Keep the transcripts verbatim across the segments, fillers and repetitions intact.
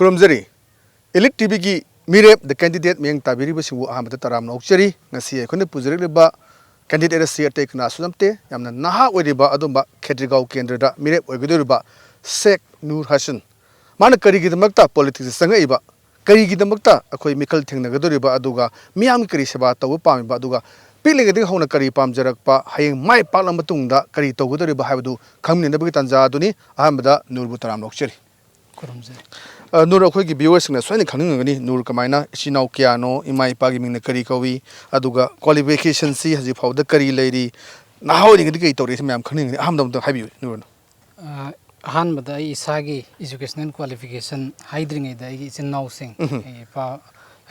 ꯈꯨꯔꯨꯝꯖꯔꯤ꯫ Elite ꯇꯤꯚꯤꯒꯤ ꯃꯤꯔꯦꯞ The Candidate ꯃꯤꯠꯌꯦꯡ ꯇꯥꯕꯤꯔꯤꯕꯁꯤꯡꯕꯨ ꯑꯍꯥꯟꯕꯗ ꯇꯔꯥꯝꯅ ꯑꯣꯛꯆꯔꯤ꯫ ꯉꯁꯤ ꯑꯩꯈꯣꯏꯅ ꯄꯨꯖꯔꯛꯂꯤꯕ candidate ꯑꯁꯤ ꯑꯇꯩ ꯀꯅꯥꯁꯨ ꯅꯠꯇꯦ, ꯌꯥꯝꯅ ꯅꯍꯥ ꯑꯣꯏꯔꯤꯕ ꯑꯗꯨꯝꯕ ꯈꯦꯇ꯭ꯔꯤꯒꯥꯎ ꯀꯦꯟꯗ꯭ꯔꯗ ꯃꯤꯔꯦꯞ ꯑꯣꯏꯒꯗꯧꯔꯤꯕ ꯁꯦꯈ ꯅꯨꯔ ꯍꯁꯟ꯫ ꯃꯥꯅ ꯀꯔꯤꯒꯤꯗꯃꯛꯇ politics ꯇ ꯆꯪꯉꯛꯏꯕ, ꯀꯔꯤꯒꯤꯗꯃꯛꯇ ꯑꯩꯈꯣꯏ ꯃꯤꯈꯜ ꯊꯦꯡꯅꯒꯗꯧꯔꯤꯕ, ꯑꯗꯨꯒ ꯃꯤꯌꯥꯝꯒꯤ ꯀꯔꯤ ꯁꯦꯕꯥ ꯇꯧꯕ ꯄꯥꯝꯃꯤꯕ, ꯑꯗꯨꯒ ꯄꯤꯛꯂꯤꯉꯩꯗꯒꯤ ꯍꯧꯅ ꯀꯔꯤ ꯄꯥꯝꯖꯔꯛꯄ, ꯍꯌꯦꯡ ꯃꯥꯏ ꯄꯥꯛꯂ ꯃꯇꯨꯡꯗ ꯀꯔꯤ ꯇꯧꯒꯗꯧꯔꯤꯕ ꯍꯥꯏꯕꯗꯨ ꯈꯪꯃꯤꯟꯅꯅꯕꯒꯤ ꯇꯥꯟꯖꯥ ꯑꯗꯨꯅꯤ꯫ ꯑꯍꯥꯟꯕꯗ ꯅꯨꯔꯕꯨ ꯇꯔꯥꯝꯅ ꯑꯣꯛꯆꯔꯤ꯫ ꯈꯨꯔꯨꯝꯖꯔꯤ꯫ ꯑ, ꯅꯨꯔ, ꯑꯩꯈꯣꯏꯒꯤ viewer ꯁꯤꯡꯅ ꯁꯣꯏꯗꯅ ꯈꯪꯅꯤꯡꯉꯝꯒꯅꯤ, ꯅꯨꯔ ꯀꯃꯥꯏꯅ, ꯏꯆꯤꯟ ꯏꯅꯥꯎ ꯀꯌꯥꯅꯣ, ꯏꯃꯥ ꯏꯄꯥꯒꯤ ꯃꯤꯡꯅ ꯀꯔꯤ ꯀꯧꯏ, ꯑꯗꯨꯒ qualification ꯁꯤ ꯍꯧꯖꯤꯛ ꯐꯥꯎꯕꯗ ꯀꯔꯤ ꯂꯩꯔꯤ, ꯅꯍꯥ ꯑꯣꯏꯔꯤꯉꯩꯗ ꯀꯔꯤ ꯇꯧꯔꯤ, ꯁꯤ ꯃꯌꯥꯝ ꯈꯪꯅꯤꯡꯉꯝꯒꯅꯤ꯫ ꯑꯍꯥꯟꯕꯗ ꯑꯝꯇꯪ ꯍꯥꯏꯕꯤꯌꯨ, ꯅꯨꯔꯅ꯫ ꯑ, ꯑꯍꯥꯟꯕꯗ ꯑꯩ ꯏꯁꯥꯒꯤ educational qualification ꯍꯥꯏꯗ꯭ꯔꯤꯉꯩꯗ ꯑꯩꯒꯤ ꯏꯆꯤꯟ ꯏꯅꯥꯎꯁꯤꯡ, ꯎꯝꯍꯨꯝ꯫ ꯑꯩꯒꯤ ꯏꯄꯥ-,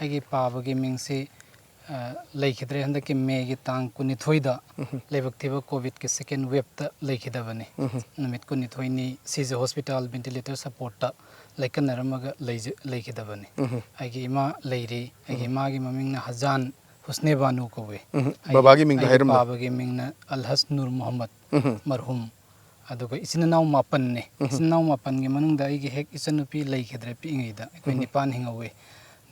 ꯑꯩꯒꯤ ꯄꯥꯕꯒꯤ ꯃꯤꯡꯁꯤ, ꯑ, ꯂꯩꯈꯤꯗ꯭ꯔꯦ꯫ ꯍꯟꯗꯛꯀꯤ May ꯒꯤ ꯇꯥꯡ ꯀꯨꯟꯅꯤꯊꯣꯏꯗ ꯎꯝꯍꯨꯝ꯫ ꯂꯥꯏꯕꯛ ꯊꯤꯕ COVID ꯀꯤ second wave ꯇ ꯂꯩꯈꯤꯗꯕꯅꯤ꯫ ꯎꯝꯍꯨꯝ꯫ ꯅꯨꯃꯤꯠ ꯀꯨꯟꯅꯤꯊꯣꯏꯅꯤ ꯁꯤꯖ hospital ventilator support ꯇ ꯂꯥꯏꯀꯠꯅꯔꯝꯃꯒ ꯂꯩꯖ-, ꯂꯩꯈꯤꯗꯕꯅꯤ꯫ ꯎꯝꯍꯨꯝ꯫ ꯑꯩꯒꯤ ꯏꯃꯥ ꯂꯩꯔꯤ꯫ ꯑꯩꯒꯤ ꯎꯝꯍꯨꯝ꯫ ꯏꯃꯥꯒꯤ ꯃꯃꯤꯡꯅ ꯍꯖꯥꯟ ꯍꯨꯁꯅꯦ ꯕꯥꯅꯨ ꯀꯧꯋꯤ꯫ ꯎꯝꯍꯨꯝ꯫ ꯑꯩꯒꯤ, ꯕꯕꯥꯒꯤ ꯃꯤꯡꯗꯣ ꯑꯩꯒꯤ ꯍꯥꯏꯔꯝꯃꯣ꯫ ꯄꯥꯕꯒꯤ ꯃꯤꯡꯅ ꯑꯜꯍꯖ ꯅꯨꯔ ꯃꯨꯍꯝꯃꯗ ꯎꯝꯍꯨꯝ꯫ ꯃꯔꯍꯨꯝ꯫ ꯑꯗꯨꯒ ꯏꯆꯤꯟ ꯏꯅꯥꯎ ꯃꯥꯄꯟꯅꯦ꯫ ꯎꯝꯍꯨꯝ꯫ ꯏꯆꯤꯟ ꯏꯅꯥꯎ ꯃꯥꯄꯟꯒꯤ ꯃꯅꯨꯡꯗ ꯑꯩꯒꯤ ꯍꯦꯛ ꯏꯆꯟꯅꯨꯄꯤ ꯂꯩꯈꯤꯗ꯭ꯔꯦ ꯄꯤꯛꯏꯉꯩꯗ꯫ ꯑꯩꯈꯣꯏ ꯎꯝꯍꯨꯝ꯫ ꯅꯤꯄꯥꯟ ꯍꯤꯡꯍꯧꯋꯤ꯫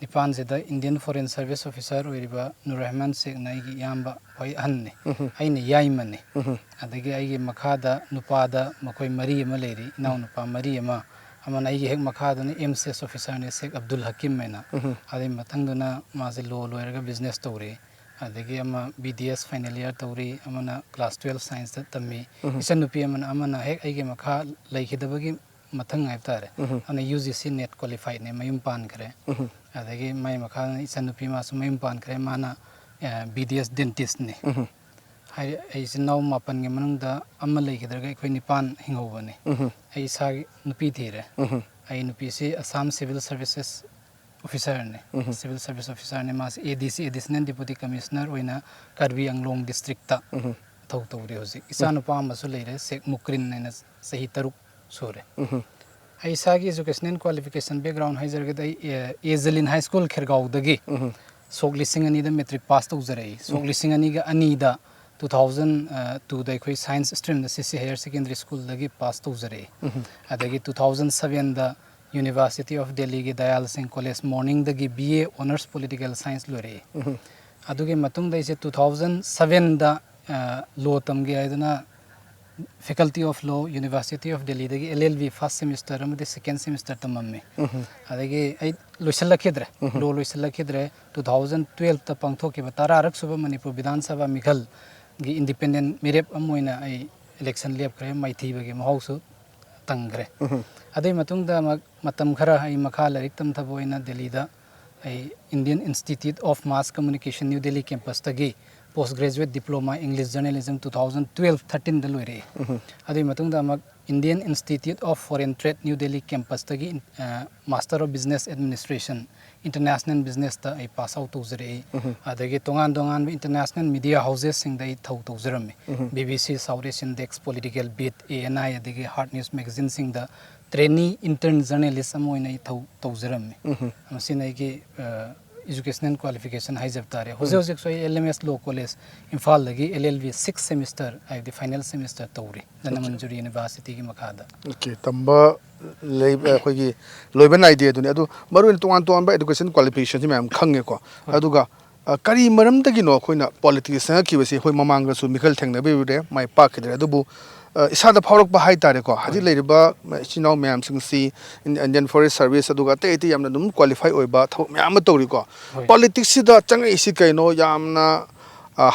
ꯅꯤꯄꯥꯟꯁꯤꯗ Indian Foreign Service Officer ꯑꯣꯏꯔꯤꯕ ꯅꯨꯔ ꯔꯍꯃꯥꯟ ꯁꯦꯈꯅ ꯑꯩꯒꯤ ꯏꯌꯥꯝꯕ ꯈ꯭ꯋꯥꯏ ꯑꯍꯟꯅꯤ꯫ ꯎꯝꯍꯨꯝ꯫ ꯑꯩꯅ ꯌꯥꯏꯃꯅꯤ꯫ ꯎꯝꯍꯨꯝ꯫ ꯑꯗꯒꯤ ꯑꯩꯒꯤ ꯃꯈꯥꯗ ꯅꯨꯄꯥꯗ ꯃꯈꯣꯏ ꯃꯔꯤ ꯑꯃ ꯂꯩꯔꯤ, ꯏꯅꯥꯎꯅꯨꯄꯥ ꯃꯔꯤ ꯑꯃ, ꯑꯃꯅ ꯑꯩꯒꯤ ꯍꯦꯛ ꯃꯈꯥꯗꯅ M C S officer ꯅꯤ, ꯁꯦꯈ ꯑꯕꯗꯨꯜ ꯍꯀꯤꯝ ꯍꯥꯏꯅ꯫ ꯎꯝꯍꯨꯝ꯫ ꯑꯗꯩ ꯃꯊꯪꯗꯨꯅ ꯃꯥꯁꯦ law ꯂꯣꯏꯔꯒ business ꯇꯧꯔꯤ꯫ ꯑꯗꯒꯤ ꯑꯃ B D S final year ꯇꯧꯔꯤ, ꯑꯃꯅ class twelve science ꯇ ꯇꯝꯃꯤ꯫ ꯎꯝꯍꯨꯝ꯫ ꯏꯆꯟꯅꯨꯄꯤ ꯑꯃꯅ, ꯑꯃꯅ ꯍꯦꯛ ꯑꯩꯒꯤ ꯃꯈꯥ ꯂꯩꯈꯤꯗꯕꯒꯤ ꯃꯊꯪ ꯍꯥꯏꯕ ꯇꯥꯔꯦ꯫ ꯎꯝꯍꯨꯝ꯫ ꯑꯃꯅ U G C NET qualified ꯅꯦ, ꯃꯌꯨꯝ ꯄꯥꯟꯈ꯭ꯔꯦ꯫ ꯎꯝꯍꯨꯝ꯫ ꯑꯗꯒꯤ ꯃꯥꯏ ꯃꯈꯥꯗ ꯏꯆꯟꯅꯨꯄꯤ ꯃꯥꯁꯨ ꯃꯌꯨꯝ ꯄꯥꯟꯈ꯭ꯔꯦ꯫ ꯃꯥꯅ, ꯑ, B D S dentist ꯅꯤ꯫ ꯎꯝꯍꯨꯝ꯫ ꯍꯥꯏꯗꯤ ꯑꯩ ꯏꯆꯤꯟ ꯏꯅꯥꯎ ꯃꯥꯄꯟꯒꯤ ꯃꯅꯨꯡꯗ ꯑꯃ ꯂꯩꯈꯤꯗ꯭ꯔꯒ ꯑꯩꯈꯣꯏ ꯅꯤꯄꯥꯟ ꯍꯤꯡꯍꯧꯕꯅꯤ꯫ ꯎꯝꯍꯨꯝ꯫ ꯑꯩ ꯏꯁꯥꯒꯤ ꯅꯨꯄꯤ ꯊꯤꯔꯦ꯫ ꯎꯝꯍꯨꯝ꯫ ꯑꯩ ꯅꯨꯄꯤꯁꯤ Assam Civil Services officer ꯅꯤ꯫ ꯎꯝꯍꯨꯝ꯫ Civil Service Officer ꯅꯤ꯫ ꯃꯥꯁꯤ A D C, Additional Deputy Commissioner ꯑꯣꯏꯅ ꯀꯥꯔꯕꯤ ꯑꯪꯂꯣꯡ district ꯇ ꯎꯝꯍꯨꯝ꯫ ꯊꯧ ꯇꯧꯔꯤ ꯍꯧꯖꯤꯛ꯫ ꯎꯝ꯫ ꯏꯆꯥꯅꯨꯄꯥ ꯑꯃꯁꯨ ꯂꯩꯔꯦ, ꯁꯦꯈ ꯃꯨꯀ꯭ꯔꯤꯟ ꯍꯥꯏꯅ, ꯆꯍꯤ ꯇꯔꯨꯛ ꯁꯨꯔꯦ꯫ ꯎꯝꯍꯨꯝ꯫ ꯑꯩ ꯏꯁꯥꯒꯤ educational qualification background ꯍꯥꯏꯖꯔꯒꯗꯤ ꯑꯩ, ꯑꯦ, ꯑꯦ ꯖꯂꯤꯟ High School ꯈꯦꯔꯒꯥꯎꯗꯒꯤ ꯎꯝꯍꯨꯝ꯫ ꯁꯣꯛ ꯂꯤꯁꯤꯡ ꯑꯅꯤꯗ matric pass ꯇꯧꯖꯔꯛꯏ꯫ ꯁꯣꯛ ꯎꯝ꯫ ꯂꯤꯁꯤꯡ ꯑꯅꯤꯒ ꯑꯅꯤꯗ, two thousand two ꯗ ꯑꯩꯈꯣꯏ science stream ꯗ C C Higher Secondary School ꯗꯒꯤ pass ꯇꯧꯖꯔꯛꯏ꯫ ꯎꯝꯍꯨꯝ꯫ ꯑꯗꯒꯤ two thousand seven the University of Delhiꯒꯤ ꯗꯌꯥꯜ ꯁꯤꯡ ꯀꯣꯂꯦꯖ ꯃꯣꯔꯅꯤꯡꯗꯒꯤ B A Honours Political Science ꯂꯣꯏꯔꯛꯏ꯫ ꯑꯗꯨꯒꯤ ꯃꯇꯨꯡꯗ ꯑꯩꯁꯦ two thousand sevenꯗ ꯂꯣ ꯇꯝꯒꯦ ꯍꯥꯏꯗꯨꯅ Faculty of Law, University of Delhiꯗꯒꯤ L L B first semester ꯑꯃꯗꯤ second semester ꯇꯝꯃꯝꯃꯤ꯫ ꯑꯗꯒꯤ ꯑꯩ ꯂꯣꯏꯁꯤꯜꯂꯛꯈꯤꯗ꯭ꯔꯦ꯫ ꯂꯣ ꯂꯣꯏꯁꯤꯜꯂꯛꯈꯤꯗ꯭ꯔꯦ꯫ Two thousand twelveꯇ ꯄꯥꯡꯊꯣꯛꯈꯤꯕ ꯇꯔꯥꯔꯛ ꯁꯨꯕ ꯃꯅꯤꯄꯨꯔ ꯕꯤꯙꯥꯟ ꯁꯚꯥ ꯃꯤꯈꯜꯒꯤ ꯏꯟꯗꯤꯄꯦꯟꯗꯦꯟ ꯃꯤꯔꯦꯞ ꯑꯃ ꯑꯣꯏꯅ ꯑꯩ ꯏꯂꯦꯛꯁꯟ ꯂꯦꯞꯈ꯭ꯔꯦ꯫ ꯃꯥꯏꯊꯤꯕꯒꯤ ꯃꯍꯥꯎꯁꯨ ꯇꯪꯈ꯭ꯔꯦ꯫ ꯑꯗꯨꯒꯤ ꯃꯇꯨꯡꯗ ꯑꯃꯨꯛ ꯃꯇꯝ ꯈꯔ ꯑꯩ ꯃꯈꯥ ꯂꯥꯏꯔꯤꯛ ꯇꯝꯊꯕ ꯑꯣꯏꯅ ꯗꯦꯜꯂꯤꯗ ꯑꯩ Indian Institute of Mass Communication, New Delhi campusꯇꯒꯤ Post Graduate Diploma English Journalism two thousand twelve thirteenꯗ ꯂꯣꯏꯔꯛꯑꯦ꯫ ꯑꯗꯨꯒꯤ ꯃꯇꯨꯡꯗ ꯑꯃꯨꯛ Indian Institute of Foreign Trade, New Delhi campusꯇꯒꯤ Master of Business Administration, International Businessꯇ ꯑꯩ pass out ꯇꯧꯖꯔꯛꯏ꯫ ꯑꯗꯒꯤ ꯇꯣꯉꯥꯟ ꯇꯣꯉꯥꯟꯕ international media housesꯁꯤꯡꯗ ꯑꯩ ꯊꯧ ꯇꯧꯖꯔꯝꯃꯤ꯫ B B C South Asian Desk, Political Beat, A N I, ꯑꯗꯒꯤ Hard News magazineꯁꯤꯡꯗ trainee intern journalist ꯑꯃ ꯑꯣꯏꯅ ꯑꯩ ꯊꯧ ꯇꯧꯖꯔꯝꯃꯤ꯫ ꯃꯁꯤꯅ ꯑꯩꯒꯤ educational qualification ꯍꯥꯏꯖꯕ ꯇꯥꯔꯦ꯫ ꯍꯧꯖꯤꯛ ꯍꯧꯖꯤꯛꯁꯨ ꯑꯩ L M S Law College ꯏꯝꯐꯥꯜꯗꯒꯤ L L B sixth semester, ꯍꯥꯏꯕꯗꯤ final semester ꯇꯧꯔꯤ ꯙꯅꯃꯟꯖꯨꯔꯤ Universityꯒꯤ ꯃꯈꯥꯗ꯫ Okay, ꯇꯝꯕ ꯂꯩ, ꯑꯩꯈꯣꯏꯒꯤ ꯂꯣꯏꯕ ꯅꯥꯏꯗꯦ ꯑꯗꯨꯅꯤ꯫ ꯑꯗꯨ ꯃꯔꯨꯑꯣꯏꯅ ꯇꯣꯉꯥꯟ ꯇꯣꯉꯥꯟꯕ education qualificationꯁꯤ ꯃꯌꯥꯝ ꯈꯪꯉꯦꯀꯣ꯫ ꯑꯗꯨꯒ ꯀꯔꯤ ꯃꯔꯝꯗꯒꯤꯅꯣ ꯑꯩꯈꯣꯏꯅ politics ꯆꯪꯉꯛꯈꯤꯕꯁꯤ? ꯑꯩꯈꯣꯏ ꯃꯃꯥꯡꯗꯁꯨ ꯃꯤꯈꯜ ꯊꯦꯡꯅꯕꯤꯔꯨꯔꯦ, ꯃꯥꯏ ꯄꯥꯛꯈꯤꯗ꯭ꯔꯦ꯫ ꯑꯗꯨꯕꯨ ꯏꯁꯥꯗ ꯐꯥꯎꯔꯛꯄ ꯍꯥꯏ ꯇꯥꯔꯦꯀꯣ, ꯍꯧꯖꯤꯛ ꯂꯩꯔꯤꯕ ꯏꯆꯤꯟ ꯏꯅꯥꯎ ꯃꯌꯥꯝꯁꯤꯡꯁꯤ Indian Forest Service ꯑꯗꯨꯒ ꯑꯇꯩ ꯑꯇꯩ ꯌꯥꯝꯅ ꯑꯗꯨꯝ qualify ꯑꯣꯏꯕ ꯊꯕꯛ ꯃꯌꯥꯝ ꯑꯃ ꯇꯧꯔꯤꯀꯣ꯫ Politicsꯁꯤꯗ ꯆꯪꯉꯛꯏꯁꯤ ꯀꯩꯅꯣ? ꯌꯥꯝꯅ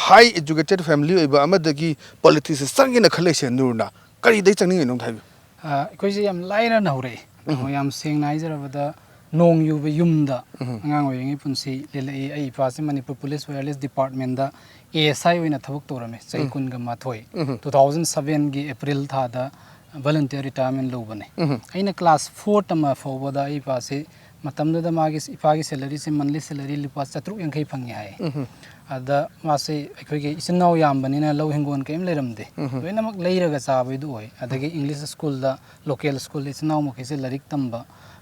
high educated family ꯑꯣꯏꯕ ꯑꯃꯗꯒꯤ politicsꯁꯤ ꯆꯪꯒꯦꯅ ꯈꯜꯂꯛꯏꯁꯦ ꯅꯨꯔꯅ ꯀꯔꯤꯗꯩ ꯆꯪꯅꯤꯡꯉꯤꯅꯣ ꯑꯝꯇ ꯍꯥꯏꯕꯤꯌꯨ꯫ ꯑꯩꯈꯣꯏꯁꯦ ꯌꯥꯝ ꯂꯥꯏꯔꯅ ꯍꯧꯔꯛꯏ꯫ ꯌꯥꯝ ꯁꯦꯡꯅ ꯍꯥꯏꯖꯔꯕꯗ ꯅꯣꯡ ꯌꯨꯕ ꯌꯨꯝꯗ ꯑꯉꯥꯡ ꯑꯣꯏꯔꯤꯉꯩ ꯄꯨꯟꯁꯤ ꯂꯦꯜꯂꯛꯏ꯫ ꯑꯩ ꯏꯄꯥꯁꯤ ꯃꯅꯤꯄꯨꯔ ꯄꯨꯂꯤꯁ ꯋꯦꯌꯔꯂꯦꯁ ꯗꯤꯄꯥꯔꯠꯃꯦꯟꯗ A S I ꯑꯣꯏꯅ ꯊꯕꯛ ꯇꯧꯔꯝꯃꯤ ꯆꯍꯤ ꯀꯨꯟꯒ ꯃꯥꯊꯣꯏ꯫ Two thousand sevenꯒꯤ April ꯊꯥꯗ volunteer retirement ꯂꯧꯕꯅꯦ꯫ ꯑꯩꯅ class four ꯇꯝꯕ ꯐꯥꯎꯕꯗ ꯑꯩ ꯏꯄꯥꯁꯤ ꯃꯇꯝꯗꯨꯗ ꯃꯥꯒꯤ ꯏꯄꯥꯒꯤ salaryꯁꯦ monthly salary ꯂꯨꯄꯥ ꯆꯥꯇ꯭ꯔꯨꯛ ꯌꯥꯡꯈꯩ ꯐꯪꯉꯤ ꯍꯥꯏ꯫ ꯑꯗ ꯃꯥꯁꯦ ꯑꯩꯈꯣꯏꯒꯤ ꯏꯆꯤꯟ ꯏꯅꯥꯎ ꯌꯥꯝꯕꯅꯤꯅ ꯂꯧ ꯍꯤꯡꯒꯣꯜ ꯀꯔꯤꯝ ꯂꯩꯔꯝꯗꯦ꯫ ꯂꯣꯏꯅꯃꯛ ꯂꯩꯔꯒ ꯆꯥꯕꯩꯗꯨ ꯑꯣꯏ꯫ ꯑꯗꯒꯤ English schoolꯗ local schoolꯗ ꯏꯆꯤꯟ ꯏꯅꯥꯎ ꯃꯈꯩꯁꯦ ꯂꯥꯏꯔꯤꯛ ꯇꯝꯕ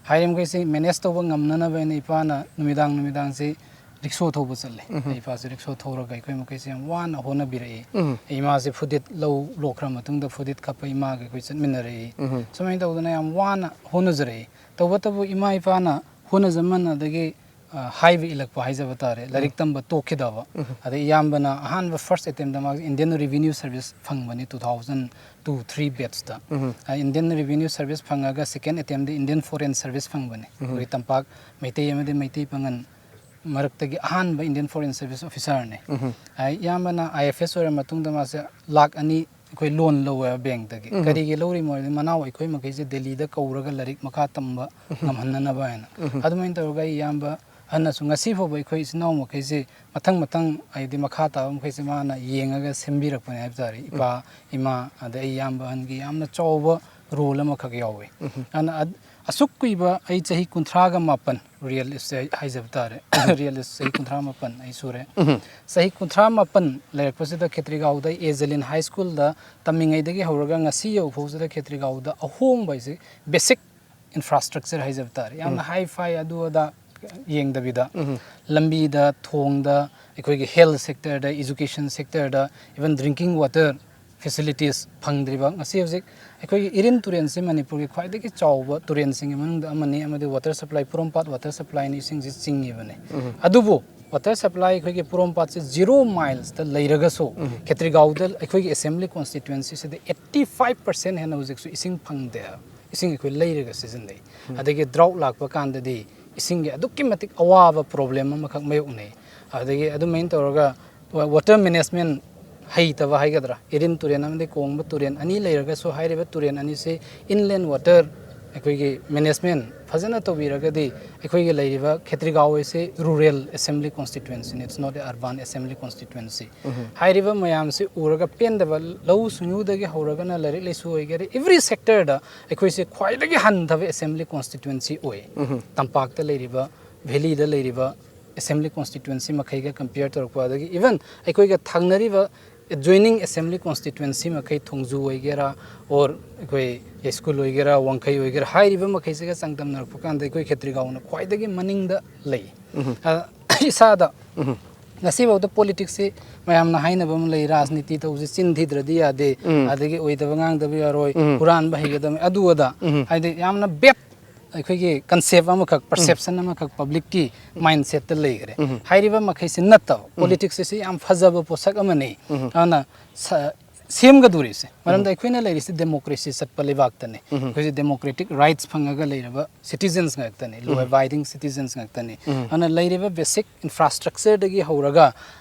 ꯍꯥꯏꯔꯤꯕ ꯃꯈꯩꯁꯦ manage ꯇꯧꯕ ꯉꯝꯅꯅꯕ ꯍꯥꯏꯅ ꯏꯄꯥꯅ ꯅꯨꯃꯤꯗꯥꯡ ꯅꯨꯃꯤꯗꯥꯡꯁꯤ ꯔꯤꯛꯁꯣ ꯊꯧꯕ ꯆꯠꯂꯦ꯫ ꯑꯩ ꯏꯄꯥꯁꯦ ꯔꯤꯛꯁꯣ ꯊꯧꯔꯒ ꯑꯩꯈꯣꯏ ꯃꯈꯩꯁꯦ ꯌꯥꯝ ꯋꯥꯅ ꯍꯣꯠꯅꯕꯤꯔꯛꯏ꯫ ꯑꯩ ꯏꯃꯥꯁꯦ ꯐꯨꯗꯤꯠ ꯂꯧ ꯂꯣꯛꯈ꯭ꯔ ꯃꯇꯨꯡꯗ ꯐꯨꯗꯤꯠ ꯀꯞꯄ ꯏꯃꯥꯒ ꯑꯩꯈꯣꯏ ꯆꯠꯃꯤꯟꯅꯔꯛꯏ꯫ ꯁꯨꯃꯥꯏꯅ ꯇꯧꯗꯅ ꯌꯥꯝ ꯋꯥꯅ ꯍꯣꯠꯅꯖꯔꯛꯏ꯫ ꯇꯧꯕꯇꯕꯨ ꯏꯃꯥ ꯏꯄꯥꯅ ꯍꯣꯠꯅꯖꯃꯟ ꯑꯗꯒꯤ, ꯑ, ꯍꯥꯏꯕ ꯏꯜꯂꯛꯄ ꯍꯥꯏꯖꯕ ꯇꯥꯔꯦ, ꯂꯥꯏꯔꯤꯛ ꯇꯝꯕ ꯇꯣꯛꯈꯤꯗꯕ꯫ ꯑꯗꯩ ꯏꯌꯥꯝꯕꯅ ꯑꯍꯥꯟꯕ first attempt ꯗ ꯃꯥꯒꯤ Indian Revenue Service ꯐꯪꯕꯅꯤ, two thousand two three batch ꯇ꯫ ꯑ, Indian Revenue Service ꯐꯪꯉꯒ second attempt ꯗ Indian Foreign Service ꯐꯪꯕꯅꯤ꯫ ꯑꯩꯈꯣꯏ ꯇꯝꯄꯥꯛ ꯃꯩꯇꯩ ꯑꯃꯗꯤ ꯃꯩꯇꯩ ꯄꯥꯉꯟ ꯃꯔꯛꯇꯒꯤ ꯑꯍꯥꯟꯕ Indian Foreign Service officer ꯅꯤ꯫ ꯑ, ꯏꯌꯥꯝꯕꯅ I F S ꯑꯣꯏꯔ ꯃꯇꯨꯡꯗ ꯃꯥꯁꯦ ꯂꯥꯛ ꯑꯅꯤ ꯑꯩꯈꯣꯏ loan ꯂꯧꯋꯦꯕ bank ꯇꯒꯤ꯫ ꯀꯔꯤꯒꯤ ꯂꯧꯔꯤꯃꯣ ꯍꯥꯏꯗꯤ ꯃꯅꯥꯎ ꯑꯩꯈꯣꯏ ꯃꯈꯩꯁꯦ ꯗꯦꯜꯂꯤꯗ ꯀꯧꯔꯒ ꯂꯥꯏꯔꯤꯛ ꯃꯈꯥ ꯇꯝꯕ ꯉꯝꯍꯟꯅꯅꯕ ꯍꯥꯏꯅ꯫ ꯑꯗꯨꯃꯥꯏꯅ ꯇꯧꯔꯒ ꯑꯩ ꯏꯌꯥꯝꯕ ꯑꯍꯟꯅꯁꯨ ꯉꯁꯤ ꯐꯥꯎꯕ ꯑꯩꯈꯣꯏ ꯏꯆꯤꯟ ꯏꯅꯥꯎ ꯃꯈꯩꯁꯦ ꯃꯊꯪ ꯃꯊꯪ ꯍꯥꯏꯗꯤ ꯃꯈꯥ ꯇꯥꯕ ꯃꯈꯩꯁꯦ ꯃꯥꯅ ꯌꯦꯡꯉꯒ ꯁꯦꯝꯕꯤꯔꯛꯄꯅꯦ ꯍꯥꯏꯕ ꯇꯥꯔꯦ꯫ ꯏꯄꯥ, ꯏꯃꯥ, ꯑꯗꯩ ꯑꯩ ꯏꯌꯥꯝꯕ ꯑꯍꯟꯒꯤ ꯌꯥꯝꯅ ꯆꯥꯎꯕ role ꯑꯃꯈꯛ ꯌꯥꯎꯋꯦ꯫ ꯑꯗꯨꯅ ꯑ-, ꯑꯁꯨꯛ ꯀꯨꯏꯕ ꯑꯩ ꯆꯍꯤ ꯀꯨꯟꯊ꯭ꯔꯥꯒ ꯃꯥꯄꯟ real estate ꯍꯥꯏꯖꯕ ꯇꯥꯔꯦ꯫ Real estate ꯆꯍꯤ ꯀꯨꯟꯊ꯭ꯔꯥ ꯃꯥꯄꯟ ꯑꯩ ꯁꯨꯔꯦ꯫ ꯆꯍꯤ ꯀꯨꯟꯊ꯭ꯔꯥ ꯃꯥꯄꯟ ꯂꯩꯔꯛꯄꯁꯤꯗ ꯈꯦꯇ꯭ꯔꯤꯒꯥꯎꯗ ꯑꯦ ꯖꯦꯂꯤꯟ High School ꯗ ꯇꯝꯃꯤꯉꯩꯗꯒꯤ ꯍꯧꯔꯒ ꯉꯁꯤ ꯌꯧꯐꯥꯎꯁꯤꯗ ꯈꯦꯇ꯭ꯔꯤꯒꯥꯎꯗ ꯑꯍꯣꯡꯕ ꯍꯥꯏꯁꯦ basic infrastructure ꯍꯥꯏꯖꯕ ꯇꯥꯔꯦ꯫ ꯌꯥꯝꯅ high-fi ꯑꯗꯨ ꯑꯗꯥ ꯌꯦꯡꯗꯕꯤꯗ ꯂꯝꯕꯤꯗ, ꯊꯣꯡꯗ, ꯑꯩꯈꯣꯏꯒꯤ health sector ꯗ, education sector ꯗ, even drinking water facilities ꯐꯪꯗ꯭ꯔꯤꯕ, ꯉꯁꯤ ꯍꯧꯖꯤꯛ ꯑꯩꯈꯣꯏꯒꯤ ꯏꯔꯤꯟ ꯇꯨꯔꯦꯜꯁꯤ ꯃꯅꯤꯄꯨꯔꯒꯤ ꯈ꯭ꯋꯥꯏꯗꯒꯤ ꯆꯥꯎꯕ ꯇꯨꯔꯦꯜꯁꯤꯡꯒꯤ ꯃꯅꯨꯡꯗ ꯑꯃꯅꯤ, ꯑꯃꯗꯤ water supply, ꯄꯣꯔꯣꯝꯄꯥꯠ water supply ꯅ ꯏꯁꯤꯡꯁꯤ ꯆꯤꯡꯉꯤꯕꯅꯤ꯫ ꯑꯗꯨꯕꯨ water supply ꯑꯩꯈꯣꯏꯒꯤ ꯄꯣꯔꯣꯝꯄꯥꯠꯁꯦ zero miles ꯇ ꯂꯩꯔꯒꯁꯨ, ꯈꯦꯇ꯭ꯔꯤꯒꯥꯎꯗ ꯑꯩꯈꯣꯏꯒꯤ assembly constituency ꯁꯤꯗ eighty five percent ꯍꯦꯟꯅ ꯍꯧꯖꯤꯛꯁꯨ ꯏꯁꯤꯡ ꯐꯪꯗꯦ꯫ ꯏꯁꯤꯡ ꯑꯩꯈꯣꯏ ꯂꯩꯔꯒ ꯁꯤꯖꯤꯟꯅꯩ꯫ ꯑꯗꯒꯤ drought ꯂꯥꯛꯄ ꯀꯥꯟꯗꯗꯤ ꯏꯁꯤꯡꯒꯤ ꯑꯗꯨꯛꯀꯤ ꯃꯇꯤꯛ ꯑꯋꯥꯕ problem ꯑꯃꯈꯛ ꯃꯥꯌꯣꯛꯅꯩ꯫ ꯑꯗꯒꯤ ꯑꯗꯨꯃꯥꯏꯅ ꯇꯧꯔꯒ wa-, water management ꯍꯩꯇꯕ ꯍꯥꯏꯒꯗ꯭ꯔꯥ, ꯏꯔꯤꯟ ꯇꯨꯔꯦꯜ ꯑꯃꯗꯤ ꯀꯣꯡꯕ ꯇꯨꯔꯦꯜ ꯑꯅꯤ ꯂꯩꯔꯒꯁꯨ, ꯍꯥꯏꯔꯤꯕ ꯇꯨꯔꯦꯜ ꯑꯅꯤꯁꯤ inland water ꯑꯩꯈꯣꯏꯒꯤ management ꯐꯖꯅ ꯇꯧꯕꯤꯔꯒꯗꯤ, ꯑꯩꯈꯣꯏꯒꯤ ꯂꯩꯔꯤꯕ ꯈꯦꯇ꯭ꯔꯤꯒꯥꯎ ꯑꯁꯤ rural assembly constituency ꯅꯤ, it's not a urban assembly constituency꯫ ꯍꯥꯏꯔꯤꯕ ꯃꯌꯥꯝꯁꯤ ꯎꯔꯒ ꯄꯦꯟꯗꯕ, ꯂꯧꯎ ꯁꯤꯡꯎꯗꯒꯤ ꯍꯧꯔꯒꯅ ꯂꯥꯏꯔꯤꯛ ꯂꯥꯏꯁꯨ ꯑꯣꯏꯒꯦꯔꯥ, every sector ꯗ ꯑꯩꯈꯣꯏꯁꯦ ꯈ꯭ꯋꯥꯏꯗꯒꯤ ꯍꯟꯊꯕ assembly constituency ꯑꯣꯏ꯫ ꯇꯝꯄꯥꯛꯇ ꯂꯩꯔꯤꯕ, valley ꯗ ꯂꯩꯔꯤꯕ assembly constituency ꯃꯈꯩꯒ compare ꯇꯧꯔꯛꯄ, ꯑꯗꯒꯤ even ꯑꯩꯈꯣꯏꯒ ꯊꯪꯅꯔꯤꯕ adjoining assembly constituency ꯃꯈꯩ, ꯊꯣꯡꯖꯨ ꯑꯣꯏꯒꯦꯔꯥ, or ꯑꯩꯈꯣꯏ ꯌꯥꯏꯁ꯭ꯀꯨꯜ ꯑꯣꯏꯒꯦꯔꯥ, ꯋꯥꯡꯈꯩ ꯑꯣꯏꯒꯦꯔꯥ, ꯍꯥꯏꯔꯤꯕ ꯃꯈꯩꯁꯤꯒ ꯆꯥꯡꯗꯝꯅꯔꯛꯄ ꯀꯥꯟꯗ ꯑꯩꯈꯣꯏ ꯈꯦꯇ꯭ꯔꯤꯒꯥꯎꯅ ꯈ꯭ꯋꯥꯏꯗꯒꯤ ꯃꯅꯤꯡꯗ ꯂꯩ꯫ ꯑ, ꯏꯁꯥꯗ ꯉꯁꯤꯐꯥꯎꯗ ꯄꯣꯂꯤꯇꯤꯛꯁꯁꯤ ꯃꯌꯥꯝꯅ ꯍꯥꯏꯅꯕ ꯑꯃ ꯂꯩ, ꯔꯥꯖꯅꯤꯇꯤ ꯇꯧꯕꯁꯤ ꯆꯤꯟ ꯊꯤꯗ꯭ꯔꯗꯤ ꯌꯥꯗꯦ, ꯑꯗꯒꯤ ꯑꯣꯏꯗꯕ ꯉꯥꯡꯗꯕ ꯌꯥꯔꯣꯏ, ꯍꯨꯔꯥꯟꯕ ꯍꯩꯒꯗꯕꯅꯤ, ꯑꯗꯨ ꯑꯗꯥ꯫ ꯍꯥꯏꯗꯤ ꯌꯥꯝꯅ ꯕꯦꯠ ꯑꯩꯈꯣꯏꯒꯤ ꯀꯟꯁꯦꯞ ꯑꯃꯈꯛ, ꯄꯔꯁꯦꯞꯁꯟ ꯑꯃꯈꯛ ꯄꯕ꯭ꯂꯤꯛꯀꯤ ꯃꯥꯏꯟꯁꯦꯠꯇ ꯂꯩꯈ꯭ꯔꯦ꯫ ꯍꯥꯏꯔꯤꯕ ꯃꯈꯩꯁꯤ ꯅꯠꯇꯕ, ꯄꯣꯂꯤꯇꯤꯛꯁ ꯑꯁꯤ ꯌꯥꯝ ꯐꯖꯕ ꯄꯣꯠꯁꯛ ꯑꯃꯅꯤ꯫ ꯑꯗꯨꯅ ꯁ-, ꯁꯦꯝꯒꯗꯧꯔꯤꯁꯦ, ꯃꯔꯝꯗꯤ ꯑꯩꯈꯣꯏꯅ ꯂꯩꯔꯤꯁꯤ ꯗꯦꯃꯣꯀ꯭ꯔꯦꯁꯤ ꯆꯠꯄ ꯂꯩꯕꯥꯛꯇꯅꯤ꯫ ꯑꯩꯈꯣꯏꯁꯤ ꯗꯦꯃꯣꯀ꯭ꯔꯦꯇꯤꯛ ꯔꯥꯏꯠꯁ ꯐꯪꯉꯒ ꯂꯩꯔꯕ ꯁꯤꯇꯤꯖꯟꯁ ꯉꯥꯛꯇꯅꯤ, ꯂꯣ ꯑꯦꯕꯥꯏꯗꯤꯡ ꯁꯤꯇꯤꯖꯟꯁ ꯉꯥꯛꯇꯅꯤ꯫ ꯑꯗꯨꯅ ꯂꯩꯔꯤꯕ ꯕꯦꯁꯤꯛ ꯏꯟꯐ꯭ꯔꯥꯁ꯭ꯇ꯭ꯔꯛꯆꯔꯗꯒꯤ ꯍꯧꯔꯒ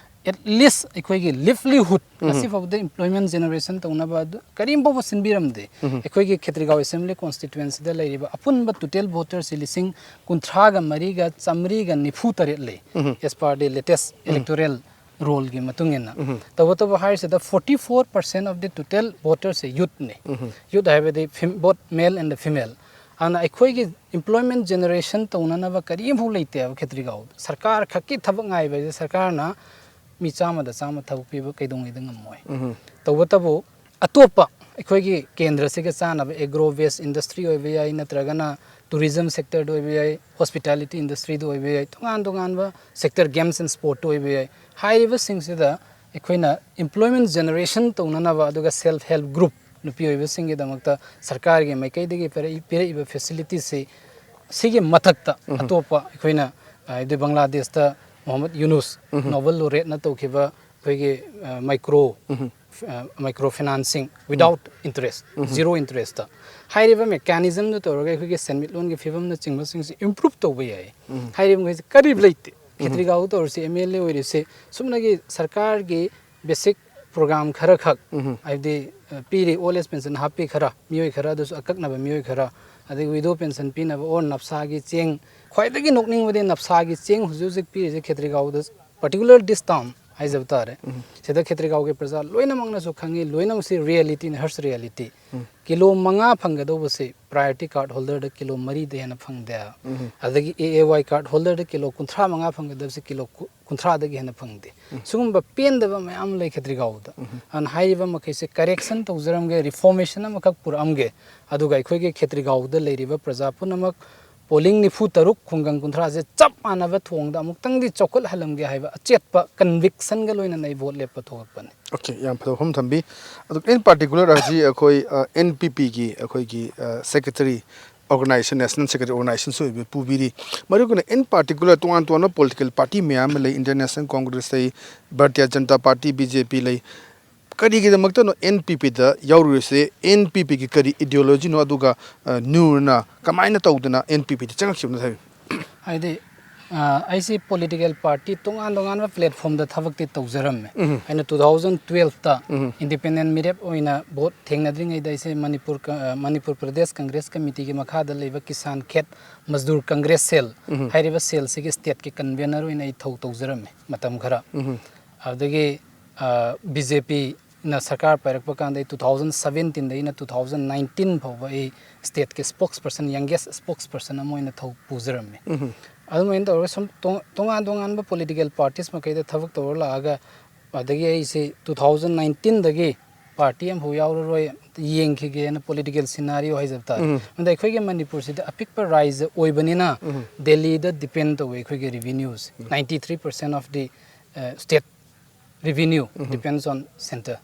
ꯑꯦꯠ ꯂꯤꯁ ꯑꯩꯈꯣꯏꯒꯤ ꯂꯤꯚꯂꯤꯍꯨꯗ, ꯉꯁꯤ ꯐꯥꯎꯕꯗ ꯏꯝꯄ꯭ꯂꯣꯏꯃꯦꯟ ꯖꯦꯅꯦꯔꯦꯁꯟ ꯇꯧꯅꯕ ꯑꯗꯨ ꯀꯔꯤꯝ ꯐꯥꯎꯕ ꯁꯤꯟꯕꯤꯔꯝꯗꯦ꯫ ꯑꯩꯈꯣꯏꯒꯤ ꯈꯦꯇ꯭ꯔꯤꯒꯥꯎ ꯑꯦꯁꯦꯝꯕ꯭ꯂꯤ ꯀꯣꯟꯁꯇꯤꯇ꯭ꯋꯦꯟꯁꯤꯗ ꯂꯩꯔꯤꯕ ꯑꯄꯨꯟꯕ ꯇꯣꯇꯦꯜ ꯚꯣꯇꯔꯁꯤ ꯂꯤꯁꯤꯡ ꯀꯨꯟꯊ꯭ꯔꯥꯒ ꯃꯔꯤꯒ ꯆꯥꯃꯔꯤꯒ ꯅꯤꯐꯨ ꯇꯔꯦꯠ ꯂꯩ, ꯑꯦꯁ ꯄꯥꯔ ꯗꯤ ꯂꯦꯇꯦꯁ ꯏꯂꯦꯛꯇꯣꯔꯦꯜ ꯔꯣꯜꯒꯤ ꯃꯇꯨꯡ ꯏꯟꯅ꯫ ꯇꯧꯕꯇꯕꯨ ꯍꯥꯏꯔꯤꯁꯤꯗ forty four percent of the total votersꯁꯦ ꯌꯨꯠꯅꯤ꯫ ꯌꯨꯠ ꯍꯥꯏꯕꯗꯤ both male and the female. ꯑꯗꯨꯅ ꯑꯩꯈꯣꯏꯒꯤ ꯏꯝꯄ꯭ꯂꯣꯏꯃꯦꯟ ꯖꯦꯅꯦꯔꯦꯁꯟ ꯇꯧꯅꯅꯕ ꯀꯔꯤꯝꯐꯥꯎ ꯂꯩꯇꯦꯕ ꯈꯦꯇ꯭ꯔꯤꯒꯥꯎꯗ꯫ ꯁꯔꯀꯥꯔ ꯈꯛꯀꯤ ꯊꯕꯛ ꯉꯥꯏꯕ ꯍꯥꯏꯁꯦ, ꯁꯔꯀꯥꯔꯅ ꯃꯤ ꯆꯥꯝꯃꯗ ꯆꯥꯝꯃ ꯊꯕꯛ ꯄꯤꯕ ꯀꯩꯗꯧꯉꯩꯗ ꯉꯝꯃꯣꯏ꯫ ꯇꯧꯕꯇꯕꯨ ꯑꯇꯣꯞꯄ ꯑꯩꯈꯣꯏꯒꯤ ꯀꯦꯟꯗ꯭ꯔꯁꯤꯒ ꯆꯥꯟꯅꯕ ꯑꯦꯒ꯭ꯔꯣ ꯕꯦꯁ ꯏꯟꯗꯁꯇ꯭ꯔꯤ ꯑꯣꯏꯕ ꯌꯥꯏ, ꯅꯠꯇ꯭ꯔꯒꯅ ꯇꯨꯔꯤꯖꯝ ꯁꯦꯛꯇꯔꯗ ꯑꯣꯏꯕ ꯌꯥꯏ, ꯍꯣꯁꯄꯤꯇꯥꯂꯤꯇꯤ ꯏꯟꯗꯁꯇ꯭ꯔꯤꯗ ꯑꯣꯏꯕ ꯌꯥꯏ, ꯇꯣꯉꯥꯟ ꯇꯣꯉꯥꯟꯕ ꯁꯦꯛꯇꯔ, ꯒꯦꯝꯁ ꯑꯦꯟ ꯁ꯭ꯄꯣꯔꯠꯇ ꯑꯣꯏꯕ ꯌꯥꯏ, ꯍꯥꯏꯔꯤꯕꯁꯤꯡꯁꯤꯗ ꯑꯩꯈꯣꯏꯅ ꯏꯝꯄ꯭ꯂꯣꯏꯃꯦꯟ ꯖꯦꯅꯦꯔꯦꯁꯟ ꯇꯧꯅꯅꯕ, ꯑꯗꯨꯒ ꯁꯦꯜꯐ ꯍꯦꯜꯞ ꯒ꯭ꯔꯨꯞ ꯅꯨꯄꯤ ꯑꯣꯏꯕꯁꯤꯡꯒꯤꯗꯃꯛꯇ ꯁꯔꯀꯥꯔꯒꯤ ꯃꯥꯏꯀꯩꯗꯒꯤ ꯄꯤꯔꯛꯏ-, ꯄꯤꯔꯛꯏꯕ ꯐꯦꯁꯤꯂꯤꯇꯤꯁꯤ, ꯁꯤꯒꯤ ꯃꯊꯛꯇ ꯑꯇꯣꯞꯄ ꯑꯩꯈꯣꯏꯅ, ꯍꯥꯏꯗꯤ, ꯕꯪꯒ꯭ꯂꯥꯗꯦꯁꯇ ꯃꯣꯍꯝꯃꯗ ꯌꯨꯅꯨꯁ ꯅꯣꯕꯦꯜ ꯂꯣꯔꯦꯠꯅ ꯇꯧꯈꯤꯕ ꯑꯩꯈꯣꯏꯒꯤ, ꯑ, ꯃꯥꯏꯀ꯭ꯔꯣ, ꯑ, ꯃꯥꯏꯀ꯭ꯔꯣ ꯐꯥꯏꯅꯥꯟꯁꯤꯡ without interest, zero interestꯇ ꯍꯥꯏꯔꯤꯕ ꯃꯦꯀꯥꯅꯤꯖꯝꯗꯨ ꯇꯧꯔꯒ ꯑꯩꯈꯣꯏꯒꯤ ꯁꯦꯟꯃꯤꯠꯂꯣꯟꯒꯤ ꯐꯤꯕꯝꯅꯆꯤꯡꯕꯁꯤꯡꯁꯤ ꯏꯝꯄ꯭ꯔꯨꯞ ꯇꯧꯕ ꯌꯥꯏ꯫ ꯍꯥꯏꯔꯤꯕ ꯃꯈꯩꯁꯤ ꯀꯔꯤ ꯂꯩꯇꯦ꯫ ꯈꯦꯇ꯭ꯔꯤꯒꯥꯎ ꯇꯧꯔꯤꯁꯤ, ꯑꯦꯝ ꯑꯦꯜ ꯑꯦ ꯑꯣꯏꯔꯤꯁꯤ, ꯁꯨꯞꯅꯒꯤ ꯁꯔꯀꯥꯔꯒꯤ ꯕꯦꯁꯤꯛ ꯄ꯭ꯔꯣꯒ꯭ꯔꯥꯝ ꯈꯔꯈꯛ, ꯍꯥꯏꯕꯗꯤ, ꯑ, ꯄꯤꯔꯤ ꯑꯣꯜ ꯑꯦꯖ ꯄꯦꯟꯁꯟ ꯍꯥꯞꯄꯤ ꯈꯔ, ꯃꯤꯑꯣꯏ ꯈꯔ, ꯑꯗꯨꯁꯨ ꯑꯀꯛꯅꯕ ꯃꯤꯑꯣꯏ ꯈꯔ, ꯑꯗꯒꯤ ꯋꯤꯗꯣ ꯄꯦꯟꯁꯟ ꯄꯤꯅꯕ ꯑꯣꯔ ꯅꯞꯁꯥꯒꯤ ꯆꯦꯡ, ꯈ꯭ꯋꯥꯏꯗꯒꯤ ꯅꯣꯛꯅꯤꯡꯕꯗꯤ ꯅꯞꯁꯥꯒꯤ ꯆꯦꯡ ꯍꯧꯖꯤꯛ ꯍꯧꯖꯤꯛ ꯄꯤꯔꯤꯁꯦ ꯈꯦꯇ꯭ꯔꯤꯒꯥꯎꯗ particular this town ꯍꯥꯏꯖꯕ ꯇꯥꯔꯦ꯫ ꯁꯤꯗ ꯈꯦꯇ꯭ꯔꯤꯒꯥꯎꯒꯤ ꯄ꯭ꯔꯖꯥ ꯂꯣꯏꯅꯃꯛꯅꯁꯨ ꯈꯪꯉꯤ, ꯂꯣꯏꯅꯃꯛꯁꯤ ꯔꯤꯌꯦꯂꯤꯇꯤꯅꯤ, ꯍꯔꯁ ꯔꯤꯌꯦꯂꯤꯇꯤ꯫ ꯀꯤꯂꯣ ꯃꯉꯥ ꯐꯪꯒꯗꯧꯕꯁꯤ ꯄ꯭ꯔꯥꯏꯌꯣꯔꯤꯇꯤ ꯀꯥꯔꯗ ꯍꯣꯜꯗꯔꯗ ꯀꯤꯂꯣ ꯃꯔꯤꯗ ꯍꯦꯟꯅ ꯐꯪꯗꯦ꯫ ꯑꯗꯒꯤ ꯑꯦ ꯑꯦ ꯋꯥꯏ ꯀꯥꯔꯗ ꯍꯣꯜꯗꯔꯗ ꯀꯤꯂꯣ ꯀꯨꯟꯊ꯭ꯔꯥ ꯃꯉꯥ ꯐꯪꯒꯗꯕꯁꯤ ꯀꯤꯂꯣ ꯀꯨ-, ꯀꯨꯟꯊ꯭ꯔꯥꯗꯒꯤ ꯍꯦꯟꯅ ꯐꯪꯗꯦ꯫ ꯁꯤꯒꯨꯝꯕ ꯄꯦꯟꯗꯕ ꯃꯌꯥꯝ ꯑꯃ ꯂꯩ ꯈꯦꯇ꯭ꯔꯤꯒꯥꯎꯗ꯫ ꯑꯗꯨꯅ ꯍꯥꯏꯔꯤꯕ ꯃꯈꯩꯁꯦ ꯀꯔꯦꯛꯁꯟ ꯇꯧꯖꯔꯝꯒꯦ, ꯔꯤꯐꯣꯔꯃꯦꯁꯟ ꯑꯃꯈꯛ ꯄꯨꯔꯛꯑꯝꯒꯦ, ꯑꯗꯨꯒ ꯑꯩꯈꯣꯏꯒꯤ ꯈꯦꯇ꯭ꯔꯤꯒꯥꯎꯗ ꯂꯩꯔꯤꯕ ꯄ꯭ꯔꯖꯥ ꯄꯨꯝꯅꯃꯛ ꯄꯣꯂꯤꯡ ꯅꯤꯐꯨ ꯇꯔꯨꯛ, ꯈꯨꯡꯒꯪ ꯀꯨꯟꯊ꯭ꯔꯥꯁꯦ ꯆꯞ ꯃꯥꯟꯅꯕ ꯊꯣꯡꯗ ꯑꯃꯨꯛꯇꯪꯗꯤ ꯆꯥꯎꯈꯠꯍꯜꯂꯝꯒꯦ ꯍꯥꯏꯕ ꯑꯆꯦꯠꯄ ꯀꯟꯕꯤꯛꯁꯟꯒ ꯂꯣꯏꯅꯅ ꯑꯩ ꯚꯣꯠ ꯂꯦꯞꯄ ꯊꯣꯛꯂꯛꯄꯅꯤ꯫ ꯑꯣꯀꯦ, ꯌꯥꯝ ꯐꯖꯕ ꯋꯥꯐꯝ ꯊꯝꯕꯤ꯫ ꯑꯗꯨ in particular ꯍꯧꯖꯤꯛ ꯑꯩꯈꯣꯏ ꯑꯦꯟ ꯄꯤ ꯄꯤꯒꯤ ꯑꯩꯈꯣꯏꯒꯤ ꯁꯦꯀ꯭ꯔꯦꯇꯔꯤ, ꯑꯣꯔꯒꯅꯥꯏꯖꯦꯁꯟ, ꯅꯦꯁꯅꯦꯜ ꯁꯦꯀ꯭ꯔꯦꯇꯔꯤ ꯑꯣꯔꯒꯅꯥꯏꯖꯦꯁꯟꯁꯨ ꯑꯣꯏꯕ ꯄꯨꯕꯤꯔꯤ꯫ ꯃꯔꯨꯑꯣꯏꯅ in particular ꯇꯣꯉꯥꯟ ꯇꯣꯉꯥꯟꯕ ꯄꯣꯂꯤꯇꯤꯀꯦꯜ ꯄꯥꯔꯇꯤ ꯃꯌꯥꯝ ꯑꯃ ꯂꯩ, ꯏꯟꯗꯤꯌꯟ ꯅꯦꯁꯅꯦꯜ ꯀꯣꯡꯒ꯭ꯔꯦꯁ ꯂꯩ, Bharatiya Janata party, B J ꯄꯤ ꯂꯩ꯫ ꯀꯔꯤꯒꯤꯗꯃꯛꯇꯅꯣ ꯑꯦꯟ ꯄꯤ ꯄꯤꯗ ꯌꯥꯎꯔꯨꯔꯤꯁꯦ? ꯑꯦꯟ ꯄꯤ ꯄꯤꯒꯤ ꯀꯔꯤ ꯏꯗꯤꯑꯣꯂꯣꯖꯤꯅꯣ? ꯑꯗꯨꯒ ꯅ꯭ꯌꯨꯔꯅ ꯀꯃꯥꯏꯅ ꯇꯧꯗꯅ ꯑꯦꯟ ꯄꯤ ꯄꯤꯗ ꯆꯪꯉꯛꯈꯤꯕꯅꯣ ꯍꯥꯏꯕꯤꯌꯨ꯫ ꯍꯥꯏꯗꯤ ꯑ, ꯑꯩꯁꯤ ꯄꯣꯂꯤꯇꯤꯀꯦꯜ ꯄꯥꯔꯇꯤ ꯇꯣꯉꯥꯟ ꯇꯣꯉꯥꯟꯕ ꯄ꯭ꯂꯦꯠꯐꯣꯝꯗ ꯊꯕꯛꯇꯤ ꯇꯧꯖꯔꯝꯃꯦ꯫ ꯑꯩꯅ ꯇꯨ ꯊꯥꯎꯖꯟ ꯇꯨꯋꯦꯜꯐꯇ ꯏꯟꯗꯤꯄꯦꯟꯗꯦꯟ ꯃꯤꯔꯦꯞ ꯑꯣꯏꯅ ꯚꯣꯠ ꯊꯦꯡꯅꯗ꯭ꯔꯤꯉꯩꯗ ꯑꯩꯁꯦ ꯃꯅꯤꯄꯨꯔ ꯀ-, ꯑ, ꯃꯅꯤꯄꯨꯔ ꯄ꯭ꯔꯗꯦꯁ ꯀꯪꯒ꯭ꯔꯦꯁ ꯀꯃꯤꯇꯤꯒꯤ ꯃꯈꯥꯗ ꯂꯩꯕ ꯀꯤꯁꯥꯟ ꯈꯦꯠ ꯃꯖꯗꯨꯔ ꯀꯪꯒ꯭ꯔꯦꯁ ꯁꯦꯜ ꯍꯥꯏꯔꯤꯕ ꯁꯦꯜꯁꯤꯒꯤ ꯁ꯭ꯇꯦꯠꯀꯤ ꯀꯟꯚꯦꯅꯔ ꯑꯣꯏꯅ ꯑꯩ ꯊꯧ ꯇꯧꯖꯔꯝꯃꯦ ꯃꯇꯝ ꯈꯔ꯫ ꯑꯗꯨꯗꯒꯤ ꯕꯤ ꯖꯦ ꯄꯤꯅ ꯁꯔꯀꯥꯔ ꯄꯥꯏꯔꯛꯄ ꯀꯥꯟꯗ ꯑꯩ ꯇꯨ ꯊꯥꯎꯖꯟ ꯁꯕꯦꯟꯇꯤꯟꯗꯒꯤꯅ ꯇꯨ ꯊꯥꯎꯖꯟ ꯅꯥꯏꯟꯇꯤꯟ ꯐꯥꯎꯕ ꯑꯩ ꯁ꯭ꯇꯦꯠꯀꯤ ꯁ꯭ꯄꯣꯛꯁ ꯄꯔꯁꯟ, ꯌꯪꯒꯦꯁ ꯁ꯭ꯄꯣꯛꯁ ꯄꯔꯁꯟ ꯑꯃ ꯑꯣꯏꯅ ꯊꯧ ꯄꯨꯖꯔꯝꯃꯤ꯫ ꯑꯗꯨꯃꯥꯏꯅ ꯇꯧꯔꯒ ꯁꯨꯝ ꯇꯣ-, ꯇꯣꯉꯥꯟ ꯇꯣꯉꯥꯟꯕ ꯄꯣꯂꯤꯇꯤꯀꯦꯜ ꯄꯥꯔꯇꯤꯁ ꯃꯈꯩꯗ ꯊꯕꯛ ꯇꯧꯔ ꯂꯥꯛꯑꯒ, ꯑꯗꯒꯤ ꯑꯩꯁꯤ ꯇꯨ ꯊꯥꯎꯖꯟ ꯅꯥꯏꯟꯇꯤꯟꯗꯒꯤ ꯄꯥꯔꯇꯤ ꯑꯃꯐꯥꯎ ꯌꯥꯎꯔꯔꯣꯏ, ꯑꯝꯇ ꯌꯦꯡꯈꯤꯒꯦꯅ ꯄꯣꯂꯤꯇꯤꯀꯦꯜ ꯁꯤꯅꯥꯔꯤꯑꯣ ꯍꯥꯏꯖꯕ ꯇꯥꯔꯦ꯫ ꯑꯗ ꯑꯩꯈꯣꯏꯒꯤ ꯃꯅꯤꯄꯨꯔꯁꯤꯗꯤ ꯑꯄꯤꯛꯄ ꯔꯥꯏꯖ ꯑꯣꯏꯕꯅꯤꯅ ꯗꯦꯜꯂꯤꯗ ꯗꯤꯄꯦꯟ ꯇꯧꯋꯦ ꯑꯩꯈꯣꯏꯒꯤ ꯔꯤꯚꯤꯅ꯭ꯌꯨꯁꯦ꯫ Ninety three percent of the state revenue depends on centre.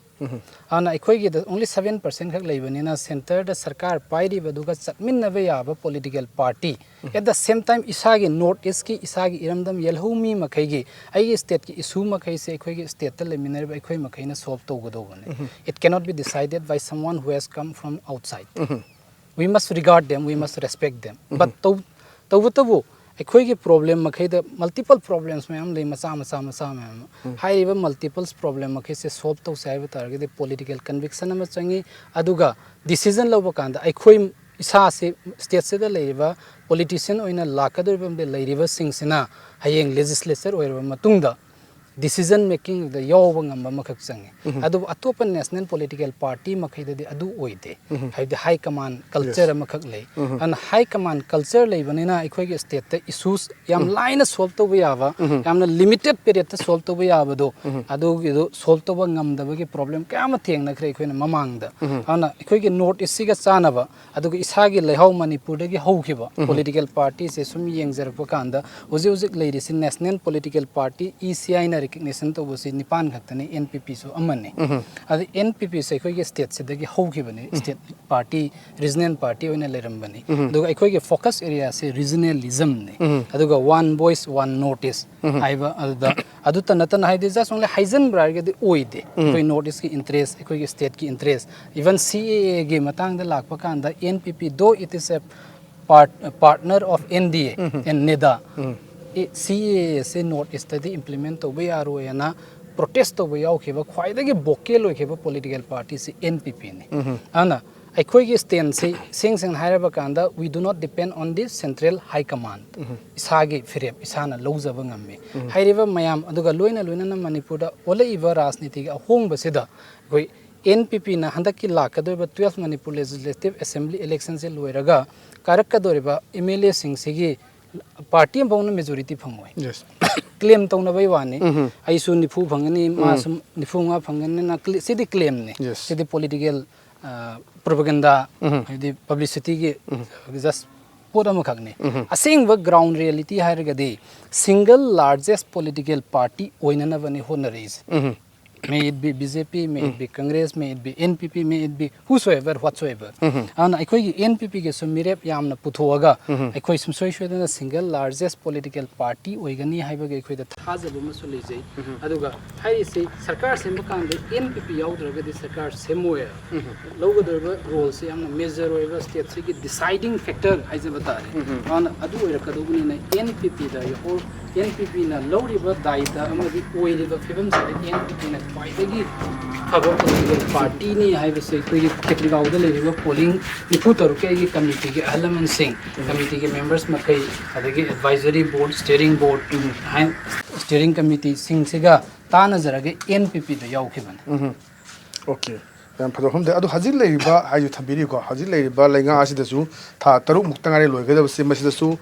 ꯑꯗꯨꯅ ꯑꯩꯈꯣꯏꯒꯤꯗ only seven percent ꯈꯛ ꯂꯩꯕꯅꯤꯅ ꯁꯦꯟꯇꯔꯗ ꯁꯔꯀꯥꯔ ꯄꯥꯏꯔꯤꯕꯗꯨꯒ ꯆꯠꯃꯤꯟꯅꯕ ꯌꯥꯕ political party, at the same time ꯏꯁꯥꯒꯤ ꯅꯣꯔꯠ ꯏꯁꯀꯤ, ꯏꯁꯥꯒꯤ ꯏꯔꯝꯗꯝ ꯌꯦꯜꯍꯧꯃꯤ ꯃꯈꯩꯒꯤ, ꯑꯩꯒꯤ ꯁ꯭ꯇꯦꯠꯀꯤ ꯏꯁꯨ ꯃꯈꯩꯁꯦ ꯑꯩꯈꯣꯏꯒꯤ ꯁ꯭ꯇꯦꯠꯇ ꯂꯩꯃꯤꯟꯅꯔꯤꯕ ꯑꯩꯈꯣꯏ ꯃꯈꯩꯅ solve ꯇꯧꯒꯗꯧꯕꯅꯤ꯫ It cannot be decided by someone who has come from outside. We must regard them, we must respect them. But ꯇꯧ-, ꯇꯧꯕꯇꯕꯨ ꯑꯩꯈꯣꯏꯒꯤ ꯄ꯭ꯔꯣꯕ꯭ꯂꯦꯝ ꯃꯈꯩꯗ ꯃꯜꯇꯤꯄꯜ ꯄ꯭ꯔꯣꯕ꯭ꯂꯦꯝꯁ ꯃꯌꯥꯝ ꯂꯩ, ꯃꯆꯥ ꯃꯆꯥ ꯃꯆꯥ ꯃꯌꯥꯝ ꯑꯃ꯫ ꯍꯥꯏꯔꯤꯕ ꯃꯜꯇꯤꯄꯜꯁ ꯄ꯭ꯔꯣꯕ꯭ꯂꯦꯝ ꯃꯈꯩꯁꯦ ꯁꯣꯜꯕ ꯇꯧꯁꯦ ꯍꯥꯏꯕ ꯇꯥꯔꯒꯗꯤ ꯄꯣꯂꯤꯇꯤꯀꯦꯜ ꯀꯟꯚꯤꯛꯁꯟ ꯑꯃ ꯆꯪꯉꯤ꯫ ꯑꯗꯨꯒ ꯗꯤꯁꯤꯖꯟ ꯂꯧꯕ ꯀꯥꯟꯗ ꯑꯩꯈꯣꯏ ꯏꯁꯥꯁꯤ, ꯁ꯭ꯇꯦꯠꯁꯤꯗ ꯂꯩꯔꯤꯕ ꯄꯣꯂꯤꯇꯤꯁꯤꯌꯟ ꯑꯣꯏꯅ ꯂꯥꯛꯀꯗꯧꯔꯤꯕ ꯂꯩꯔꯤꯕꯁꯤꯡꯁꯤꯅ ꯍꯌꯦꯡ ꯂꯦꯖꯤꯁꯂꯦꯆꯔ ꯑꯣꯏꯔꯕ ꯃꯇꯨꯡꯗ decision makingꯗ ꯌꯥꯎꯕ ꯉꯝꯕ ꯑꯃꯈꯛ ꯆꯪꯉꯤ꯫ ꯑꯗꯨꯕꯨ ꯑꯇꯣꯞꯄ national political party ꯃꯈꯩꯗꯗꯤ ꯑꯗꯨ ꯑꯣꯏꯗꯦ꯫ ꯍꯥꯏꯕꯗꯤ high command culture ꯑꯃꯈꯛ ꯂꯩ꯫ ꯑꯗꯨꯅ high command culture ꯂꯩꯕꯅꯤꯅ ꯑꯩꯈꯣꯏꯒꯤ stateꯇ issues ꯌꯥꯝ ꯂꯥꯏꯅ solve ꯇꯧꯕ ꯌꯥꯕ, ꯌꯥꯝꯅ limited periodꯇ solve ꯇꯧꯕ ꯌꯥꯕꯗꯣ, ꯑꯗꯨꯒꯤꯗꯣ solve ꯇꯧꯕ ꯉꯝꯗꯕꯒꯤ problem ꯀꯌꯥ ꯑꯃ ꯊꯦꯡꯅꯈ꯭ꯔꯦ ꯑꯩꯈꯣꯏꯅ ꯃꯃꯥꯡꯗ꯫ ꯑꯗꯨꯅ ꯑꯩꯈꯣꯏꯒꯤ North Eastꯁꯤꯒ ꯆꯥꯟꯅꯕ, ꯑꯗꯨꯒ ꯏꯁꯥꯒꯤ ꯂꯩꯍꯥꯎ ꯃꯅꯤꯄꯨꯔꯗꯒꯤ ꯍꯧꯈꯤꯕ political partyꯁꯦ ꯁꯨꯝ ꯌꯦꯡꯖꯔꯛꯄ ꯀꯥꯟꯗ, ꯍꯧꯖꯤꯛ ꯍꯧꯖꯤꯛ ꯂꯩꯔꯤꯁꯤ national political party, E C Iꯅ recognition ꯇꯧꯕꯁꯤ ꯅꯤꯄꯥꯟ ꯈꯛꯇꯅꯤ, N P Pꯁꯨ ꯑꯃꯅꯤ꯫ ꯑꯗ N P Pꯁꯦ ꯑꯩꯈꯣꯏꯒꯤ stateꯁꯤꯗꯒꯤ ꯍꯧꯈꯤꯕꯅꯤ, state party, regional party ꯑꯣꯏꯅ ꯂꯩꯔꯝꯕꯅꯤ꯫ ꯑꯗꯨꯒ ꯑꯩꯈꯣꯏꯒꯤ focus areaꯁꯦ regionalismꯅꯤ꯫ ꯑꯗꯨꯒ One Voice, One North East ꯍꯥꯏꯕ ꯑꯗꯨꯗ, ꯑꯗꯨꯇ ꯅꯠꯇꯅ, ꯍꯥꯏꯗꯤ, just only ꯍꯥꯏꯖꯤꯟꯕ꯭ꯔꯥ ꯍꯥꯏꯔꯒꯗꯤ ꯑꯣꯏꯗꯦ꯫ ꯑꯩꯈꯣꯏ North Eastꯀꯤ interest, ꯑꯩꯈꯣꯏꯒꯤ stateꯀꯤ interest, even C A Aꯒꯤ ꯃꯇꯥꯡꯗ ꯂꯥꯛꯄ ꯀꯥꯟꯗ, N P P, though it is a part-, partner of N D A and NEDA, A, C A Aꯁꯦ North Eastꯇꯗꯤ implement ꯇꯧꯕ ꯌꯥꯔꯣꯏꯅ protest ꯇꯧꯕ ꯌꯥꯎꯈꯤꯕ, ꯈ꯭ꯋꯥꯏꯗꯒꯤ vocal ꯑꯣꯏꯈꯤꯕ political partyꯁꯤ N P Pꯅꯤ꯫ ꯑꯗꯨꯅ ꯑꯩꯈꯣꯏꯒꯤ standꯁꯤ ꯏꯁꯦꯡ ꯁꯦꯡꯅ ꯍꯥꯏꯔꯕ ꯀꯥꯟꯗ, we do not depend on the central high command. ꯏꯁꯥꯒꯤ ꯐꯤꯔꯦꯞ ꯏꯁꯥꯅ ꯂꯧꯖꯕ ꯉꯝꯃꯤ꯫ ꯍꯥꯏꯔꯤꯕ ꯃꯌꯥꯝ ꯑꯗꯨꯒ ꯂꯣꯏꯅ ꯂꯣꯏꯅꯅ ꯃꯅꯤꯄꯨꯔꯗ ꯑꯣꯜꯂꯛꯏꯕ ꯔꯥꯖꯅꯤꯇꯤꯒꯤ ꯑꯍꯣꯡꯕꯁꯤꯗ ꯑꯩꯈꯣꯏ N P Pꯅ ꯍꯟꯗꯛꯀꯤ ꯂꯥꯛꯀꯗꯧꯔꯤꯕ twelve Manipur Legislative Assembly electionꯁꯦ ꯂꯣꯏꯔꯒ ꯀꯥꯔꯛꯀꯗꯧꯔꯤꯕ M L Aꯁꯤꯡꯁꯤꯒꯤ party ꯑꯃꯐꯥꯎꯅ majority ꯐꯪꯉꯣꯏ꯫ Yes. Claim ꯇꯧꯅꯕꯩ ꯋꯥꯅꯤ꯫ ꯑꯩꯁꯨ ꯅꯤꯐꯨ ꯐꯪꯒꯅꯤ, ꯃꯥꯁꯨ ꯅꯤꯐꯨ ꯃꯉꯥ ꯐꯪꯒꯅꯤꯅ cl-, ꯁꯤꯗꯤ claimꯅꯤ꯫ Yes. ꯁꯤꯗꯤ political, ꯑ, propaganda, ꯍꯥꯏꯗꯤ publicityꯒꯤ just ꯄꯣꯠ ꯑꯃꯈꯛꯅꯤ꯫ ꯑꯁꯦꯡꯕ ground reality ꯍꯥꯏꯔꯒꯗꯤ single largest political party ꯑꯣꯏꯅꯅꯕꯅꯤ ꯍꯣꯠꯅꯔꯛꯏꯁꯦ꯫ May it be B J P, may it be Congress, may it be N P P, may it be whosoever, whatsoever. ꯑꯗꯨꯅ ꯑꯩꯈꯣꯏꯒꯤ N P Pꯒꯤꯁꯨ ꯃꯤꯔꯦꯞ ꯌꯥꯝꯅ ꯄꯨꯊꯣꯛꯑꯒ ꯑꯩꯈꯣꯏ ꯁꯨꯡꯁꯣꯏ ꯁꯣꯏꯗꯅ single largest political party ꯑꯣꯏꯒꯅꯤ ꯍꯥꯏꯕꯒꯤ ꯑꯩꯈꯣꯏꯗ ꯊꯥꯖꯕ ꯑꯃꯁꯨ ꯂꯩꯖꯩ꯫ ꯑꯗꯨꯒ ꯍꯥꯏꯔꯤꯁꯤ ꯁꯔꯀꯥꯔ ꯁꯦꯝꯕ ꯀꯥꯟꯗ N P P ꯌꯥꯎꯗ꯭ꯔꯒꯗꯤ ꯁꯔꯀꯥꯔ ꯁꯦꯝꯃꯣꯏ꯫ ꯂꯧꯒꯗꯧꯔꯤꯕ roleꯁꯤ ꯌꯥꯝꯅ major ꯑꯣꯏꯕ stateꯁꯤꯒꯤ deciding factor ꯍꯥꯏꯖꯕ ꯇꯥꯔꯦ꯫ ꯑꯗꯨꯅ ꯑꯗꯨ ꯑꯣꯏꯔꯛꯀꯗꯧꯕꯅꯤꯅ N P Pꯗ your N P Pꯅ ꯂꯧꯔꯤꯕ ꯗꯥꯏꯇ ꯑꯃꯗꯤ ꯑꯣꯏꯔꯤꯕ ꯐꯤꯕꯝꯁꯤꯗ N P Pꯅ ꯈ꯭ꯋꯥꯏꯗꯒꯤ ꯐꯕ political partyꯅꯤ ꯍꯥꯏꯕꯁꯦ ꯑꯩꯈꯣꯏꯒꯤ ꯈꯦꯇ꯭ꯔꯤꯒꯥꯎꯗ ꯂꯩꯔꯤꯕ polling ꯅꯤꯐꯨ ꯇꯔꯨꯛꯀꯤ ꯑꯩꯒꯤ committeeꯒꯤ ꯑꯍꯜ ꯂꯃꯟꯁꯤꯡ, committeeꯒꯤ members ꯃꯈꯩ, ꯑꯗꯒꯤ advisory board, steering board, ꯍꯥꯏ-, ꯁ꯭ꯇꯤꯌꯔꯤꯡ ꯀꯃꯤꯇꯤꯁꯤꯡꯁꯤꯒ ꯇꯥꯟꯅꯖꯔꯒ ꯑꯦꯟ ꯄꯤ ꯄꯤꯗ ꯌꯥꯎꯈꯤꯕꯅꯤ꯫ ꯎꯝ꯫ ꯑꯣꯀꯦ꯫ ꯌꯥꯝ ꯐꯖꯕ ꯃꯐꯝꯗ꯫ ꯑꯗꯣ ꯍꯧꯖꯤꯛ ꯂꯩꯔꯤꯕ ꯍꯥꯏꯁꯨ ꯊꯝꯕꯤꯔꯤꯀꯣ, ꯍꯧꯖꯤꯛ ꯂꯩꯔꯤꯕ ꯂꯩꯉꯥꯛ ꯑꯁꯤꯗꯁꯨ ꯊꯥ ꯇꯔꯨꯛ ꯃꯨꯛꯇ ꯉꯥꯏꯔꯦ ꯂꯣꯏꯒꯗꯕꯁꯦ, ꯃꯁꯤꯗꯁꯨ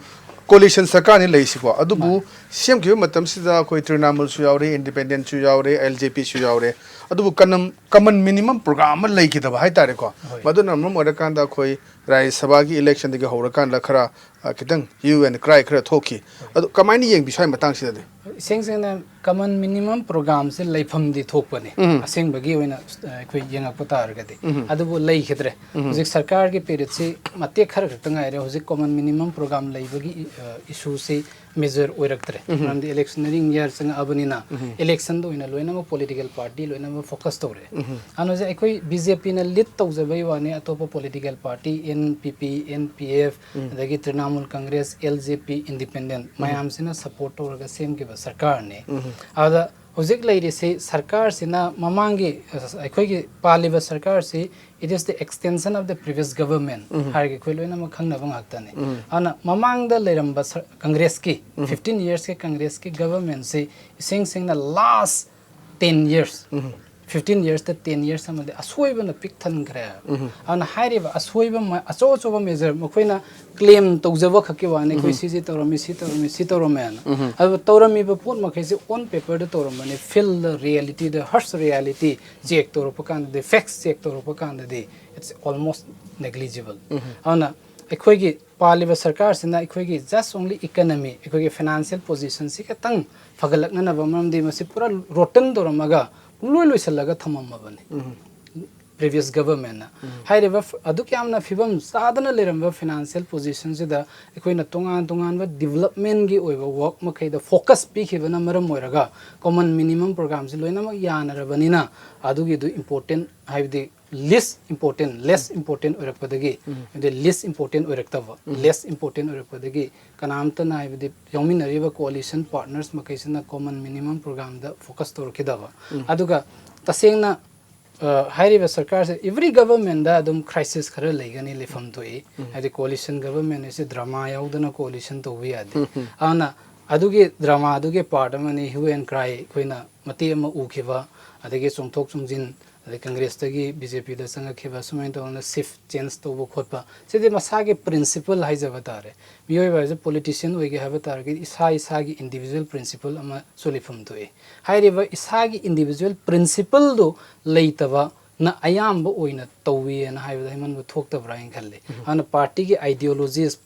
ꯀꯣꯂꯤꯁꯟ ꯁꯔꯀꯥꯔꯅꯤ ꯂꯩꯔꯤꯁꯤꯀꯣ꯫ ꯑꯗꯨꯕꯨ ꯁꯦꯝꯈꯤꯕ ꯃꯇꯝꯁꯤꯗ ꯑꯩꯈꯣꯏ ꯇ꯭ꯔꯤꯅꯥꯃꯨꯜꯁꯨ ꯌꯥꯎꯔꯦ, ꯏꯟꯗꯤꯄꯦꯟꯗꯦꯟꯁꯨ ꯌꯥꯎꯔꯦ, ꯑꯦꯜ ꯖꯦ ꯄꯤꯁꯨ ꯌꯥꯎꯔꯦ꯫ ꯑꯗꯨꯕꯨ ꯀꯅꯝ-, ꯀꯃꯟ ꯃꯤꯅꯤꯃꯝ ꯄ꯭ꯔꯣꯒ꯭ꯔꯥꯝ ꯑꯃ ꯂꯩꯈꯤꯗꯕ ꯍꯥꯏꯇꯥꯔꯦꯀꯣ꯫ ꯍꯣꯏ꯫ ꯃꯗꯨꯅ ꯃꯔꯝ ꯑꯣꯏꯔꯀꯥꯟꯗ ꯑꯩꯈꯣꯏ ꯔꯥꯖ꯭ꯌ ꯁꯚꯥꯒꯤ ꯏꯂꯦꯛꯁꯟꯗꯒꯤ ꯍꯧꯔꯀꯥꯟꯗ ꯈꯔ, ꯑ, ꯈꯤꯇꯪ ꯍ꯭ꯌꯨ ꯑꯦꯟ ꯀ꯭ꯔꯥꯏ ꯈꯔ ꯊꯣꯛꯈꯤ꯫ ꯑꯗꯨ ꯀꯃꯥꯏꯅ ꯌꯦꯡꯕꯤ ꯁ꯭ꯋꯥꯏ ꯃꯇꯥꯡꯁꯤꯗꯗꯤ? ꯏꯁꯦꯡ ꯁꯦꯡꯅ ꯀꯃꯟ ꯃꯤꯅꯤꯃꯝ ꯄ꯭ꯔꯣꯒ꯭ꯔꯥꯝꯁꯦ ꯂꯩꯐꯝꯗꯤ ꯊꯣꯛꯄꯅꯤ꯫ ꯎꯝ꯫ ꯑꯁꯦꯡꯕꯒꯤ ꯑꯣꯏꯅ, ꯑ, ꯑꯩꯈꯣꯏ ꯌꯦꯡꯉꯛꯄ ꯇꯥꯔꯒꯗꯤ꯫ ꯎꯝ꯫ ꯑꯗꯨꯕꯨ ꯂꯩꯈꯤꯗ꯭ꯔꯦ꯫ ꯎꯝ꯫ ꯍꯧꯖꯤꯛ ꯁꯔꯀꯥꯔꯒꯤ ꯄꯦꯔꯤꯌꯠꯁꯤ ꯃꯇꯦꯛ ꯈꯔ ꯈꯛꯇ ꯉꯥꯏꯔꯦ꯫ ꯍꯧꯖꯤꯛ ꯀꯃꯟ ꯃꯤꯅꯤꯃꯝ ꯄ꯭ꯔꯣꯒ꯭ꯔꯥꯝ ꯂꯩꯕꯒꯤ, ꯑ, ꯏꯁꯨꯁꯤ ꯃꯦꯖꯔ ꯑꯣꯏꯔꯛꯇ꯭ꯔꯦ꯫ ꯎꯝ꯫ ꯃꯔꯝꯗꯤ ꯏꯂꯦꯛꯁꯟꯅꯔꯤꯡ ꯏꯌꯥꯔ ꯆꯪꯉꯛꯑꯕꯅꯤꯅ ꯎꯝ꯫ ꯏꯂꯦꯛꯁꯟꯗ ꯑꯣꯏꯅ ꯂꯣꯏꯅꯃꯛ ꯄꯣꯂꯤꯇꯤꯀꯦꯜ ꯄꯥꯔꯇꯤ ꯂꯣꯏꯅꯃꯛ ꯐꯣꯀꯁ ꯇꯧꯔꯦ꯫ ꯎꯝ꯫ ꯑꯗꯨꯅ ꯍꯧꯖꯤꯛ ꯑꯩꯈꯣꯏ ꯕꯤ ꯖꯦ ꯄꯤꯅ ꯂꯤꯗ ꯇꯧꯖꯕꯩ ꯋꯥꯅꯤ, ꯑꯇꯣꯞꯄ ꯄꯣꯂꯤꯇꯤꯀꯦꯜ ꯄꯥꯔꯇꯤ, ꯑꯦꯟ ꯄꯤ ꯄꯤ, ꯑꯦꯟ ꯄꯤ ꯑꯦꯐ, ꯎꯝ꯫ ꯑꯗꯒꯤ ꯇ꯭ꯔꯤꯅꯥꯃꯨꯜ ꯀꯪꯒ꯭ꯔꯦꯁ, ꯑꯦꯜ ꯖꯦ ꯄꯤ, ꯏꯟꯗꯤꯄꯦꯟꯗꯦꯟ ꯃꯌꯥꯝꯁꯤꯅ ꯁꯄꯣꯔꯠ ꯇꯧꯔꯒ ꯁꯦꯝꯈꯤꯕ ꯁꯔꯀꯥꯔꯅꯤ꯫ ꯎꯝ꯫ ꯑꯗ ꯍꯧꯖꯤꯛ ꯂꯩꯔꯤꯁꯤ ꯁꯔꯀꯥꯔꯁꯤꯅ ꯃꯃꯥꯡꯒꯤ, ꯑꯩꯈꯣꯏꯒꯤ ꯄꯥꯜꯂꯤꯕ ꯁꯔꯀꯥꯔꯁꯤ, it is the extension of the previous government ꯎꯝ꯫ ꯍꯥꯏꯔꯒ ꯑꯩꯈꯣꯏ ꯂꯣꯏꯅꯃꯛ ꯈꯪꯅꯕ ꯉꯥꯛꯇꯅꯤ꯫ ꯎꯝ꯫ ꯑꯗꯨꯅ ꯃꯃꯥꯡꯗ ꯂꯩꯔꯝꯕ ꯁꯔ-, ꯀꯪꯒ꯭ꯔꯦꯁꯀꯤ, ꯎꯝ꯫ ꯐꯤꯐꯇꯤꯟ ꯏꯌꯔꯁꯀꯤ ꯀꯪꯒ꯭ꯔꯦꯁꯀꯤ ꯒꯕꯔꯃꯦꯟꯁꯤ ꯏꯁꯦꯡ ꯁꯦꯡꯅ ꯂꯥꯁ ꯇꯦꯟ ꯏꯌꯔꯁ, ꯎꯝ꯫ ꯐꯤꯐꯇꯤꯟ ꯏꯌꯔꯁꯇ ꯇꯦꯟ ꯏꯌꯔꯁ ꯑꯃꯗꯤ ꯑꯁꯣꯏꯕꯅ ꯄꯤꯛ ꯊꯟꯈ꯭ꯔꯦ꯫ ꯎꯝ꯫ ꯑꯗꯨꯅ ꯍꯥꯏꯔꯤꯕ ꯑꯁꯣꯏꯕ ꯃ-, ꯑꯆꯧ ꯑꯆꯧꯕ ꯃꯦꯖꯔ ꯃꯈꯣꯏꯅ ꯀ꯭ꯂꯦꯝ ꯇꯧꯖꯕ ꯈꯛꯀꯤ ꯋꯥꯅꯤ, ꯑꯩꯈꯣꯏ ꯎꯝ꯫ ꯁꯤꯁꯤ ꯇꯧꯔꯝꯃꯤ, ꯁꯤ ꯇꯧꯔꯝꯃꯤ, ꯁꯤ ꯇꯧꯔꯝꯃꯦꯅ꯫ ꯎꯝ꯫ ꯑꯗꯨ ꯇꯧꯔꯝꯃꯤꯕ ꯄꯣꯠ ꯃꯈꯩꯁꯦ ꯑꯣꯟ ꯄꯦꯄꯔꯗ ꯇꯧꯔꯝꯕꯅꯤ, ꯐꯤꯜꯗ ꯔꯤꯌꯦꯂꯤꯇꯤꯗ, ꯍꯔꯁ ꯔꯤꯌꯦꯂꯤꯇꯤ ꯆꯦꯛ ꯇꯧꯔꯛꯄ ꯀꯥꯟꯗꯗꯤ, ꯐꯦꯛꯁ ꯆꯦꯛ ꯇꯧꯔꯛꯄ ꯀꯥꯟꯗꯗꯤ, it's almost negligible꯫ ꯎꯝ꯫ ꯑꯗꯨꯅ ꯑꯩꯈꯣꯏꯒꯤ ꯄꯥꯜꯂꯤꯕ ꯁꯔꯀꯥꯔꯁꯤꯅ ꯑꯩꯈꯣꯏꯒꯤ just only economy, ꯑꯩꯈꯣꯏꯒꯤ ꯐꯥꯏꯅꯥꯟꯁꯤꯌꯦꯜ ꯄꯣꯖꯤꯁꯟꯁꯤ ꯈꯤꯇꯪ ꯐꯒꯠꯂꯛꯅꯅꯕ, ꯃꯔꯝꯗꯤ ꯃꯁꯤ ꯄꯨꯔꯥ ꯔꯣꯇꯟ ꯇꯧꯔꯝꯃꯒ ꯄꯨꯡꯂꯣꯏ ꯂꯣꯏꯁꯤꯜꯂꯒ ꯊꯝꯃꯝꯃꯕꯅꯤ꯫ ꯎꯝ꯫ ꯄ꯭ꯔꯤꯚꯤꯌꯁ ꯒꯕꯔꯃꯦꯟꯅ ꯍꯥꯏꯔꯤꯕ ꯐ-, ꯑꯗꯨꯛ ꯌꯥꯝꯅ ꯐꯤꯕꯝ ꯆꯥꯗꯅ ꯂꯩꯔꯝꯕ ꯐꯥꯏꯅꯥꯟꯁꯤꯌꯦꯜ ꯄꯣꯖꯤꯁꯟꯁꯤꯗ ꯑꯩꯈꯣꯏꯅ ꯇꯣꯉꯥꯟ ꯇꯣꯉꯥꯟꯕ ꯗꯤꯕꯂꯞꯃꯦꯟꯒꯤ ꯑꯣꯏꯕ ꯋꯥꯔꯛ ꯃꯈꯩꯗ ꯐꯣꯀꯁ ꯄꯤꯈꯤꯕꯅ ꯃꯔꯝ ꯑꯣꯏꯔꯒ ꯀꯣꯃꯟ ꯃꯤꯅꯤꯃꯝ ꯄ꯭ꯔꯣꯒ꯭ꯔꯥꯝꯁꯤ ꯂꯣꯏꯅꯃꯛ ꯌꯥꯅꯔꯕꯅꯤꯅ ꯑꯗꯨꯒꯤꯗꯨ ꯏꯝꯄꯣꯔꯇꯦꯟ, ꯍꯥꯏꯕꯗꯤ ꯂꯤꯁ ꯏꯝꯄꯣꯔꯇꯦꯟ, ꯂꯦꯁ ꯏꯝꯄꯣꯔꯇꯦꯟ ꯑꯣꯏꯔꯛꯄꯗꯒꯤ, ꯑꯗꯩ ꯂꯤꯁ ꯏꯝꯄꯣꯔꯇꯦꯟ ꯑꯣꯏꯔꯛꯇꯕ, ꯂꯦꯁ ꯏꯝꯄꯣꯔꯇꯦꯟ ꯑꯣꯏꯔꯛꯄꯗꯒꯤ ꯀꯅꯥꯝꯇꯅ, ꯍꯥꯏꯕꯗꯤ ꯌꯥꯎꯃꯤꯟꯅꯔꯤꯕ ꯀꯣꯑꯣꯂꯤꯁꯟ ꯄꯥꯔꯠꯅꯔꯁ ꯃꯈꯩꯁꯤꯅ ꯀꯣꯃꯟ ꯃꯤꯅꯤꯃꯝ ꯄ꯭ꯔꯣꯒ꯭ꯔꯥꯝꯗ ꯐꯣꯀꯁ ꯇꯧꯔꯛꯈꯤꯗꯕ꯫ ꯑꯗꯨꯒ ꯇꯁꯦꯡꯅ ꯑ, ꯍꯥꯏꯔꯤꯕ ꯁꯔꯀꯥꯔꯁꯦ, ꯑꯦꯚ꯭ꯔꯤ ꯒꯕꯔꯃꯦꯟꯗ ꯑꯗꯨꯝ ꯀ꯭ꯔꯥꯏꯁꯤꯁ ꯈꯔ ꯂꯩꯒꯅꯤ, ꯂꯩꯐꯝ ꯊꯣꯛꯏ꯫ ꯍꯥꯏꯗꯤ ꯀꯣꯑꯣꯂꯤꯁꯟ ꯒꯕꯔꯃꯦꯟ ꯑꯁꯤ ꯗ꯭ꯔꯃꯥ ꯌꯥꯎꯗꯅ ꯀꯣꯑꯣꯂꯤꯁꯟ ꯇꯧꯕ ꯌꯥꯗꯦ꯫ ꯑꯗꯨꯅ ꯑꯗꯨꯒꯤ ꯗ꯭ꯔꯃꯥꯗꯨꯒꯤ ꯄꯥꯔꯠ ꯑꯃꯅꯤ ꯍ꯭ꯌꯨ ꯑꯦꯟ ꯀ꯭ꯔꯥꯏ ꯑꯩꯈꯣꯏꯅ ꯃꯇꯦꯛ ꯑꯃ ꯎꯈꯤꯕ, ꯑꯗꯒꯤ ꯆꯣꯡꯊꯣꯛ ꯆꯣꯡꯁꯤꯟ, ꯑꯗꯩ ꯀꯪꯒ꯭ꯔꯦꯁꯇꯒꯤ ꯕꯤ ꯖꯦ ꯄꯤꯗ ꯆꯪꯉꯛꯈꯤꯕ, ꯁꯨꯃꯥꯏꯅ ꯇꯧꯗꯅ ꯁꯤꯐ ꯆꯦꯟꯖ ꯇꯧꯕ ꯈꯣꯠꯄ꯫ ꯁꯤꯗꯤ ꯃꯁꯥꯒꯤ ꯄ꯭ꯔꯤꯟꯁꯤꯄꯜ ꯍꯥꯏꯖꯕ ꯇꯥꯔꯦ꯫ ꯃꯤꯑꯣꯏꯕ ꯍꯥꯏꯁꯦ ꯄꯣꯂꯤꯇꯤꯁꯤꯌꯟ ꯑꯣꯏꯒꯦ ꯍꯥꯏꯕ ꯇꯥꯔꯒꯗꯤ ꯏꯁꯥ ꯏꯁꯥꯒꯤ ꯏꯟꯗꯤꯕꯤꯖꯨꯋꯦꯜ ꯄ꯭ꯔꯤꯟꯁꯤꯄꯜ ꯑꯃꯁꯨ ꯂꯩꯐꯝ ꯊꯣꯛꯏ꯫ ꯍꯥꯏꯔꯤꯕ ꯏꯁꯥꯒꯤ ꯏꯟꯗꯤꯕꯤꯖꯨꯋꯦꯜ ꯄ꯭ꯔꯤꯟꯁꯤꯄꯜꯗꯨ ꯂꯩꯇꯕꯅ ꯑꯌꯥꯝꯕ ꯑꯣꯏꯅ ꯇꯧꯋꯤꯅ ꯍꯥꯏꯕꯗ ꯍꯦꯟꯃꯟꯕ ꯊꯣꯛꯇꯕ꯭ꯔꯥ ꯍꯥꯏꯅ ꯈꯜꯂꯤ꯫ ꯑꯗꯨꯅ ꯄꯥꯔꯇꯤꯒꯤ ꯑꯥꯏꯗꯤꯌꯣꯂꯣꯖꯤꯁ,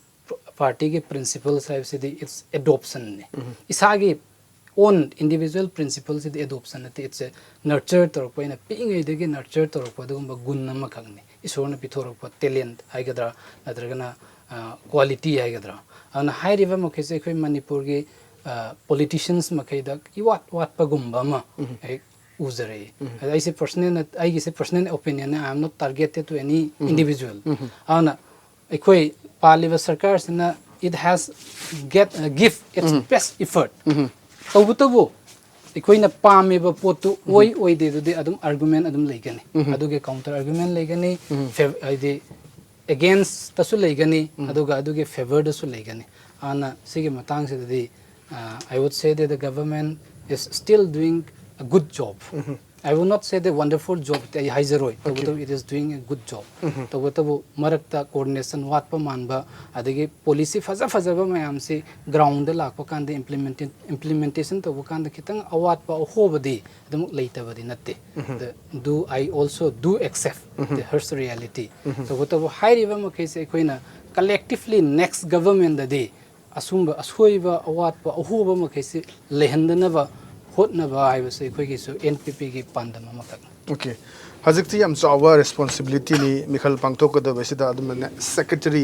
ꯄꯥꯔꯇꯤꯒꯤ ꯄ꯭ꯔꯤꯟꯁꯤꯄꯜꯁ ꯍꯥꯏꯕꯁꯤꯗꯤ ꯏꯠꯁ ꯑꯦꯗꯣꯞꯁꯟꯅꯤ꯫ ꯏꯁꯥꯒꯤ ꯑꯣꯟ ꯏꯟꯗꯤꯕꯤꯖꯨꯋꯦꯜ ꯄ꯭ꯔꯤꯟꯁꯤꯄꯜꯁꯤꯗꯤ ꯑꯦꯗꯣꯞꯁꯟ ꯅꯠꯇꯦ, ꯏꯠꯁ ꯑꯦ ꯅꯔꯆꯔ ꯇꯧꯔꯛꯄ, ꯑꯩꯅ ꯄꯤꯛꯏꯉꯩꯗꯒꯤ ꯅꯔꯆꯔ ꯇꯧꯔꯛꯄ ꯑꯗꯨꯒꯨꯝꯕ ꯒꯨꯟ ꯑꯃꯈꯛꯅꯤ, ꯏꯁꯣꯔꯅ ꯄꯤꯊꯣꯔꯛꯄ ꯇꯦꯂꯦꯟꯠ ꯍꯥꯏꯒꯗ꯭ꯔꯥ, ꯅꯠꯇ꯭ꯔꯒꯅ ꯀ꯭ꯋꯥꯂꯤꯇꯤ ꯍꯥꯏꯒꯗ꯭ꯔꯥ꯫ ꯑꯗꯨꯅ ꯍꯥꯏꯔꯤꯕ ꯃꯈꯩꯁꯦ ꯑꯩꯈꯣꯏ ꯃꯅꯤꯄꯨꯔꯒꯤ ꯄꯣꯂꯤꯇꯤꯁꯤꯌꯟꯁ ꯃꯈꯩꯗ ꯏꯋꯥꯠ ꯋꯥꯠꯄꯒꯨꯝꯕ ꯑꯃ ꯍꯦꯛ ꯎꯖꯔꯛꯏ꯫ ꯑꯗ ꯑꯩꯁꯦ ꯄꯔꯁꯅꯦꯜ, ꯑꯩꯒꯤꯁꯦ personal ꯑꯣꯄꯤꯅꯤꯌꯟꯅꯤ, I am not targeted to any individual꯫ ꯑꯗꯨꯅ ꯑꯩꯈꯣꯏ ꯄꯥꯜꯂꯤꯕ ꯁꯔꯀꯥꯔꯁꯤꯅ it has get give its best effort꯫ ꯇꯧꯕꯇꯕꯨ ꯑꯩꯈꯣꯏꯅ ꯄꯥꯝꯃꯤꯕ ꯄꯣꯠꯇꯨ ꯑꯣꯏ ꯑꯣꯏꯗꯦ ꯑꯗꯨꯗꯤ ꯑꯗꯨꯝ ꯑꯥꯔꯒꯨꯃꯦꯟ ꯑꯗꯨꯝ ꯂꯩꯒꯅꯤ꯫ ꯑꯗꯨꯒꯤ ꯀꯥꯎꯟꯇꯔ ꯑꯥꯔꯒꯨꯃꯦꯟ ꯂꯩꯒꯅꯤ꯫ ꯐꯦ-, ꯍꯥꯏꯗꯤ ꯑꯦꯒꯦꯟꯁꯇꯁꯨ ꯂꯩꯒꯅꯤ, ꯑꯗꯨꯒ ꯑꯗꯨꯒꯤ ꯐꯦꯚꯔꯗꯁꯨ ꯂꯩꯒꯅꯤ꯫ ꯑꯗꯨꯅ ꯁꯤꯒꯤ ꯃꯇꯥꯡꯁꯤꯗꯗꯤ, uh, I would say that the government is still doing a good job. I will not say the wonderful job ꯑꯩ ꯍꯥꯏꯖꯔꯣꯏ꯫ ꯇꯧꯕꯇꯕꯨ it is doing a good job꯫ ꯇꯧꯕꯇꯕꯨ ꯃꯔꯛꯇ ꯀꯣꯑꯣꯔꯗꯤꯅꯦꯁꯟ ꯋꯥꯠꯄ ꯃꯥꯟꯕ, ꯑꯗꯒꯤ ꯄꯣꯂꯤꯁꯤ ꯐꯖ ꯐꯖꯕ ꯃꯌꯥꯝꯁꯤ ꯒ꯭ꯔꯥꯎꯟꯗ ꯂꯥꯛꯄ ꯀꯥꯟꯗ ꯏꯝꯄ꯭ꯂꯤꯃꯦꯟꯇꯦꯁꯟ ꯇꯧꯕ ꯀꯥꯟꯗ ꯈꯤꯇꯪ ꯑꯋꯥꯠꯄ ꯑꯍꯣꯕꯗꯤ ꯑꯗꯨꯃꯛ ꯂꯩꯇꯕꯗꯤ ꯅꯠꯇꯦ꯫ The, do, I also do accept the harsh reality꯫ ꯇꯧꯕꯇꯕꯨ ꯍꯥꯏꯔꯤꯕ ꯃꯈꯩꯁꯦ ꯑꯩꯈꯣꯏꯅ ꯀꯂꯦꯛꯇꯤꯚꯂꯤ ꯅꯦꯛꯁ ꯒꯚꯔꯟꯃꯦꯟꯗꯗꯤ ꯑꯁꯨꯝꯕ ꯑꯁꯣꯏꯕ, ꯑꯋꯥꯠꯄ, ꯑꯍꯣꯕ ꯃꯈꯩꯁꯤ ꯂꯩꯍꯟꯗꯅꯕ ꯍꯣꯠꯅꯕ ꯍꯥꯏꯕꯁꯤ ꯑꯩꯈꯣꯏꯒꯤꯁꯨ ꯑꯦꯟ ꯄꯤ ꯄꯤꯒꯤ ꯄꯥꯟꯗꯝ ꯑꯃꯈꯛꯅꯤ꯫ ꯑꯣꯀꯦ, ꯍꯧꯖꯤꯛꯇꯤ ꯌꯥꯝ ꯆꯥꯎꯕ ꯔꯦꯁꯄꯣꯟꯁꯤꯕꯤꯂꯤꯇꯤꯅꯤ ꯃꯤꯈꯜ ꯄꯥꯡꯊꯣꯛꯀꯗꯕꯁꯤꯗ꯫ ꯑꯗꯨꯝꯅ ꯁꯦꯀ꯭ꯔꯦꯇꯔꯤ,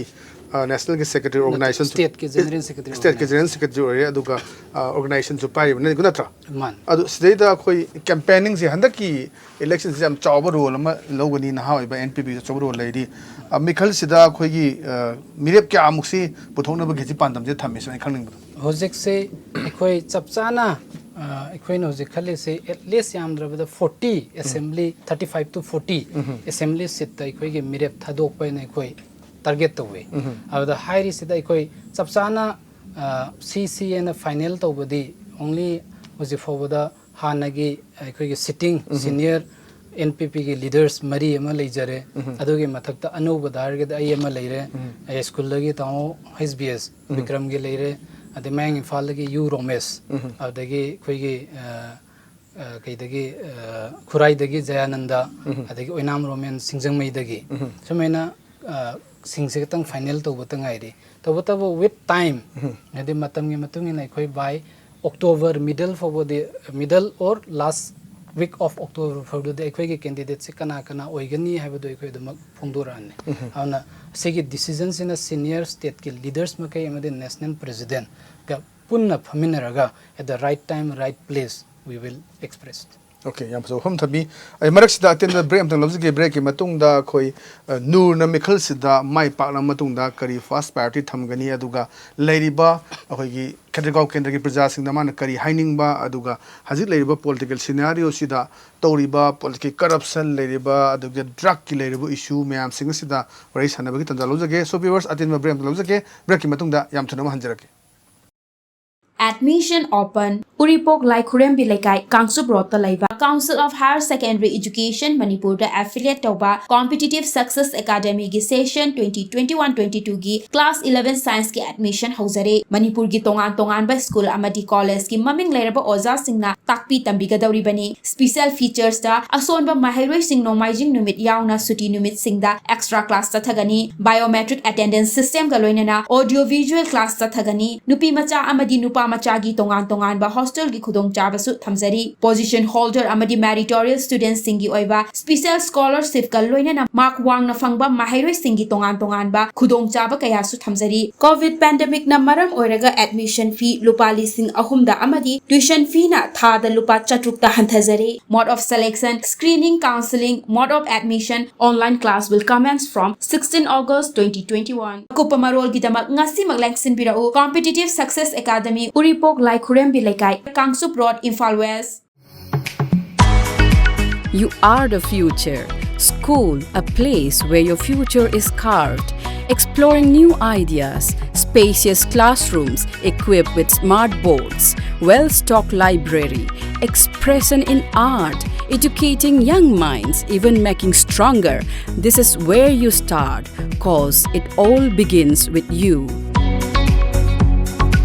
ꯅꯦꯁꯅꯦꯜꯒꯤ ꯁꯦꯀ꯭ꯔꯦꯇꯔꯤ, ꯑꯣꯔꯒꯅꯥꯏꯖꯦꯁꯟ, ꯁ꯭ꯇꯦꯠꯀꯤ ꯖꯦꯅꯔꯦꯜ ꯁꯦꯀ꯭ꯔꯦꯇꯔꯤ, ꯁ꯭ꯇꯦꯠꯀꯤ ꯑꯣꯔꯒꯅꯥꯏꯖꯦꯁꯟ꯫ ꯖꯦꯅꯔꯦꯜ ꯁꯦꯀ꯭ꯔꯦꯇꯔꯤ ꯑꯣꯏꯔꯦ, ꯑꯗꯨꯒ ꯑꯣꯔꯒꯅꯥꯏꯖꯦꯁꯟꯁꯨ ꯄꯥꯏꯔꯤꯕꯅꯤ, ꯅꯠꯇ꯭ꯔꯥ? ꯃꯥꯅꯤ꯫ ꯑꯗꯨ ꯁꯤꯗꯩꯗ ꯑꯩꯈꯣꯏ ꯀꯦꯝꯄꯦꯅꯤꯡꯁꯦ, ꯍꯟꯗꯛꯀꯤ ꯏꯂꯦꯛꯁꯟꯁꯦ ꯌꯥꯝ ꯆꯥꯎꯕ ꯔꯣꯜ ꯑꯃ ꯂꯧꯒꯅꯤ, ꯅꯍꯥ ꯑꯣꯏꯕ ꯑꯦꯟ ꯄꯤ ꯄꯤꯁꯨ ꯑꯆꯧꯕ ꯔꯣꯜ ꯂꯩꯔꯤ꯫ ꯑ, ꯃꯤꯈꯜꯁꯤꯗ ꯑꯩꯈꯣꯏꯒꯤ, ꯑ, ꯃꯤꯔꯦꯞ ꯀꯌꯥꯃꯨꯛꯁꯤ ꯄꯨꯊꯣꯛꯅꯕꯒꯤ ꯍꯧꯖꯤꯛ ꯄꯥꯟꯗꯝꯁꯦ ꯊꯝꯃꯤ, ꯁꯨꯃꯥꯏꯅ ꯈꯪꯅꯤꯡꯕꯗꯣ꯫ ꯍꯧꯖꯤꯛꯁꯦ ꯑꯩꯈꯣꯏ ꯆꯞ ꯆꯥꯅ, ꯑ, ꯑꯩꯈꯣꯏꯅ ꯍꯧꯖꯤꯛ ꯈꯜꯂꯤꯁꯦ ꯑꯦꯠꯂꯤꯁ ꯌꯥꯝꯗ꯭ꯔꯕꯗ forty assembly, thirty five to forty assembly ꯁꯤꯠꯇ ꯑꯩꯈꯣꯏꯒꯤ ꯃꯤꯔꯦꯞ ꯊꯥꯗꯣꯛꯄ ꯍꯥꯏꯅ ꯑꯩꯈꯣꯏ ꯇꯥꯔꯒꯦꯠ ꯇꯧꯋꯤ꯫ ꯑꯗꯨꯗ ꯍꯥꯏꯔꯤꯁꯤꯗ ꯑꯩꯈꯣꯏ ꯆꯞ ꯆꯥꯅ ꯁꯤ ꯁꯤ ꯑꯦꯅ ꯐꯥꯏꯅꯦꯜ ꯇꯧꯕꯗꯤ ꯑꯣꯡꯂꯤ ꯍꯧꯖꯤꯛ ꯐꯥꯎꯕꯗ ꯍꯥꯟꯅꯒꯤ ꯑꯩꯈꯣꯏꯒꯤ ꯁꯤꯇꯤꯡ ꯁꯤꯅꯤꯌꯔ ꯑꯦꯟ ꯄꯤ ꯄꯤꯒꯤ ꯂꯤꯗꯔꯁ ꯃꯔꯤ ꯑꯃ ꯂꯩꯖꯔꯦ꯫ ꯑꯗꯨꯒꯤ ꯃꯊꯛꯇ ꯑꯅꯧꯕꯗ ꯍꯥꯏꯔꯒꯗꯤ ꯑꯩ ꯑꯃ ꯂꯩꯔꯦ꯫ ꯑꯩ ꯁ꯭ꯀꯨꯜꯗꯒꯤ ꯇꯥꯃꯣ ꯍꯩꯁ ꯕꯤ ꯑꯦꯁ ꯕꯤꯀ꯭ꯔꯝꯒꯤ ꯂꯩꯔꯦ꯫ ꯑꯗꯩ ꯃꯌꯥꯡ ꯏꯝꯐꯥꯜꯗꯒꯤ ꯌꯨ ꯔꯣꯃꯦꯁ, ꯑꯗꯒꯤ ꯑꯩꯈꯣꯏꯒꯤ ꯀꯩꯗꯒꯤ, ꯈꯨꯔꯥꯏꯗꯒꯤ ꯖꯌꯥꯅꯟꯗ, ꯑꯗꯒꯤ ꯑꯣꯏꯅꯥꯝ ꯔꯣꯃꯦꯟ ꯁꯤꯡꯖꯃꯩꯗꯒꯤ, ꯁꯨꯃꯥꯏꯅ ꯁꯤꯡꯁꯦ ꯈꯤꯇꯪ ꯐꯥꯏꯅꯦꯜ ꯇꯧꯕꯇ ꯉꯥꯏꯔꯤ꯫ ꯇꯧꯕꯇꯕꯨ with time, ꯍꯥꯏꯗꯤ ꯃꯇꯝꯒꯤ ꯃꯇꯨꯡ ꯏꯟꯅ ꯑꯩꯈꯣꯏ by October middle ꯐꯥꯎꯕꯗꯤ, middle or last week of October ꯐꯥꯎꯕꯗꯤ ꯑꯩꯈꯣꯏꯒꯤ ꯀꯦꯟꯗꯤꯗꯦꯠꯁꯦ ꯀꯅꯥ ꯀꯅꯥ ꯑꯣꯏꯒꯅꯤ ꯍꯥꯏꯕꯗꯨ ꯑꯩꯈꯣꯏ ꯑꯗꯨꯃꯛ ꯐꯣꯡꯗꯣꯔꯛꯑꯅꯤ꯫ ꯑꯗꯨꯅ ꯁꯤꯒꯤ ꯗꯤꯁꯤꯖꯟꯁꯤꯅ ꯁꯤꯅꯤꯌꯔ ꯁ꯭ꯇꯦꯠꯀꯤ ꯂꯤꯗꯔꯁ ꯃꯈꯩ ꯑꯃꯗꯤ ꯅꯦꯁꯅꯦꯜ ꯄ꯭ꯔꯦꯁꯤꯗꯦꯟꯠꯀ ꯄꯨꯟꯅ ꯐꯝꯃꯤꯟꯅꯔꯒ at the right time, right place we will express. Okay, ꯌꯥꯝ ꯐꯖꯕ ꯋꯥꯐꯝ ꯊꯝꯕꯤ꯫ ꯑꯩ ꯃꯔꯛꯁꯤꯗ ꯑꯇꯦꯟꯕ ꯕ꯭ꯔꯦꯛ ꯑꯃꯇꯪ ꯂꯧꯖꯒꯦ꯫ ꯕ꯭ꯔꯦꯛꯀꯤ ꯃꯇꯨꯡꯗ ꯑꯩꯈꯣꯏ, ꯑ, ꯅꯨꯔꯅ ꯃꯤꯈꯜꯁꯤꯗ ꯃꯥꯏ ꯄꯥꯛꯂꯕ ꯃꯇꯨꯡꯗ ꯀꯔꯤ ꯐꯥꯔꯁ ꯄ꯭ꯔꯥꯏꯌꯣꯔꯤꯇꯤ ꯊꯝꯒꯅꯤ, ꯑꯗꯨꯒ ꯂꯩꯔꯤꯕ ꯑꯩꯈꯣꯏꯒꯤ ꯈꯦꯇ꯭ꯔꯤꯒꯥꯎ ꯀꯦꯟꯗ꯭ꯔꯒꯤ ꯄ꯭ꯔꯖꯥꯁꯤꯡꯗ ꯃꯥꯅ ꯀꯔꯤ ꯍꯥꯏꯅꯤꯡꯕ, ꯑꯗꯨꯒ ꯍꯧꯖꯤꯛ ꯂꯩꯔꯤꯕ ꯄꯣꯂꯤꯇꯤꯀꯦꯜ ꯁꯤꯅꯥꯔꯤꯑꯣꯁꯤꯗ ꯇꯧꯔꯤꯕ ꯄꯣꯂꯤꯇꯤꯀꯦꯜ ꯀꯔꯞꯁꯟ ꯂꯩꯔꯤꯕ, ꯑꯗꯨꯒ ꯗ꯭ꯔꯒꯀꯤ ꯂꯩꯔꯤꯕ ꯏꯁꯨ ꯃꯌꯥꯝꯁꯤꯡ ꯑꯁꯤꯗ ꯋꯥꯔꯤ ꯁꯥꯟꯅꯕꯒꯤ ꯇꯥꯟꯖꯥ ꯂꯧꯖꯒꯦ꯫ So viewers, ꯑꯇꯦꯟꯕ ꯕ꯭ꯔꯦꯛ ꯑꯃꯇ ꯂꯧꯖꯒꯦ꯫ ꯕ꯭ꯔꯦꯛꯀꯤ ꯃꯇꯨꯡꯗ ꯌꯥꯝ ꯊꯨꯅ ꯑꯃꯨꯛ ꯍꯟꯖꯔꯛꯀꯦ꯫ Admission open. ꯎꯔꯤꯄꯣꯛ ꯂꯥꯏꯈꯨꯔꯦꯝꯕꯤ ꯂꯩꯀꯥꯏ, ꯀꯥꯡꯆꯨꯞ ꯔꯣꯗꯇ ꯂꯩꯕ Council of Higher Secondary Education ꯃꯅꯤꯄꯨꯔꯗ affiliate ꯇꯧꯕ Competitive Success Academyꯒꯤ session twenty twenty one twenty twoꯒꯤ class eleven scienceꯀꯤ admission ꯍꯧꯖꯔꯦ꯫ ꯃꯅꯤꯄꯨꯔꯒꯤ ꯇꯣꯉꯥꯟ ꯇꯣꯉꯥꯟꯕ school ꯑꯃꯗꯤ collegeꯀꯤ ꯃꯃꯤꯡ ꯂꯩꯔꯕ ꯑꯣꯖꯥꯁꯤꯡꯅ ꯇꯥꯛꯄꯤ ꯇꯝꯕꯤꯒꯗꯧꯔꯤꯕꯅꯤ꯫ Special featuresꯇ ꯑꯁꯣꯟꯕ ꯃꯍꯩꯔꯣꯏꯁꯤꯡ ꯅꯣꯡꯃꯥꯏꯖꯤꯡ ꯅꯨꯃꯤꯠ ꯌꯥꯎꯅ ꯁꯨꯇꯤ ꯅꯨꯃꯤꯠꯁꯤꯡꯗ extra class ꯆꯠꯊꯒꯅꯤ꯫ Biometric attendance systemꯒ ꯂꯣꯏꯅꯅ audio visual class ꯆꯠꯊꯒꯅꯤ꯫ ꯅꯨꯄꯤ ꯃꯆꯥ ꯑꯃꯗꯤ ꯅꯨꯄꯥ ꯃꯆꯥꯒꯤ ꯇꯣꯉꯥꯟ ꯇꯣꯉꯥꯟꯕ hostelꯒꯤ ꯈꯨꯗꯣꯡꯆꯥꯕꯁꯨ ꯊꯝꯖꯔꯤ꯫ Position holder ꯑꯃꯗꯤ meritorious studentꯁꯤꯡꯒꯤ ꯑꯣꯏꯕ special scholarshipꯀ ꯂꯣꯏꯅꯅ mark ꯋꯥꯡꯅ ꯐꯪꯕ ꯃꯍꯩꯔꯣꯏꯁꯤꯡꯒꯤ ꯇꯣꯉꯥꯟ ꯇꯣꯉꯥꯟꯕ ꯈꯨꯗꯣꯡꯆꯥꯕ ꯀꯌꯥꯁꯨ ꯊꯝꯖꯔꯤ꯫ Covid pandemicꯅ ꯃꯔꯝ ꯑꯣꯏꯔꯒ admission fee ꯂꯨꯄꯥ ꯂꯤꯁꯤꯡ ꯑꯍꯨꯝꯗ ꯑꯃꯗꯤ tuition feeꯅ ꯊꯥꯗ ꯂꯨꯄꯥ ꯆꯥꯇ꯭ꯔꯨꯛꯇ ꯍꯟꯊꯖꯔꯦ꯫ Mode of selection, screening, counselling, mode of admission, online class will commence from sixteen August twenty twenty one꯫ ꯑꯀꯨꯞꯄ ꯃꯔꯣꯜꯒꯤꯗꯃꯛ ꯉꯁꯤꯃꯛ ꯂꯦꯡꯁꯤꯟꯕꯤꯔꯛꯎ꯫ Competitive Success Academy, Uripok Laikhurembi Leikai, Kangchup road, Imphal west. You are the future. School, a place where your future is carved. Exploring new ideas, spacious classrooms equipped with smart boards, well-stocked library, expression in art, educating young minds, even making stronger. This is where you start, cause it all begins with you.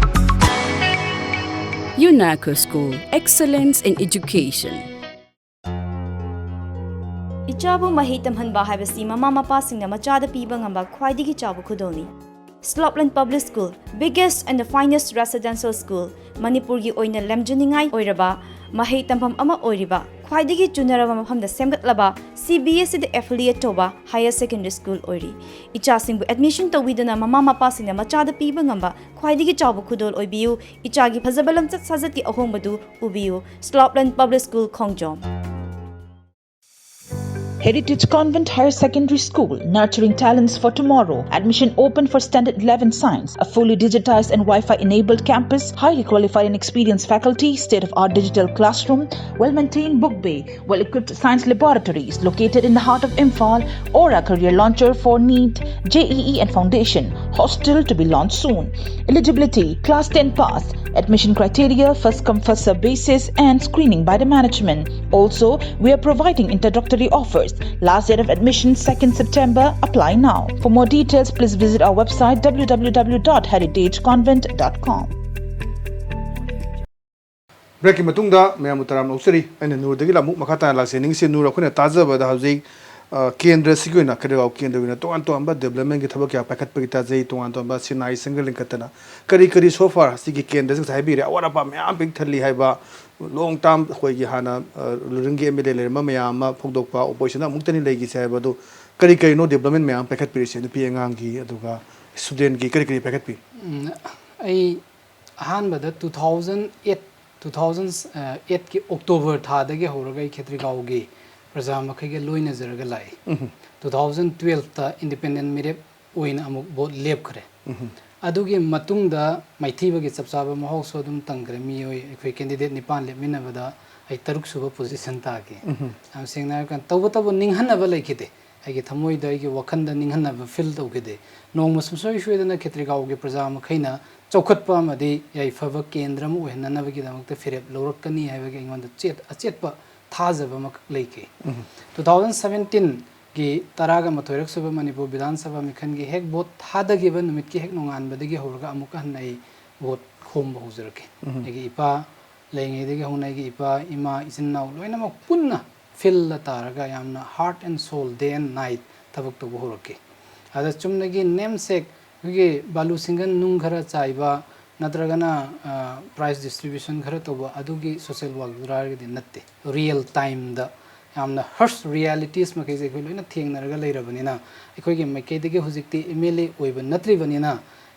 UNACO School, excellence in education. ꯏꯆꯥꯕꯨ ꯃꯍꯩ ꯇꯝꯍꯟꯕ ꯍꯥꯏꯕꯁꯤ ꯃꯃꯥ ꯃꯄꯥꯁꯤꯡꯅ ꯃꯆꯥꯗ ꯄꯤꯕ ꯉꯝꯕ ꯈ꯭ꯋꯥꯏꯗꯒꯤ ꯆꯥꯎꯕ ꯈꯨꯗꯣꯜꯅꯤ꯫ Slopeland Public School, biggest and the finest residential school, ꯃꯅꯤꯄꯨꯔꯒꯤ ꯑꯣꯏꯅ ꯂꯝꯖꯤꯡꯅꯤꯡꯉꯥꯏ ꯑꯣꯏꯔꯕ ꯃꯍꯩ ꯇꯝꯐꯝ ꯑꯃ ꯑꯣꯏꯔꯤꯕ, ꯈ꯭ꯋꯥꯏꯗꯒꯤ ꯆꯨꯅꯔꯕ ꯃꯐꯝꯗ ꯁꯦꯝꯒꯠꯂꯕ, CBSEꯗ affiliate ꯇꯧꯕ higher secondary school ꯑꯣꯏꯔꯤ꯫ ꯏꯆꯥꯁꯤꯡꯕꯨ admission ꯇꯧꯕꯤꯗꯨꯅ ꯃꯃꯥ ꯃꯄꯥꯁꯤꯡꯅ ꯃꯆꯥꯗ ꯄꯤꯕ ꯉꯝꯕ ꯈ꯭ꯋꯥꯏꯗꯒꯤ ꯆꯥꯎꯕ ꯈꯨꯗꯣꯜ ꯑꯣꯏꯕꯤꯌꯨ꯫ ꯏꯆꯥꯒꯤ ꯐꯖꯕ ꯂꯝꯆꯠ ꯁꯥꯖꯠꯀꯤ ꯑꯍꯣꯡꯕꯗꯨ ꯎꯕꯤꯌꯨ꯫ Slopeland Public School, Khongjom. Heritage Convent Higher Secondary School, nurturing talents for tomorrow. Admission open for Standard eleven Science, a fully digitized and Wi-Fi enabled campus, highly qualified and experienced faculty, state of art digital classroom, well maintained book bay, well equipped science laboratories, located in the heart of Imphal, Aura Career Launcher for NEET, JEE, and Foundation. Hostel to be launched soon. Eligibility: Class ten pass. Admission criteria: first come first serve basis and screening by the management. Also, we are providing introductory offers. Last date of admission: second September. Apply now. For more details, please visit our website, www.heritageconvent.com. ꯕ꯭ꯔꯦꯛꯀꯤ ꯃꯇꯨꯡꯗ ꯃꯌꯥꯝꯕꯨ ꯇꯔꯥꯝꯅ ꯑꯣꯛꯆꯔꯤ꯫ ꯑꯩꯅ ꯅꯨꯔꯗꯒꯤ ꯑꯃꯨꯛ ꯃꯈꯥ ꯇꯥꯅ ꯂꯥꯛꯆꯅꯤꯡꯉꯤꯁꯤ, ꯅꯨꯔ, ꯑꯩꯈꯣꯏꯅ ꯇꯥꯖꯕꯗ ꯍꯧꯖꯤꯛ ꯑ, ꯀꯦꯟꯗ꯭ꯔꯁꯤꯒꯤ ꯑꯣꯏꯅ, ꯈꯦꯇ꯭ꯔꯤꯒꯥꯎ ꯀꯦꯟꯗ꯭ꯔꯒꯤ ꯑꯣꯏꯅ ꯇꯣꯉꯥꯟ ꯇꯣꯉꯥꯟꯕ ꯗꯤꯕ꯭ꯂꯞꯃꯦꯟꯒꯤ ꯊꯕꯛ ꯀꯌꯥ ꯄꯥꯏꯈꯠꯄꯒꯤ ꯇꯥꯖꯩ꯫ ꯇꯣꯉꯥꯟ ꯇꯣꯉꯥꯟꯕ ꯁꯤꯟꯅꯥꯏꯁꯤꯡꯒ ꯂꯤꯡꯈꯠꯇꯅ ꯀꯔꯤ ꯀꯔꯤ so far ꯁꯤꯒꯤ ꯀꯦꯟꯗ꯭ꯔꯁꯤꯡ ꯉꯁꯥꯏ ꯍꯥꯏꯕꯤꯔꯦ, ꯑꯋꯥꯠ ꯑꯄꯥ ꯃꯌꯥꯝ ꯄꯤꯛ ꯊꯜꯂꯤ ꯍꯥꯏꯕ, long term ꯑꯩꯈꯣꯏꯒꯤ ꯍꯥꯟꯅ, ꯑ, ruling ꯒꯤ MLA ꯂꯩꯔꯝꯕ ꯃꯌꯥꯝ ꯑꯃ ꯐꯣꯡꯗꯣꯛꯄ, opposition ꯗ ꯑꯃꯨꯛꯇꯅꯤ ꯂꯩꯈꯤꯁꯦ ꯍꯥꯏꯕ, ꯑꯗꯨ ꯀꯔꯤ ꯀꯔꯤꯅꯣ ꯗꯤꯕ꯭ꯂꯞꯃꯦꯟ ꯃꯌꯥꯝ ꯄꯥꯏꯈꯠꯄꯤꯔꯤꯁꯦ ꯅꯨꯄꯤ ꯑꯉꯥꯡꯒꯤ ꯑꯗꯨꯒ student ꯀꯤ ꯀꯔꯤ ꯀꯔꯤ ꯄꯥꯏꯈꯠꯄꯤ? ꯎꯝ, ꯑꯩ ꯑꯍꯥꯟꯕꯗ two thousand eight, two thousand eight ꯀꯤ October ꯊꯥꯗꯒꯤ ꯍꯧꯔꯒ ꯑꯩ ꯈꯦꯇ꯭ꯔꯤꯒꯥꯎꯒꯤ ꯄ꯭ꯔꯖꯥ ꯃꯈꯩꯒ ꯂꯣꯏꯅꯖꯔꯒ ꯂꯥꯛꯏ꯫ Two thousand twelve ꯇ independent ꯃꯤꯔꯦꯞ ꯑꯣꯏꯅ ꯑꯃꯨꯛ ꯚꯣꯠ ꯂꯦꯞꯈ꯭ꯔꯦ꯫ ꯑꯗꯨꯒꯤ ꯃꯇꯨꯡꯗ ꯃꯥꯏꯊꯤꯕꯒꯤ ꯆꯞ ꯆꯥꯕ ꯃꯍꯥꯎꯁꯨ ꯑꯗꯨꯝ ꯇꯪꯈ꯭ꯔꯦ꯫ ꯃꯤꯑꯣꯏ ꯑꯩꯈꯣꯏ candidate ꯅꯤꯄꯥꯟ ꯂꯦꯞꯃꯤꯟꯅꯕꯗ ꯑꯩ ꯇꯔꯨꯛ ꯁꯨꯕ position ꯇꯥꯈꯤ꯫ ꯌꯥꯝ ꯁꯦꯡꯅ ꯍꯥꯏꯔꯀꯥꯟꯗ ꯇꯧꯕꯇꯕꯨ ꯅꯤꯡꯍꯟꯅꯕ ꯂꯩꯈꯤꯗꯦ꯫ ꯑꯩꯒꯤ ꯊꯃꯣꯏꯗ, ꯑꯩꯒꯤ ꯋꯥꯈꯜꯗ ꯅꯤꯡꯍꯟꯅꯕ ꯐꯤꯜ ꯇꯧꯈꯤꯗꯦ꯫ ꯅꯣꯡꯃ ꯁꯨꯡꯁꯣꯏ ꯁꯣꯏꯗꯅ ꯈꯦꯇ꯭ꯔꯤꯒꯥꯎꯒꯤ ꯄ꯭ꯔꯖꯥ ꯃꯈꯩꯅ ꯆꯥꯎꯈꯠꯄ ꯑꯃꯗꯤ ꯌꯥꯏꯐꯕ ꯀꯦꯟꯗ꯭ꯔ ꯑꯃ ꯑꯣꯏꯍꯟꯅꯅꯕꯒꯤꯗꯃꯛꯇ ꯐꯤꯔꯦꯞ ꯂꯧꯔꯛꯀꯅꯤ ꯍꯥꯏꯕꯒꯤ ꯑꯩꯉꯣꯟꯗ ꯆꯦꯠ-, ꯑꯆꯦꯠꯄ ꯊꯥꯖꯕ ꯑꯃꯈꯛ ꯂꯩꯈꯤ꯫ ꯎꯝ꯫ Two thousand seventeen ꯒꯤ ꯇꯔꯥꯒ ꯃꯥꯊꯣꯏꯔꯛ ꯁꯨꯕ ꯃꯅꯤꯄꯨꯔ ꯕꯤꯙꯥꯟ ꯁꯚꯥ ꯃꯤꯈꯜꯒꯤ ꯍꯦꯛ ꯚꯣꯠ ꯊꯥꯗꯈꯤꯕ ꯅꯨꯃꯤꯠꯀꯤ ꯍꯦꯛ ꯅꯣꯡꯉꯥꯟꯕꯗꯒꯤ ꯍꯧꯔꯒ ꯑꯃꯨꯛꯀ ꯍꯟꯅ ꯑꯩ ꯚꯣꯠ ꯈꯣꯝꯕ ꯍꯧꯖꯔꯛꯈꯤ꯫ ꯎꯝ꯫ ꯑꯩꯒꯤ ꯏꯄꯥ ꯂꯩꯔꯤꯉꯩꯗꯒꯤ ꯍꯧꯅ ꯑꯩꯒꯤ ꯏꯄꯥ, ꯏꯃꯥ, ꯏꯆꯤꯟ ꯏꯅꯥꯎ ꯂꯣꯏꯅꯃꯛ ꯄꯨꯟꯅ ꯐꯤꯜꯗ ꯇꯥꯔꯒ ꯌꯥꯝꯅ heart and soul, day and night ꯊꯕꯛ ꯇꯧꯕ ꯍꯧꯔꯛꯈꯤ꯫ ꯑꯗ ꯆꯨꯝꯅꯒꯤ namesake ꯑꯩꯈꯣꯏꯒꯤ ꯕꯥꯂꯨ ꯁꯤꯡꯒꯟ ꯅꯨꯡ ꯈꯔ ꯆꯥꯏꯕ ꯅꯠꯇ꯭ꯔꯒꯅ, ꯑ, prize distribution ꯈꯔ ꯇꯧꯕ ꯑꯗꯨꯒꯤ social work ꯗꯨꯔꯥꯒꯗꯤ ꯅꯠꯇꯦ꯫ Real time ꯗ ꯌꯥꯝꯅ harsh realities ꯃꯈꯩꯁꯦ ꯑꯩꯈꯣꯏ ꯂꯣꯏꯅ ꯊꯦꯡꯅꯔꯒ ꯂꯩꯔꯕꯅꯤꯅ, ꯑꯩꯈꯣꯏꯒꯤ ꯃꯥꯏꯀꯩꯗꯒꯤ ꯍꯧꯖꯤꯛꯇꯤ M L A ꯑꯣꯏꯕ ꯅꯠꯇ꯭ꯔꯤꯕꯅꯤꯅ,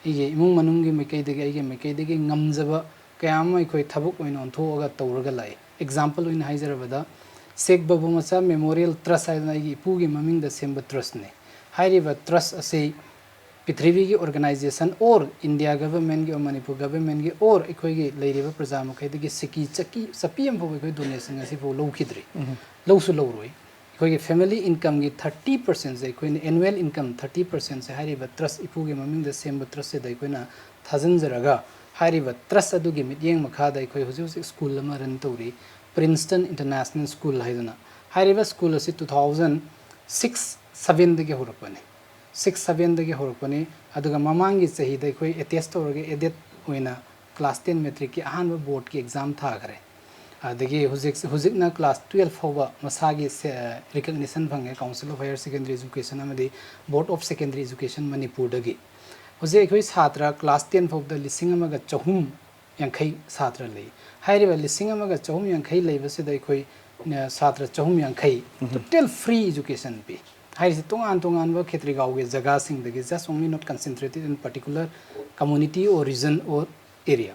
ꯑꯩꯒꯤ ꯏꯃꯨꯡ ꯃꯅꯨꯡꯒꯤ ꯃꯥꯏꯀꯩꯗꯒꯤ, ꯑꯩꯒꯤ ꯃꯥꯏꯀꯩꯗꯒꯤ ꯉꯝꯖꯕ ꯀꯌꯥ ꯑꯃ ꯑꯩꯈꯣꯏ ꯊꯕꯛ ꯑꯣꯏꯅ ꯑꯣꯟꯊꯣꯛꯑꯒ ꯇꯧꯔꯒ ꯂꯥꯛꯏ꯫ Example ꯑꯣꯏꯅ ꯍꯥꯏꯖꯔꯕꯗ, ꯁꯦꯈ ꯕꯥꯕꯨ ꯃꯆꯥ Memorial Trust ꯍꯥꯏꯗꯅ ꯑꯩꯒꯤ ꯏꯄꯨꯒꯤ ꯃꯃꯤꯡꯗ ꯁꯦꯝꯕ trust ꯅꯤ꯫ ꯍꯥꯏꯔꯤꯕ trust ꯑꯁꯤ ꯄ꯭ꯔꯤꯊꯤꯕꯤꯒꯤ organization or India government ꯒꯤ or ꯃꯅꯤꯄꯨꯔ government ꯒꯤ or ꯑꯩꯈꯣꯏꯒꯤ ꯂꯩꯔꯤꯕ ꯄ꯭ꯔꯖꯥ ꯃꯈꯩꯗꯒꯤ ꯁꯤꯀꯤ ꯆꯀꯤ-, ꯆꯄꯤ ꯑꯃꯐꯥꯎ ꯑꯩꯈꯣꯏ donation ꯉꯁꯤꯐꯥꯎ ꯂꯧꯈꯤꯗ꯭ꯔꯤ꯫ ꯎꯝ꯫ ꯂꯧꯁꯨ ꯂꯧꯔꯣꯏ꯫ ꯑꯩꯈꯣꯏꯒꯤ family income ꯒꯤ thirty percent ꯁꯦ, ꯑꯩꯈꯣꯏꯅ annual income thirty percent ꯁꯦ ꯍꯥꯏꯔꯤꯕ trust, ꯏꯄꯨꯒꯤ ꯃꯃꯤꯡꯗ ꯁꯦꯝꯕ trust ꯁꯤꯗ ꯑꯩꯈꯣꯏꯅ ꯊꯥꯖꯤꯟꯖꯔꯒ, ꯍꯥꯏꯔꯤꯕ trust ꯑꯗꯨꯒꯤ ꯃꯤꯠꯌꯦꯡ ꯃꯈꯥꯗ ꯑꯩꯈꯣꯏ ꯍꯧꯖꯤꯛ ꯍꯧꯖꯤꯛ school ꯑꯃ run ꯇꯧꯔꯤ, Princeton International School ꯍꯥꯏꯗꯅ꯫ ꯍꯥꯏꯔꯤꯕ school ꯑꯁꯤ two thousand six seven ꯗꯒꯤ ꯍꯧꯔꯛꯄꯅꯤ꯫ Six seven ꯗꯒꯤ ꯍꯧꯔꯛꯄꯅꯤ꯫ ꯑꯗꯨꯒ ꯃꯃꯥꯡꯒꯤ ꯆꯍꯤꯗ ꯑꯩꯈꯣꯏ attest ꯇꯧꯔꯒ aided ꯑꯣꯏꯅ class ten matric ꯀꯤ ꯑꯍꯥꯟꯕ board ꯀꯤ exam ꯊꯥꯈ꯭ꯔꯦ꯫ ꯑꯗꯒꯤ ꯍꯧꯖꯤꯛ, ꯍꯧꯖꯤꯛꯅ class twelve ꯐꯥꯎꯕ ꯃꯁꯥꯒꯤ ꯁꯦ-, recognition ꯐꯪꯉꯦ Council of Higher Secondary Education ꯑꯃꯗꯤ Board of Secondary Education ꯃꯅꯤꯄꯨꯔꯗꯒꯤ꯫ ꯍꯧꯖꯤꯛ ꯑꯩꯈꯣꯏ ꯁꯥꯇ꯭ꯔ class ten ꯐꯥꯎꯕꯗ ꯂꯤꯁꯤꯡ ꯑꯃꯒ ꯆꯍꯨꯝ ꯌꯥꯡꯈꯩ ꯁꯥꯇ꯭ꯔ ꯂꯩ꯫ ꯍꯥꯏꯔꯤꯕ ꯂꯤꯁꯤꯡ ꯑꯃꯒ ꯆꯍꯨꯝ ꯌꯥꯡꯈꯩ ꯂꯩꯕꯁꯤꯗ ꯑꯩꯈꯣꯏ, ꯑ, ꯁꯥꯇ꯭ꯔ ꯆꯍꯨꯝ ꯌꯥꯡꯈꯩ ꯎꯝ꯫ Total free education ꯄꯤ꯫ ꯍꯥꯏꯔꯤꯁꯤ ꯇꯣꯉꯥꯟ ꯇꯣꯉꯥꯟꯕ ꯈꯦꯇ꯭ꯔꯤꯒꯥꯎꯒꯤ ꯖꯒꯥꯁꯤꯡꯗꯒꯤ, just only not concentrated in particular community or region or area꯫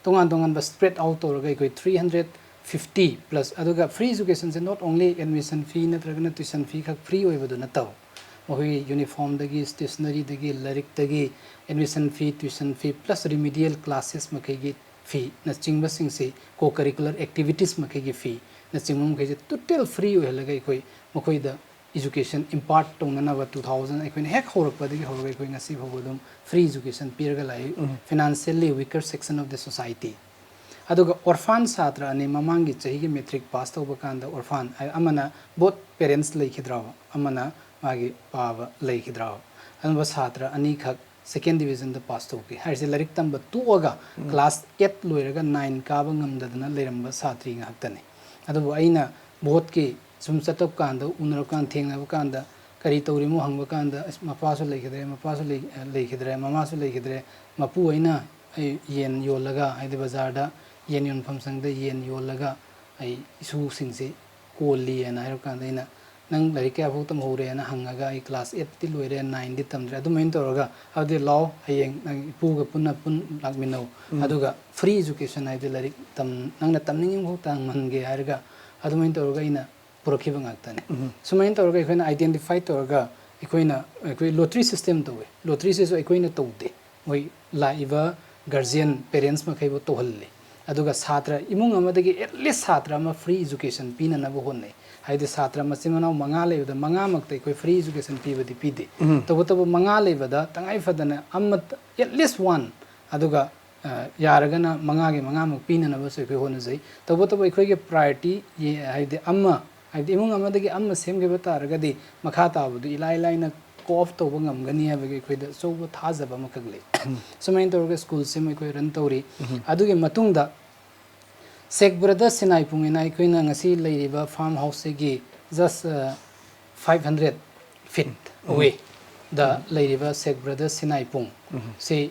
ꯇꯣꯉꯥꯟ ꯇꯣꯉꯥꯟꯕ spread out ꯇꯧꯔꯒ ꯑꯩꯈꯣꯏ three hundred fifty plus, ꯑꯗꯨꯒ free education say not only admission fee ꯅꯠꯇ꯭ꯔꯒꯅ tuition fee ꯈꯛ free ꯑꯣꯏꯕꯗꯨ ꯅꯠꯇꯕ, ꯃꯈꯣꯏꯒꯤ uniform ꯗꯒꯤ, stationery ꯗꯒꯤ, ꯂꯥꯏꯔꯤꯛꯇꯒꯤ, admission fee, tuition fee plus remedial classes ꯃꯈꯩꯒꯤ fee ꯅꯆꯤꯡꯕꯁꯤꯡꯁꯤ, co-curricular activities ꯃꯈꯩꯒꯤ fee ꯅꯆꯤꯡꯕ ꯃꯈꯩꯁꯦ total free ꯑꯣꯏꯍꯜꯂꯒ ꯑꯩꯈꯣꯏ ꯃꯈꯣꯏꯗ education impart ꯇꯧꯅꯅꯕ two thousand ꯑꯩꯈꯣꯏꯅ ꯍꯦꯛ ꯍꯧꯔꯛꯄꯗꯒꯤ ꯍꯧꯔꯒ ꯑꯩꯈꯣꯏ ꯉꯁꯤ ꯐꯥꯎꯕ ꯑꯗꯨꯝ free education ꯄꯤꯔꯒ ꯂꯥꯛꯏ, financially weaker section of the society꯫ ꯑꯗꯨꯒ orphan ꯁꯥꯇ꯭ꯔ ꯑꯅꯤ, ꯃꯃꯥꯡꯒꯤ ꯆꯍꯤꯒꯤ matric pass ꯇꯧꯕ ꯀꯥꯟꯗ orphan, ꯑꯃꯅ both parents ꯂꯩꯈꯤꯗ꯭ꯔꯕ, ꯑꯃꯅ ꯃꯥꯒꯤ ꯄꯥꯕ ꯂꯩꯈꯤꯗ꯭ꯔꯕ, ꯑꯗꯨꯝꯕ ꯁꯥꯇ꯭ꯔ ꯑꯅꯤꯈꯛ second division ꯗ pass ꯇꯧꯈꯤ ꯍꯥꯏꯔꯤꯁꯦ ꯂꯥꯏꯔꯤꯛ ꯇꯝꯕ ꯇꯣꯛꯑꯒ class eight ꯂꯣꯏꯔꯒ nine ꯀꯥꯕ ꯉꯝꯗꯗꯅ ꯂꯩꯔꯝꯕ ꯁꯥꯇ꯭ꯔꯤ ꯉꯥꯛꯇꯅꯤ꯫ ꯑꯗꯨꯕꯨ ꯑꯩꯅ board ꯀꯤ ꯁꯨꯝ ꯆꯠꯇꯞ ꯀꯥꯟꯗ, ꯎꯅꯔꯛ ꯀꯥꯟꯗ, ꯊꯦꯡꯅꯕ ꯀꯥꯟꯗ ꯀꯔꯤ ꯇꯧꯔꯤꯃꯣ ꯍꯪꯕ ꯀꯥꯟꯗ, "ꯑꯁ, ꯃꯄꯥꯁꯨ ꯂꯩꯈꯤꯗ꯭ꯔꯦ, ꯃꯄꯥꯁꯨ ꯂꯩ-, ꯂꯩꯈꯤꯗ꯭ꯔꯦ, ꯃꯃꯥꯁꯨ ꯂꯩꯈꯤꯗ꯭ꯔꯦ, ꯃꯄꯨ ꯑꯩꯅ ꯑꯩ ꯌꯦꯟ ꯌꯣꯜꯂꯒ, ꯍꯥꯏꯗꯤ ꯕꯖꯥꯔꯗ ꯌꯦꯟ ꯌꯣꯟꯐꯝ ꯁꯪꯗ ꯌꯦꯟ ꯌꯣꯜꯂꯒ ꯑꯩ ꯏꯁꯨꯁꯤꯡꯁꯤ ꯀꯣꯜꯂꯤꯑꯅ" ꯍꯥꯏꯔꯛꯄ ꯀꯥꯟꯗ ꯑꯩꯅ, "ꯅꯪ ꯂꯥꯏꯔꯤꯛ ꯀꯌꯥꯐꯥꯎ ꯇꯝꯍꯧꯔꯦꯅ?" ꯍꯪꯉꯒ, "ꯑꯩ class eight ꯇꯤ ꯂꯣꯏꯔꯦ, nine ꯗꯤ ꯇꯝꯗ꯭ꯔꯦ", ꯑꯗꯨꯃꯥꯏꯅ ꯇꯧꯔꯒ, ꯑꯗꯨꯗꯤ ꯂꯥꯛꯑꯣ, ꯍꯌꯦꯡ ꯅꯪ ꯏꯄꯨꯒ ꯄꯨꯟꯅ ꯄꯨꯟ ꯂꯥꯛꯃꯤꯟꯅꯧ, ꯑꯗꯨꯒ free education ꯍꯥꯏꯗꯤ ꯂꯥꯏꯔꯤꯛ ꯇꯝ-, ꯅꯪꯅ ꯇꯝꯅꯤꯡꯉꯤꯕꯐꯥꯎ ꯇꯝꯍꯟꯒꯦ ꯍꯥꯏꯔꯒ, ꯑꯗꯨꯃꯥꯏꯅ ꯇꯧꯔꯒ ꯑꯩꯅ ꯄꯨꯔꯛꯈꯤꯕ ꯉꯥꯛꯇꯅꯤ꯫ ꯁꯨꯃꯥꯏꯅ ꯇꯧꯔꯒ ꯑꯩꯈꯣꯏꯅ identify ꯇꯧꯔꯒ ꯑꯩꯈꯣꯏꯅ, ꯑꯩꯈꯣꯏ lottery system ꯇꯧꯋꯦ꯫ Lottery ꯁꯤꯁꯨ ꯑꯩꯈꯣꯏꯅ ꯇꯧꯗꯦ, ꯃꯣꯏ ꯂꯥꯛꯏꯕ guardian, parents ꯃꯈꯩꯕꯨ ꯇꯧꯍꯜꯂꯤ꯫ ꯑꯗꯨꯒ ꯁꯥꯇ꯭ꯔ ꯏꯃꯨꯡ ꯑꯃꯗꯒꯤ at least ꯁꯥꯇ꯭ꯔ ꯑꯃ free education ꯄꯤꯅꯅꯕ ꯍꯣꯠꯅꯩ꯫ ꯍꯥꯏꯗꯤ ꯁꯥꯇ꯭ꯔ ꯃꯆꯤꯟ ꯃꯅꯥꯎ ꯃꯉꯥ ꯂꯩꯕꯗ ꯃꯉꯥꯃꯛꯇ ꯑꯩꯈꯣꯏ free education ꯄꯤꯕꯗꯤ ꯄꯤꯗꯦ꯫ ꯇꯧꯕꯇꯕꯨ ꯃꯉꯥ ꯂꯩꯕꯗ ꯇꯉꯥꯏ ꯐꯗꯅ ꯑꯃ, at least one, ꯑꯗꯨꯒ ꯑ, ꯌꯥꯔꯒꯅ ꯃꯉꯥꯒꯤ ꯃꯉꯥꯃꯛ ꯄꯤꯅꯅꯕꯁꯨ ꯑꯩꯈꯣꯏ ꯍꯣꯠꯅꯖꯩ꯫ ꯇꯧꯕꯇꯕꯨ ꯑꯩꯈꯣꯏꯒꯤ priority ꯌꯦ-, ꯍꯥꯏꯕꯗꯤ ꯑꯃ, ꯍꯥꯏꯕꯗꯤ ꯏꯃꯨꯡ ꯑꯃꯗꯒꯤ ꯑꯃ ꯁꯦꯝꯈꯤꯕ ꯇꯥꯔꯒꯗꯤ ꯃꯈꯥ ꯇꯥꯕꯗꯨ ꯏꯂꯥꯏ ꯂꯥꯏꯅ cope ꯇꯧꯕ ꯉꯝꯒꯅꯤ ꯍꯥꯏꯕꯒꯤ ꯑꯩꯈꯣꯏꯗ ꯑꯆꯧꯕ ꯊꯥꯖꯕ ꯑꯃꯈꯛ ꯂꯩ꯫ ꯁꯨꯃꯥꯏꯅ ꯇꯧꯔꯒ school ꯁꯤꯃ ꯑꯩꯈꯣꯏ run ꯇꯧꯔꯤ꯫ ꯑꯗꯨꯒꯤ ꯃꯇꯨꯡꯗ Sheikh Brothers ꯁꯤꯅꯥꯏꯄꯨꯡ ꯍꯥꯏꯅ ꯑꯩꯈꯣꯏꯅ ꯉꯁꯤ ꯂꯩꯔꯤꯕ farm house ꯁꯤꯒꯤ just, ꯑ, five hundred feet away ꯗ ꯂꯩꯔꯤꯕ Sheikh Brothers ꯁꯤꯅꯥꯏꯄꯨꯡ ꯁꯤ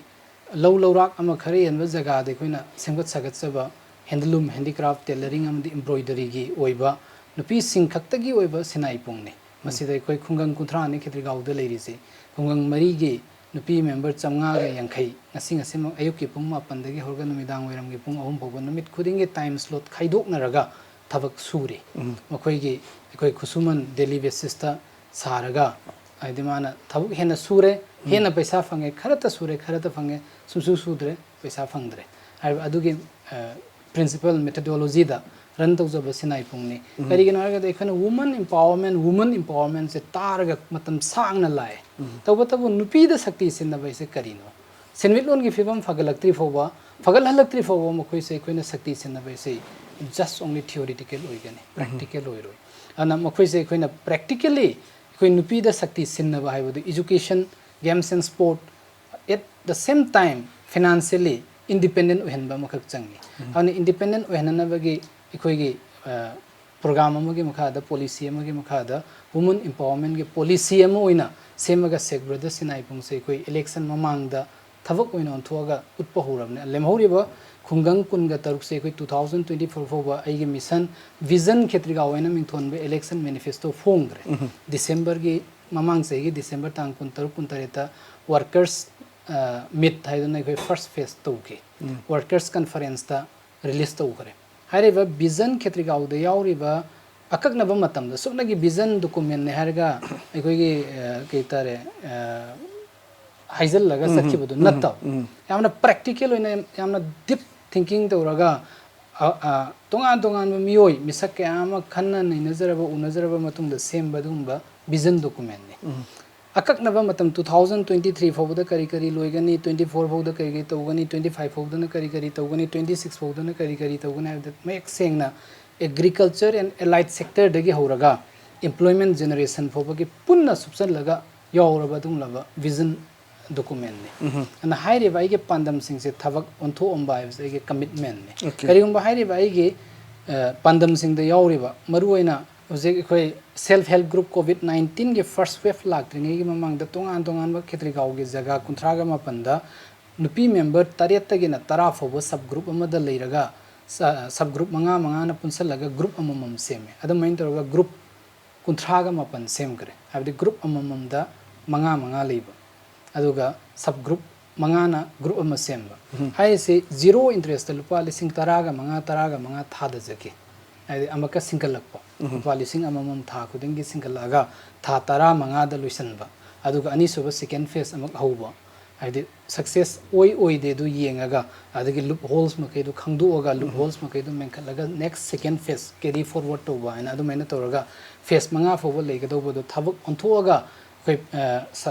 ꯂꯧ ꯂꯧꯔꯥꯛ ꯑꯃ ꯈꯔ ꯍꯦꯟꯕ ꯖꯒꯥꯗ ꯑꯩꯈꯣꯏꯅ ꯁꯦꯝꯒꯠ ꯁꯥꯒꯠꯆꯕ handloom, handicraft, tailoring ꯑꯃꯗꯤ embroidery ꯒꯤ ꯑꯣꯏꯕ ꯅꯨꯄꯤꯁꯤꯡ ꯈꯛꯇꯒꯤ ꯑꯣꯏꯕ ꯁꯤꯅꯥꯏꯄꯨꯡꯅꯤ꯫ ꯃꯁꯤꯗ ꯑꯩꯈꯣꯏ ꯈꯨꯡꯒꯪ ꯀꯨꯟꯊ꯭ꯔꯥꯅꯤ ꯈꯦꯇ꯭ꯔꯤꯒꯥꯎꯗ ꯂꯩꯔꯤꯁꯤ꯫ ꯈꯨꯡꯒꯪ ꯃꯔꯤꯒꯤ ꯅꯨꯄꯤ member ꯆꯥꯝꯃꯉꯥꯒ ꯌꯥꯡꯈꯩ ꯉꯁꯤ, ꯉꯁꯤꯃꯛ ꯑꯌꯨꯛꯀꯤ ꯄꯨꯡ ꯃꯥꯄꯟꯗꯒꯤ ꯍꯧꯔꯒ ꯅꯨꯃꯤꯗꯥꯡ ꯋꯥꯏꯔꯝꯒꯤ ꯄꯨꯡ ꯑꯍꯨꯝ ꯐꯥꯎꯕ ꯅꯨꯃꯤꯠ ꯈꯨꯗꯤꯡꯒꯤ time slot ꯈꯥꯏꯗꯣꯛꯅꯔꯒ ꯊꯕꯛ ꯁꯨꯔꯤ꯫ ꯃꯈꯣꯏꯒꯤ, ꯑꯩꯈꯣꯏ ꯈꯨꯠꯁꯨꯃꯟ daily basis ꯇ ꯁꯥꯔꯒ, ꯍꯥꯏꯗꯤ ꯃꯥꯅ ꯊꯕꯛ ꯍꯦꯟꯅ ꯁꯨꯔꯦ, ꯍꯦꯟꯅ ꯄꯩꯁꯥ ꯐꯪꯉꯦ, ꯈꯔꯇ ꯁꯨꯔꯦ, ꯈꯔꯇ ꯐꯪꯉꯦ, ꯁꯨꯡꯁꯨ ꯁꯨꯗ꯭ꯔꯦ, ꯄꯩꯁꯥ ꯐꯪꯗ꯭ꯔꯦ ꯍꯥꯏꯕ ꯑꯗꯨꯒꯤ, ꯑ, ꯄ꯭ꯔꯤꯟꯁꯤꯄꯜ ꯃꯦꯊꯗꯣꯂꯣꯖꯤꯗ ꯔꯟ ꯇꯧꯖꯕ ꯁꯤꯟꯅꯥꯏꯄꯨꯡꯅꯤ꯫ ꯀꯔꯤꯒꯤꯅꯣ ꯍꯥꯏꯔꯒꯗꯤ ꯑꯩꯈꯣꯏꯅ ꯋꯨꯃꯟ ꯏꯝꯄꯥꯋꯔꯃꯦꯟ, ꯋꯨꯃꯟ ꯏꯝꯄꯥꯋꯔꯃꯦꯟꯁꯦ ꯇꯥꯔꯒ ꯃꯇꯝ ꯁꯥꯡꯅ ꯂꯥꯛꯑꯦ꯫ ꯇꯧꯕꯇꯕꯨ ꯅꯨꯄꯤꯗ ꯁꯛꯇꯤ ꯁꯤꯟꯅꯕ ꯍꯥꯏꯁꯦ ꯀꯔꯤꯅꯣ? ꯁꯦꯟꯃꯤꯠꯂꯣꯟꯒꯤ ꯐꯤꯕꯝ ꯐꯒꯠꯂꯛꯇ꯭ꯔꯤ ꯐꯥꯎꯕ, ꯐꯒꯠꯍꯜꯂꯛꯇ꯭ꯔꯤ ꯐꯥꯎꯕ ꯃꯈꯣꯏꯁꯦ ꯑꯩꯈꯣꯏꯅ ꯁꯛꯇꯤ ꯁꯤꯟꯅꯕ ꯍꯥꯏꯁꯦ just only theoretical ꯑꯣꯏꯒꯅꯤ, practical ꯑꯣꯏꯔꯣꯏ꯫ ꯑꯗꯨꯅ ꯃꯈꯣꯏꯁꯦ ꯑꯩꯈꯣꯏꯅ practically ꯑꯩꯈꯣꯏ ꯅꯨꯄꯤꯗ ꯁꯛꯇꯤ ꯁꯤꯟꯅꯕ ꯍꯥꯏꯕꯗꯨ education, games and sport, at the same time financially independent ꯑꯣꯏꯍꯟꯕ ꯑꯃꯈꯛ ꯆꯪꯉꯤ꯫ ꯑꯗꯨꯅ independent ꯑꯣꯏꯍꯟꯅꯅꯕꯒꯤ ꯑꯩꯈꯣꯏꯒꯤ ꯄ꯭ꯔꯣꯒ꯭ꯔꯥꯝ ꯑꯃꯒꯤ ꯃꯈꯥꯗ, ꯄꯣꯂꯤꯁꯤ ꯑꯃꯒꯤ ꯃꯈꯥꯗ ꯋꯨꯃꯟ ꯏꯝꯄꯥꯋꯔꯃꯦꯟꯒꯤ ꯄꯣꯂꯤꯁꯤ ꯑꯃ ꯑꯣꯏꯅ ꯁꯦꯝꯃꯒ ꯁꯦꯛ ꯕ꯭ꯔꯗꯔ ꯁꯤꯟꯅꯥꯏꯄꯨꯡꯁꯦ ꯑꯩꯈꯣꯏ ꯏꯂꯦꯛꯁꯟ ꯃꯃꯥꯡꯗ ꯊꯕꯛ ꯑꯣꯏꯅ ꯑꯣꯟꯊꯣꯛꯑꯒ ꯎꯠꯄ ꯍꯧꯔꯕꯅꯦ꯫ ꯂꯦꯝꯍꯧꯔꯤꯕ ꯈꯨꯡꯒꯪ ꯀꯨꯟꯒ ꯇꯔꯨꯛꯁꯦ ꯑꯩꯈꯣꯏ two thousand twenty four ꯐꯥꯎꯕ ꯑꯩꯒꯤ mission Vision ꯈꯦꯇ꯭ꯔꯤꯒꯥꯎ ꯍꯥꯏꯅ ꯃꯤꯡꯊꯣꯟꯕ election manifesto ꯐꯣꯡꯈ꯭ꯔꯦ꯫ ꯗꯤꯁꯦꯝꯕꯔꯒꯤ, ꯃꯃꯥꯡ ꯆꯍꯤꯒꯤ ꯗꯤꯁꯦꯝꯕꯔ ꯇꯥꯡ ꯀꯨꯟꯇꯔꯨꯛ ꯀꯨꯟꯇꯔꯦꯠꯇ workers meet ꯍꯥꯏꯗꯨꯅ ꯑꯩꯈꯣꯏ first phase ꯇꯧꯈꯤ꯫ Workers conferenceꯇ release ꯇꯧꯈ꯭ꯔꯦ꯫ ꯍꯥꯏꯔꯤꯕ ꯚꯤꯖꯟ ꯈꯦꯇ꯭ꯔꯤꯒꯥꯎꯗ ꯌꯥꯎꯔꯤꯕ ꯑꯀꯛꯅꯕ ꯃꯇꯝꯗ ꯁꯨꯞꯅꯒꯤ ꯚꯤꯖꯟ ꯗꯣꯀꯨꯃꯦꯟꯅꯤ ꯍꯥꯏꯔꯒ ꯑꯩꯈꯣꯏꯒꯤ ꯀꯩ ꯍꯥꯏꯇꯥꯔꯦ, ꯍꯥꯏꯖꯤꯜꯂꯒ ꯆꯠꯈꯤꯕꯗꯨ ꯅꯠꯇꯕ, ꯌꯥꯝꯅ practical ꯑꯣꯏꯅ ꯌꯥꯝꯅ deep thinking ꯇꯧꯔꯒ ꯇꯣꯉꯥꯟ ꯇꯣꯉꯥꯟꯕ ꯃꯤꯑꯣꯏ ꯃꯤꯁꯛ ꯀꯌꯥ ꯑꯃ ꯈꯟꯅ ꯅꯩꯅꯖꯔꯕ, ꯎꯅꯖꯔꯕ ꯃꯇꯨꯡꯗ ꯁꯦꯝꯕ ꯑꯗꯨꯒꯨꯝꯕ ꯚꯤꯖꯟ ꯗꯣꯀꯨꯃꯦꯟꯅꯤ꯫ ꯑꯀꯛꯅꯕ ꯃꯇꯝ two thousand twenty three ꯐꯥꯎꯕꯗ ꯀꯔꯤ ꯀꯔꯤ ꯂꯣꯏꯒꯅꯤ, twenty four ꯐꯥꯎꯗ ꯀꯔꯤ ꯀꯔꯤ ꯇꯧꯒꯅꯤ, twenty five ꯐꯥꯎꯗꯅ ꯀꯔꯤ ꯀꯔꯤ ꯇꯧꯒꯅꯤ, twenty six ꯐꯥꯎꯗꯅ ꯀꯔꯤ ꯀꯔꯤ ꯇꯧꯒꯅꯤ ꯍꯥꯏꯕꯗ ꯃꯌꯦꯛ ꯁꯦꯡꯅ agriculture and allied sectorꯗꯒꯤ ꯍꯧꯔꯒ employment generation ꯐꯥꯎꯕꯒꯤ ꯄꯨꯟꯅ ꯁꯨꯞꯆꯜꯂꯒ ꯌꯥꯎꯔꯕ ꯑꯗꯨꯒꯨꯝꯂꯕ ꯚꯤꯖꯟ ꯗꯣꯀꯨꯃꯦꯟꯅꯤ꯫ ꯑꯗꯨꯅ ꯍꯥꯏꯔꯤꯕ ꯑꯩꯒꯤ ꯄꯥꯟꯗꯝꯁꯤꯡꯁꯦ ꯊꯕꯛ ꯑꯣꯟꯊꯣꯛꯑꯝꯕ ꯍꯥꯏꯕꯁꯦ ꯑꯩꯒꯤ commitmentꯅꯤ꯫ ꯀꯔꯤꯒꯨꯝꯕ ꯍꯥꯏꯔꯤꯕ ꯑꯩꯒꯤ ꯄꯥꯟꯗꯝꯁꯤꯡꯗ ꯌꯥꯎꯔꯤꯕ ꯃꯔꯨꯑꯣꯏꯅ ꯍꯧꯖꯤꯛ ꯑꯩꯈꯣꯏ self help group COVID nineteenꯒꯤ first wave ꯂꯥꯛꯇ꯭ꯔꯤꯉꯩꯒꯤ ꯃꯃꯥꯡꯗ ꯇꯣꯉꯥꯟ ꯇꯣꯉꯥꯟꯕ ꯈꯦꯇ꯭ꯔꯤꯒꯥꯎꯒꯤ ꯖꯒꯥ ꯀꯨꯟꯊ꯭ꯔꯥꯒ ꯃꯥꯄꯟꯗ ꯅꯨꯄꯤ member ꯇꯔꯦꯠꯇꯒꯤꯅ ꯇꯔꯥ ꯐꯥꯎꯕ sub group ꯑꯃꯗ ꯂꯩꯔꯒ sub group ꯃꯉꯥ ꯃꯉꯥꯅ ꯄꯨꯟꯁꯤꯜꯂꯒ group ꯑꯃꯃꯝ ꯁꯦꯝꯃꯦ꯫ ꯑꯗꯨꯃꯥꯏꯅ ꯇꯧꯔꯒ group ꯀꯨꯟꯊ꯭ꯔꯥꯒ ꯃꯥꯄꯟ ꯁꯦꯝꯈ꯭ꯔꯦ꯫ ꯍꯥꯏꯕꯗꯤ group ꯑꯃꯃꯝꯗ ꯃꯉꯥ ꯃꯉꯥ ꯂꯩꯕ, ꯑꯗꯨꯒ sub group ꯃꯉꯥꯅ group ꯑꯃ ꯁꯦꯝꯕ꯫ ꯍꯥꯏꯔꯤꯁꯤ zero interestꯇ ꯂꯨꯄꯥ ꯂꯤꯁꯤꯡ ꯇꯔꯥꯒ ꯃꯉꯥ, ꯇꯔꯥꯒ ꯃꯉꯥ ꯊꯥꯗꯖꯈꯤ꯫ ꯍꯥꯏꯗꯤ ꯑꯃꯨꯛꯀ ꯁꯤꯡꯀꯠꯂꯛꯄ, ꯂꯨꯄꯥ ꯂꯤꯁꯤꯡ ꯑꯃꯃꯝ ꯊꯥ ꯈꯨꯗꯤꯡꯒꯤ ꯁꯤꯡꯀꯠꯂꯛꯑꯒ ꯊꯥ ꯇꯔꯥꯃꯉꯥꯗ ꯂꯣꯏꯁꯤꯟꯕ, ꯑꯗꯨꯒ ꯑꯅꯤꯁꯨꯕ second phase ꯑꯃꯨꯛ ꯍꯧꯕ꯫ ꯍꯥꯏꯗꯤ ꯁꯛꯁꯦꯁ ꯑꯣꯏ ꯑꯣꯏꯗꯦ ꯑꯗꯨ ꯌꯦꯡꯉꯒ, ꯑꯗꯒꯤ ꯂꯨꯞ ꯍꯣꯜꯁ ꯃꯈꯩꯗꯨ ꯈꯪꯗꯣꯛꯑꯒ, ꯂꯨꯞ ꯍꯣꯜꯁ ꯃꯈꯩꯗꯨ ꯃꯦꯟꯈꯠꯂꯒ, ꯅꯦꯛꯁ ꯁꯦꯀꯦꯟ ꯐꯦꯁ, ꯀꯦꯔꯤ ꯐꯣꯔꯋꯥꯔꯗ ꯇꯧꯕ ꯍꯥꯏꯅ ꯑꯗꯨꯃꯥꯏꯅ ꯇꯧꯔꯒ, ꯐꯦꯁ ꯃꯉꯥ ꯐꯥꯎꯕ ꯂꯩꯒꯗꯧꯕꯗꯣ ꯊꯕꯛ ꯑꯣꯟꯊꯣꯛꯑꯒ, ꯑꯩꯈꯣꯏ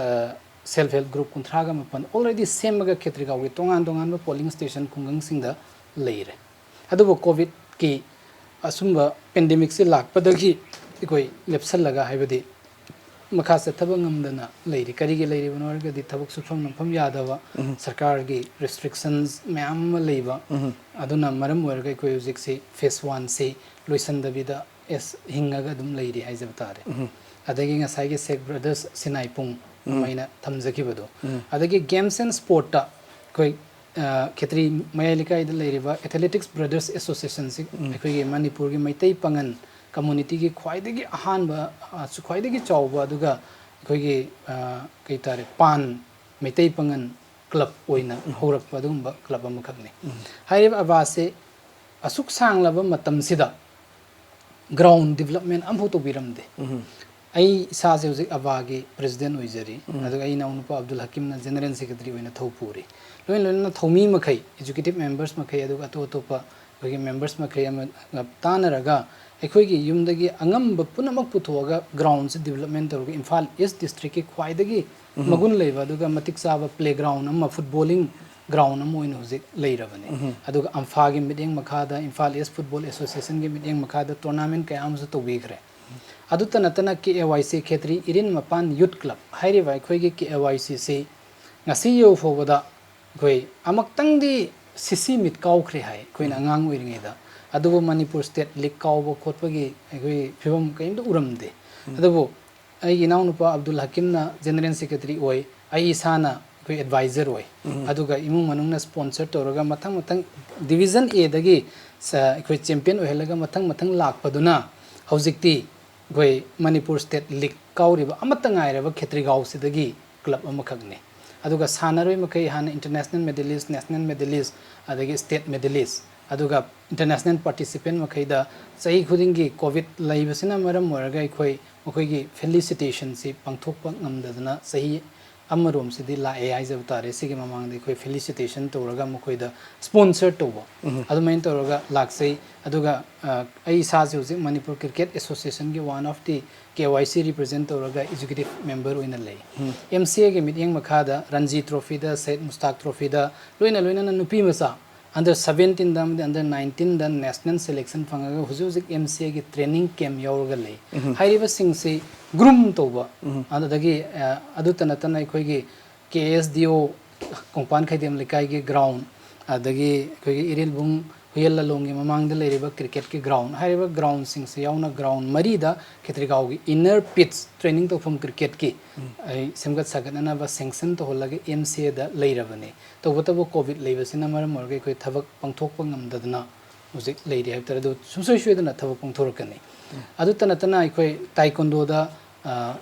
ꯁꯦꯜꯐ ꯍꯦꯜꯞ ꯒ꯭ꯔꯨꯞ ꯀꯨꯟꯊ꯭ꯔꯥꯒ ꯃꯥꯄꯟ ꯑꯣꯜꯔꯦꯗꯤ ꯁꯦꯝꯃꯒ, ꯈꯦꯇ꯭ꯔꯤꯒꯥꯎꯒꯤ ꯇꯣꯉꯥꯟ ꯇꯣꯉꯥꯟꯕ ꯄꯣꯂꯤꯡ ꯁ꯭ꯇꯦꯁꯟ ꯈꯨꯡꯒꯪꯁꯤꯡꯗ ꯂꯩꯔꯦ꯫ ꯑꯗꯨꯕꯨ ꯀꯣꯚꯤꯗꯀꯤ ꯑꯁꯨꯝꯕ ꯄꯦꯟꯗꯦꯃꯤꯛꯁꯤ ꯂꯥꯛꯄꯗꯒꯤ ꯑꯩꯈꯣꯏ ꯂꯦꯞꯁꯜꯂꯒ, ꯍꯥꯏꯕꯗꯤ ꯃꯈꯥ ꯆꯠꯊꯕ ꯉꯝꯗꯅ ꯂꯩꯔꯤ꯫ ꯀꯔꯤꯒꯤ ꯂꯩꯔꯤꯕꯅꯣ ꯍꯥꯏꯔꯒꯗꯤ, ꯊꯕꯛ ꯁꯨꯐꯝ ꯅꯣꯝꯐꯝ ꯌꯥꯗꯕ, ꯁꯔꯀꯥꯔꯒꯤ ꯔꯦꯁꯇ꯭ꯔꯤꯛꯁꯟꯁ ꯃꯌꯥꯝ ꯑꯃ ꯂꯩꯕ, ꯑꯗꯨꯅ ꯃꯔꯝ ꯑꯣꯏꯔꯒ ꯑꯩꯈꯣꯏ ꯍꯧꯖꯤꯛꯁꯤ ꯐꯦꯁ ꯋꯥꯟꯁꯤ ꯂꯣꯏꯁꯤꯟꯗꯕꯤꯗ ꯑꯦꯁ ꯍꯤꯡꯉꯒ ꯑꯗꯨꯝ ꯂꯩꯔꯤ ꯍꯥꯏꯖꯕ ꯇꯥꯔꯦ꯫ ꯑꯗꯒꯤ ꯉꯁꯥꯏꯒꯤ ꯁꯦꯛ ꯕ꯭ꯔꯗꯔꯁ ꯁꯤꯅꯥꯏꯄꯨꯡ ꯑꯃ ꯑꯩꯅ ꯊꯝꯖꯈꯤꯕꯗꯣ, ꯑꯗꯒꯤ ꯒꯦꯝꯁ ꯑꯦꯟ ꯁ꯭ꯄꯣꯔꯠꯇ ꯑꯩꯈꯣꯏ, ꯑ, ꯈꯦꯇ꯭ꯔꯤ ꯃꯌꯥꯏ ꯂꯩꯀꯥꯏꯗ ꯂꯩꯔꯤꯕ ꯑꯦꯊꯂꯦꯇꯤꯛꯁ ꯕ꯭ꯔꯗꯔꯁ ꯑꯦꯁꯣꯁꯤꯌꯦꯁꯟꯁꯤ ꯑꯩꯈꯣꯏꯒꯤ ꯃꯅꯤꯄꯨꯔꯒꯤ ꯃꯩꯇꯩ ꯄꯥꯉꯜ ꯀꯝꯃꯨꯅꯤꯇꯤꯒꯤ ꯈ꯭ꯋꯥꯏꯗꯒꯤ ꯑꯍꯥꯟꯕ, ꯑ, ꯈ꯭ꯋꯥꯏꯗꯒꯤ ꯆꯥꯎꯕ, ꯑꯗꯨꯒ ꯑꯩꯈꯣꯏꯒꯤ, ꯑ, ꯀꯩ ꯇꯥꯔꯦ, ꯄꯥꯟ ꯃꯩꯇꯩ ꯄꯥꯉꯜ ꯀ꯭ꯂꯕ ꯑꯣꯏꯅ ꯍꯧꯔꯛꯄ ꯑꯗꯨꯒꯨꯝꯕ ꯀ꯭ꯂꯕ ꯑꯃꯈꯛꯅꯤ꯫ ꯍꯥꯏꯔꯤꯕ ꯑꯕꯥꯁꯦ ꯑꯁꯨꯛ ꯁꯥꯡꯂꯕ ꯃꯇꯝꯁꯤꯗ ꯒ꯭ꯔꯥꯎꯟ ꯗꯤꯕꯂꯞꯃꯦꯟ ꯑꯃꯐꯥꯎ ꯇꯧꯕꯤꯔꯝꯗꯦ꯫ ꯑꯩ ꯏꯁꯥꯁꯦ ꯍꯧꯖꯤꯛ ꯑꯕꯥꯒꯤ ꯄ꯭ꯔꯦꯁꯤꯗꯦꯟ ꯑꯣꯏꯖꯔꯤ, ꯑꯗꯨꯒ ꯑꯩ ꯏꯅꯥꯎꯅꯨꯄꯥ ꯑꯕꯗꯨꯜ ꯍꯀꯤꯝꯅ ꯖꯦꯅꯔꯦꯜ ꯁꯦꯀ꯭ꯔꯦꯇꯔꯤ ꯑꯣꯏꯅ ꯊꯧ ꯄꯨꯔꯤ꯫ ꯂꯣꯏꯅ ꯂꯣꯏꯅꯅ ꯊꯧꯃꯤ ꯃꯈꯩ, ꯑꯦꯛꯖꯤꯀ꯭ꯌꯨꯇꯤꯚ ꯃꯦꯝꯕꯔꯁ ꯃꯈꯩ, ꯑꯗꯨꯒ ꯑꯇꯣꯞ ꯑꯇꯣꯞꯄ ꯑꯩꯈꯣꯏꯒꯤ ꯃꯦꯝꯕꯔꯁ ꯃꯈꯩ ꯑꯃ ꯇꯥꯟꯅꯔꯒ, ꯑꯩꯈꯣꯏꯒꯤ ꯌꯨꯝꯗꯒꯤ ꯑꯉꯝꯕ ꯄꯨꯝꯅꯃꯛ ꯄꯨꯊꯣꯛꯑꯒ ꯒ꯭ꯔꯥꯎꯟꯁꯦ ꯗꯤꯕꯂꯞꯃꯦꯟ ꯇꯧꯔꯒ, ꯏꯝꯐꯥꯜ ꯏꯁ ꯗꯤꯁꯇ꯭ꯔꯤꯛꯀꯤ ꯈ꯭ꯋꯥꯏꯗꯒꯤ ꯃꯒꯨꯟ ꯂꯩꯕ ꯑꯗꯨꯒ ꯃꯇꯤꯛ ꯆꯥꯕ ꯄ꯭ꯂꯦꯒ꯭ꯔꯥꯎꯟ ꯑꯃ, ꯐꯨꯠꯕꯣꯂꯤꯡ ꯒ꯭ꯔꯥꯎꯟ ꯑꯃ ꯑꯣꯏꯅ ꯍꯧꯖꯤꯛ ꯂꯩꯔꯕꯅꯤ꯫ ꯑꯗꯨꯒ ꯑꯝꯐꯥꯒꯤ ꯃꯤꯠꯌꯦꯡ ꯃꯈꯥꯗ, ꯏꯝꯐꯥꯜ ꯏꯁ ꯐꯨꯠꯕꯣꯜ ꯑꯦꯁꯣꯁꯤꯌꯦꯁꯟꯒꯤ ꯃꯤꯠꯌꯦꯡ ꯃꯈꯥꯗ ꯇꯣꯔꯅꯥꯃꯦꯟ ꯀꯌꯥ ꯑꯃꯁꯨ ꯇꯧꯕꯤꯈ꯭ꯔꯦ꯫ ꯑꯗꯨꯇ ꯅꯠꯇꯅ ꯀꯦ ꯑꯦ ꯋꯥꯏ ꯁꯤ, ꯈꯦꯇ꯭ꯔꯤ ꯏꯔꯤꯟ ꯃꯄꯥꯟ ꯌꯨꯠ ꯀ꯭ꯂꯕ ꯍꯥꯏꯔꯤꯕ ꯑꯩꯈꯣꯏꯒꯤ ꯀꯦ ꯑꯦ ꯋꯥꯏ ꯁꯤꯁꯤ ꯉꯁꯤ ꯌꯧ ꯐꯥꯎꯕꯗ ꯑꯩꯈꯣꯏ ꯑꯃꯨꯛꯇꯪꯗꯤ ꯁꯤ ꯁꯤ ꯃꯤꯠ ꯀꯥꯎꯈ꯭ꯔꯦ ꯍꯥꯏ, ꯑꯩꯈꯣꯏꯅ ꯑꯉꯥꯡ ꯑꯣꯏꯔꯤꯉꯩꯗ꯫ ꯑꯗꯨꯕꯨ ꯃꯅꯤꯄꯨꯔ ꯁ꯭ꯇꯦꯠ ꯂꯤꯒ ꯀꯥꯎꯕ ꯈꯣꯠꯄꯒꯤ ꯑꯩꯈꯣꯏ ꯐꯤꯕꯝ ꯀꯔꯤꯝꯇ ꯎꯔꯝꯗꯦ꯫ ꯑꯗꯨꯕꯨ ꯑꯩꯒꯤ ꯏꯅꯥꯎꯅꯨꯄꯥ ꯑꯕꯗꯨꯜ ꯍꯀꯤꯝꯅ ꯖꯦꯅꯔꯦꯜ ꯁꯦꯀ꯭ꯔꯦꯇꯔꯤ ꯑꯣꯏ, ꯑꯩ ꯏꯁꯥꯅ ꯑꯩꯈꯣꯏ ꯑꯦꯗꯚꯥꯏꯖꯔ ꯑꯣꯏ꯫ ꯑꯗꯨꯒ ꯏꯃꯨꯡ ꯃꯅꯨꯡꯅ ꯁ꯭ꯄꯣꯟꯁꯔ ꯇꯧꯔꯒ ꯃꯊꯪ ꯃꯊꯪ ꯗꯤꯕꯤꯖꯟ ꯑꯦꯗꯒꯤ ꯁ-, ꯑꯩꯈꯣꯏ ꯆꯦꯝꯄꯤꯌꯟ ꯑꯣꯏꯍꯜꯂꯒ ꯃꯊꯪ ꯃꯊꯪ ꯂꯥꯛꯄꯗꯨꯅ ꯍꯧꯖꯤꯛꯇꯤ ꯑꯩꯈꯣꯏ ꯃꯅꯤꯄꯨꯔ ꯁ꯭ꯇꯦꯠ ꯂꯤꯒ ꯀꯥꯎꯔꯤꯕ ꯑꯃꯠꯇ ꯉꯥꯏꯔꯕ ꯈꯦꯇ꯭ꯔꯤꯒꯥꯎꯁꯤꯗꯒꯤ ꯀ꯭ꯂꯕ ꯑꯃꯈꯛꯅꯤ꯫ ꯑꯗꯨꯒ ꯁꯥꯟꯅꯔꯣꯏ ꯃꯈꯩ ꯍꯥꯟꯅ ꯏꯟꯇꯔꯅꯦꯁꯅꯦꯜ ꯃꯦꯗꯂꯤꯁ, ꯅꯦꯁꯅꯦꯜ ꯃꯦꯗꯂꯤꯁ, ꯑꯗꯒꯤ ꯁ꯭ꯇꯦꯠ ꯃꯦꯗꯂꯤꯁ, ꯑꯗꯨꯒ ꯏꯟꯇꯔꯅꯦꯁꯅꯦꯜ ꯄꯥꯔꯇꯤꯁꯤꯄꯦꯟ ꯃꯈꯩꯗ ꯆꯍꯤ ꯈꯨꯗꯤꯡꯒꯤ ꯀꯣꯚꯤꯗ ꯂꯩꯕꯁꯤꯅ ꯃꯔꯝ ꯑꯣꯏꯔꯒ ꯑꯩꯈꯣꯏ ꯃꯈꯣꯏꯒꯤ ꯐꯦꯂꯤꯁꯤꯇꯦꯁꯟꯁꯤ ꯄꯥꯡꯊꯣꯛꯄ ꯉꯝꯗꯗꯅ ꯆꯍꯤ ꯑꯃꯔꯣꯝꯁꯤꯗꯤ ꯂꯥꯛꯑꯦ ꯍꯥꯏꯖꯕ ꯇꯥꯔꯦ꯫ ꯁꯤꯒꯤ ꯃꯃꯥꯡꯗ ꯑꯩꯈꯣꯏ felicitation ꯇꯧꯔꯒ ꯃꯈꯣꯏꯗ sponsor ꯇꯧꯕ, ꯑꯗꯨꯃꯥꯏꯅ ꯇꯧꯔꯒ ꯂꯥꯛꯆꯩ꯫ ꯑꯗꯨꯒ ꯑ, ꯑꯩ ꯏꯁꯥꯁꯦ ꯍꯧꯖꯤꯛ ꯃꯅꯤꯄꯨꯔ ꯀ꯭ꯔꯤꯀꯦꯠ ꯑꯦꯁꯣꯁꯤꯌꯦꯁꯟꯒꯤ one of the K Y C represent ꯇꯧꯔꯒ executive member ꯑꯣꯏꯅ ꯂꯩ꯫ ꯑꯦꯝ ꯁꯤ ꯑꯦꯒꯤ ꯃꯤꯠꯌꯦꯡ ꯃꯈꯥꯗ ꯔꯟꯖꯤ ꯇ꯭ꯔꯣꯐꯤꯗ, ꯁꯩꯌꯗ ꯃꯨꯁꯇꯥꯛ ꯇ꯭ꯔꯣꯐꯤꯗ, ꯂꯣꯏꯅ ꯂꯣꯏꯅꯅ ꯅꯨꯄꯤ ꯃꯆꯥ under seventeenꯗ ꯑꯃꯗꯤ under nineteenꯗ national selection ꯐꯪꯉꯒ ꯍꯧꯖꯤꯛ ꯍꯧꯖꯤꯛ ꯑꯦꯝ ꯁꯤ ꯑꯦꯒꯤ training camp ꯌꯥꯎꯔꯒ ꯂꯩ꯫ ꯍꯥꯏꯔꯤꯕꯁꯤꯡꯁꯤ groom ꯇꯧꯕ, ꯑꯗꯨꯗꯒꯤ, ꯑ, ꯑꯗꯨꯇ ꯅꯠꯇꯅ ꯑꯩꯈꯣꯏꯒꯤ K S D O ꯀꯣꯡꯄꯥꯟ ꯈꯩꯗꯦꯝ ꯂꯩꯀꯥꯏꯒꯤ ground, ꯑꯗꯒꯤ ꯑꯩꯈꯣꯏꯒꯤ ꯏꯔꯤꯜꯕꯨꯡ ꯍꯨꯏꯌꯦꯜ ꯂꯂꯣꯡꯒꯤ ꯃꯃꯥꯡꯗ ꯂꯩꯔꯤꯕ ꯀ꯭ꯔꯤꯀꯦꯠꯀꯤ ground, ꯍꯥꯏꯔꯤꯕ groundꯁꯤꯡꯁꯦ ꯌꯥꯎꯅ ground ꯃꯔꯤꯗ ꯈꯦꯇ꯭ꯔꯤꯒꯥꯎꯒꯤ inner pitch training ꯇꯧꯐꯝ ꯀ꯭ꯔꯤꯀꯦꯠꯀꯤ ꯑꯩ ꯁꯦꯝꯒꯠ ꯁꯥꯒꯠꯅꯅꯕ sanction ꯇꯧꯍꯜꯂꯒ ꯑꯦꯝ ꯁꯤ ꯑꯦꯗ ꯂꯩꯔꯕꯅꯤ꯫ ꯇꯧꯕꯇꯕꯨ ꯀꯣꯚꯤꯗ ꯂꯩꯕꯁꯤꯅ ꯃꯔꯝ ꯑꯣꯏꯔꯒ ꯑꯩꯈꯣꯏ ꯊꯕꯛ ꯄꯥꯡꯊꯣꯛꯄ ꯉꯝꯗꯗꯅ ꯍꯧꯖꯤꯛ ꯂꯩꯔꯤ ꯍꯥꯏꯕ ꯇꯥꯔꯦ꯫ ꯑꯗꯨ ꯁꯨꯡꯁꯣꯏ ꯁꯣꯏꯗꯅ ꯊꯕꯛ ꯄꯥꯡꯊꯣꯔꯛꯀꯅꯤ꯫ ꯑꯗꯨꯇ ꯅꯠꯇꯅ ꯑꯩꯈꯣꯏ ꯇꯥꯏꯀꯣꯟꯗꯣꯗ, ꯑ,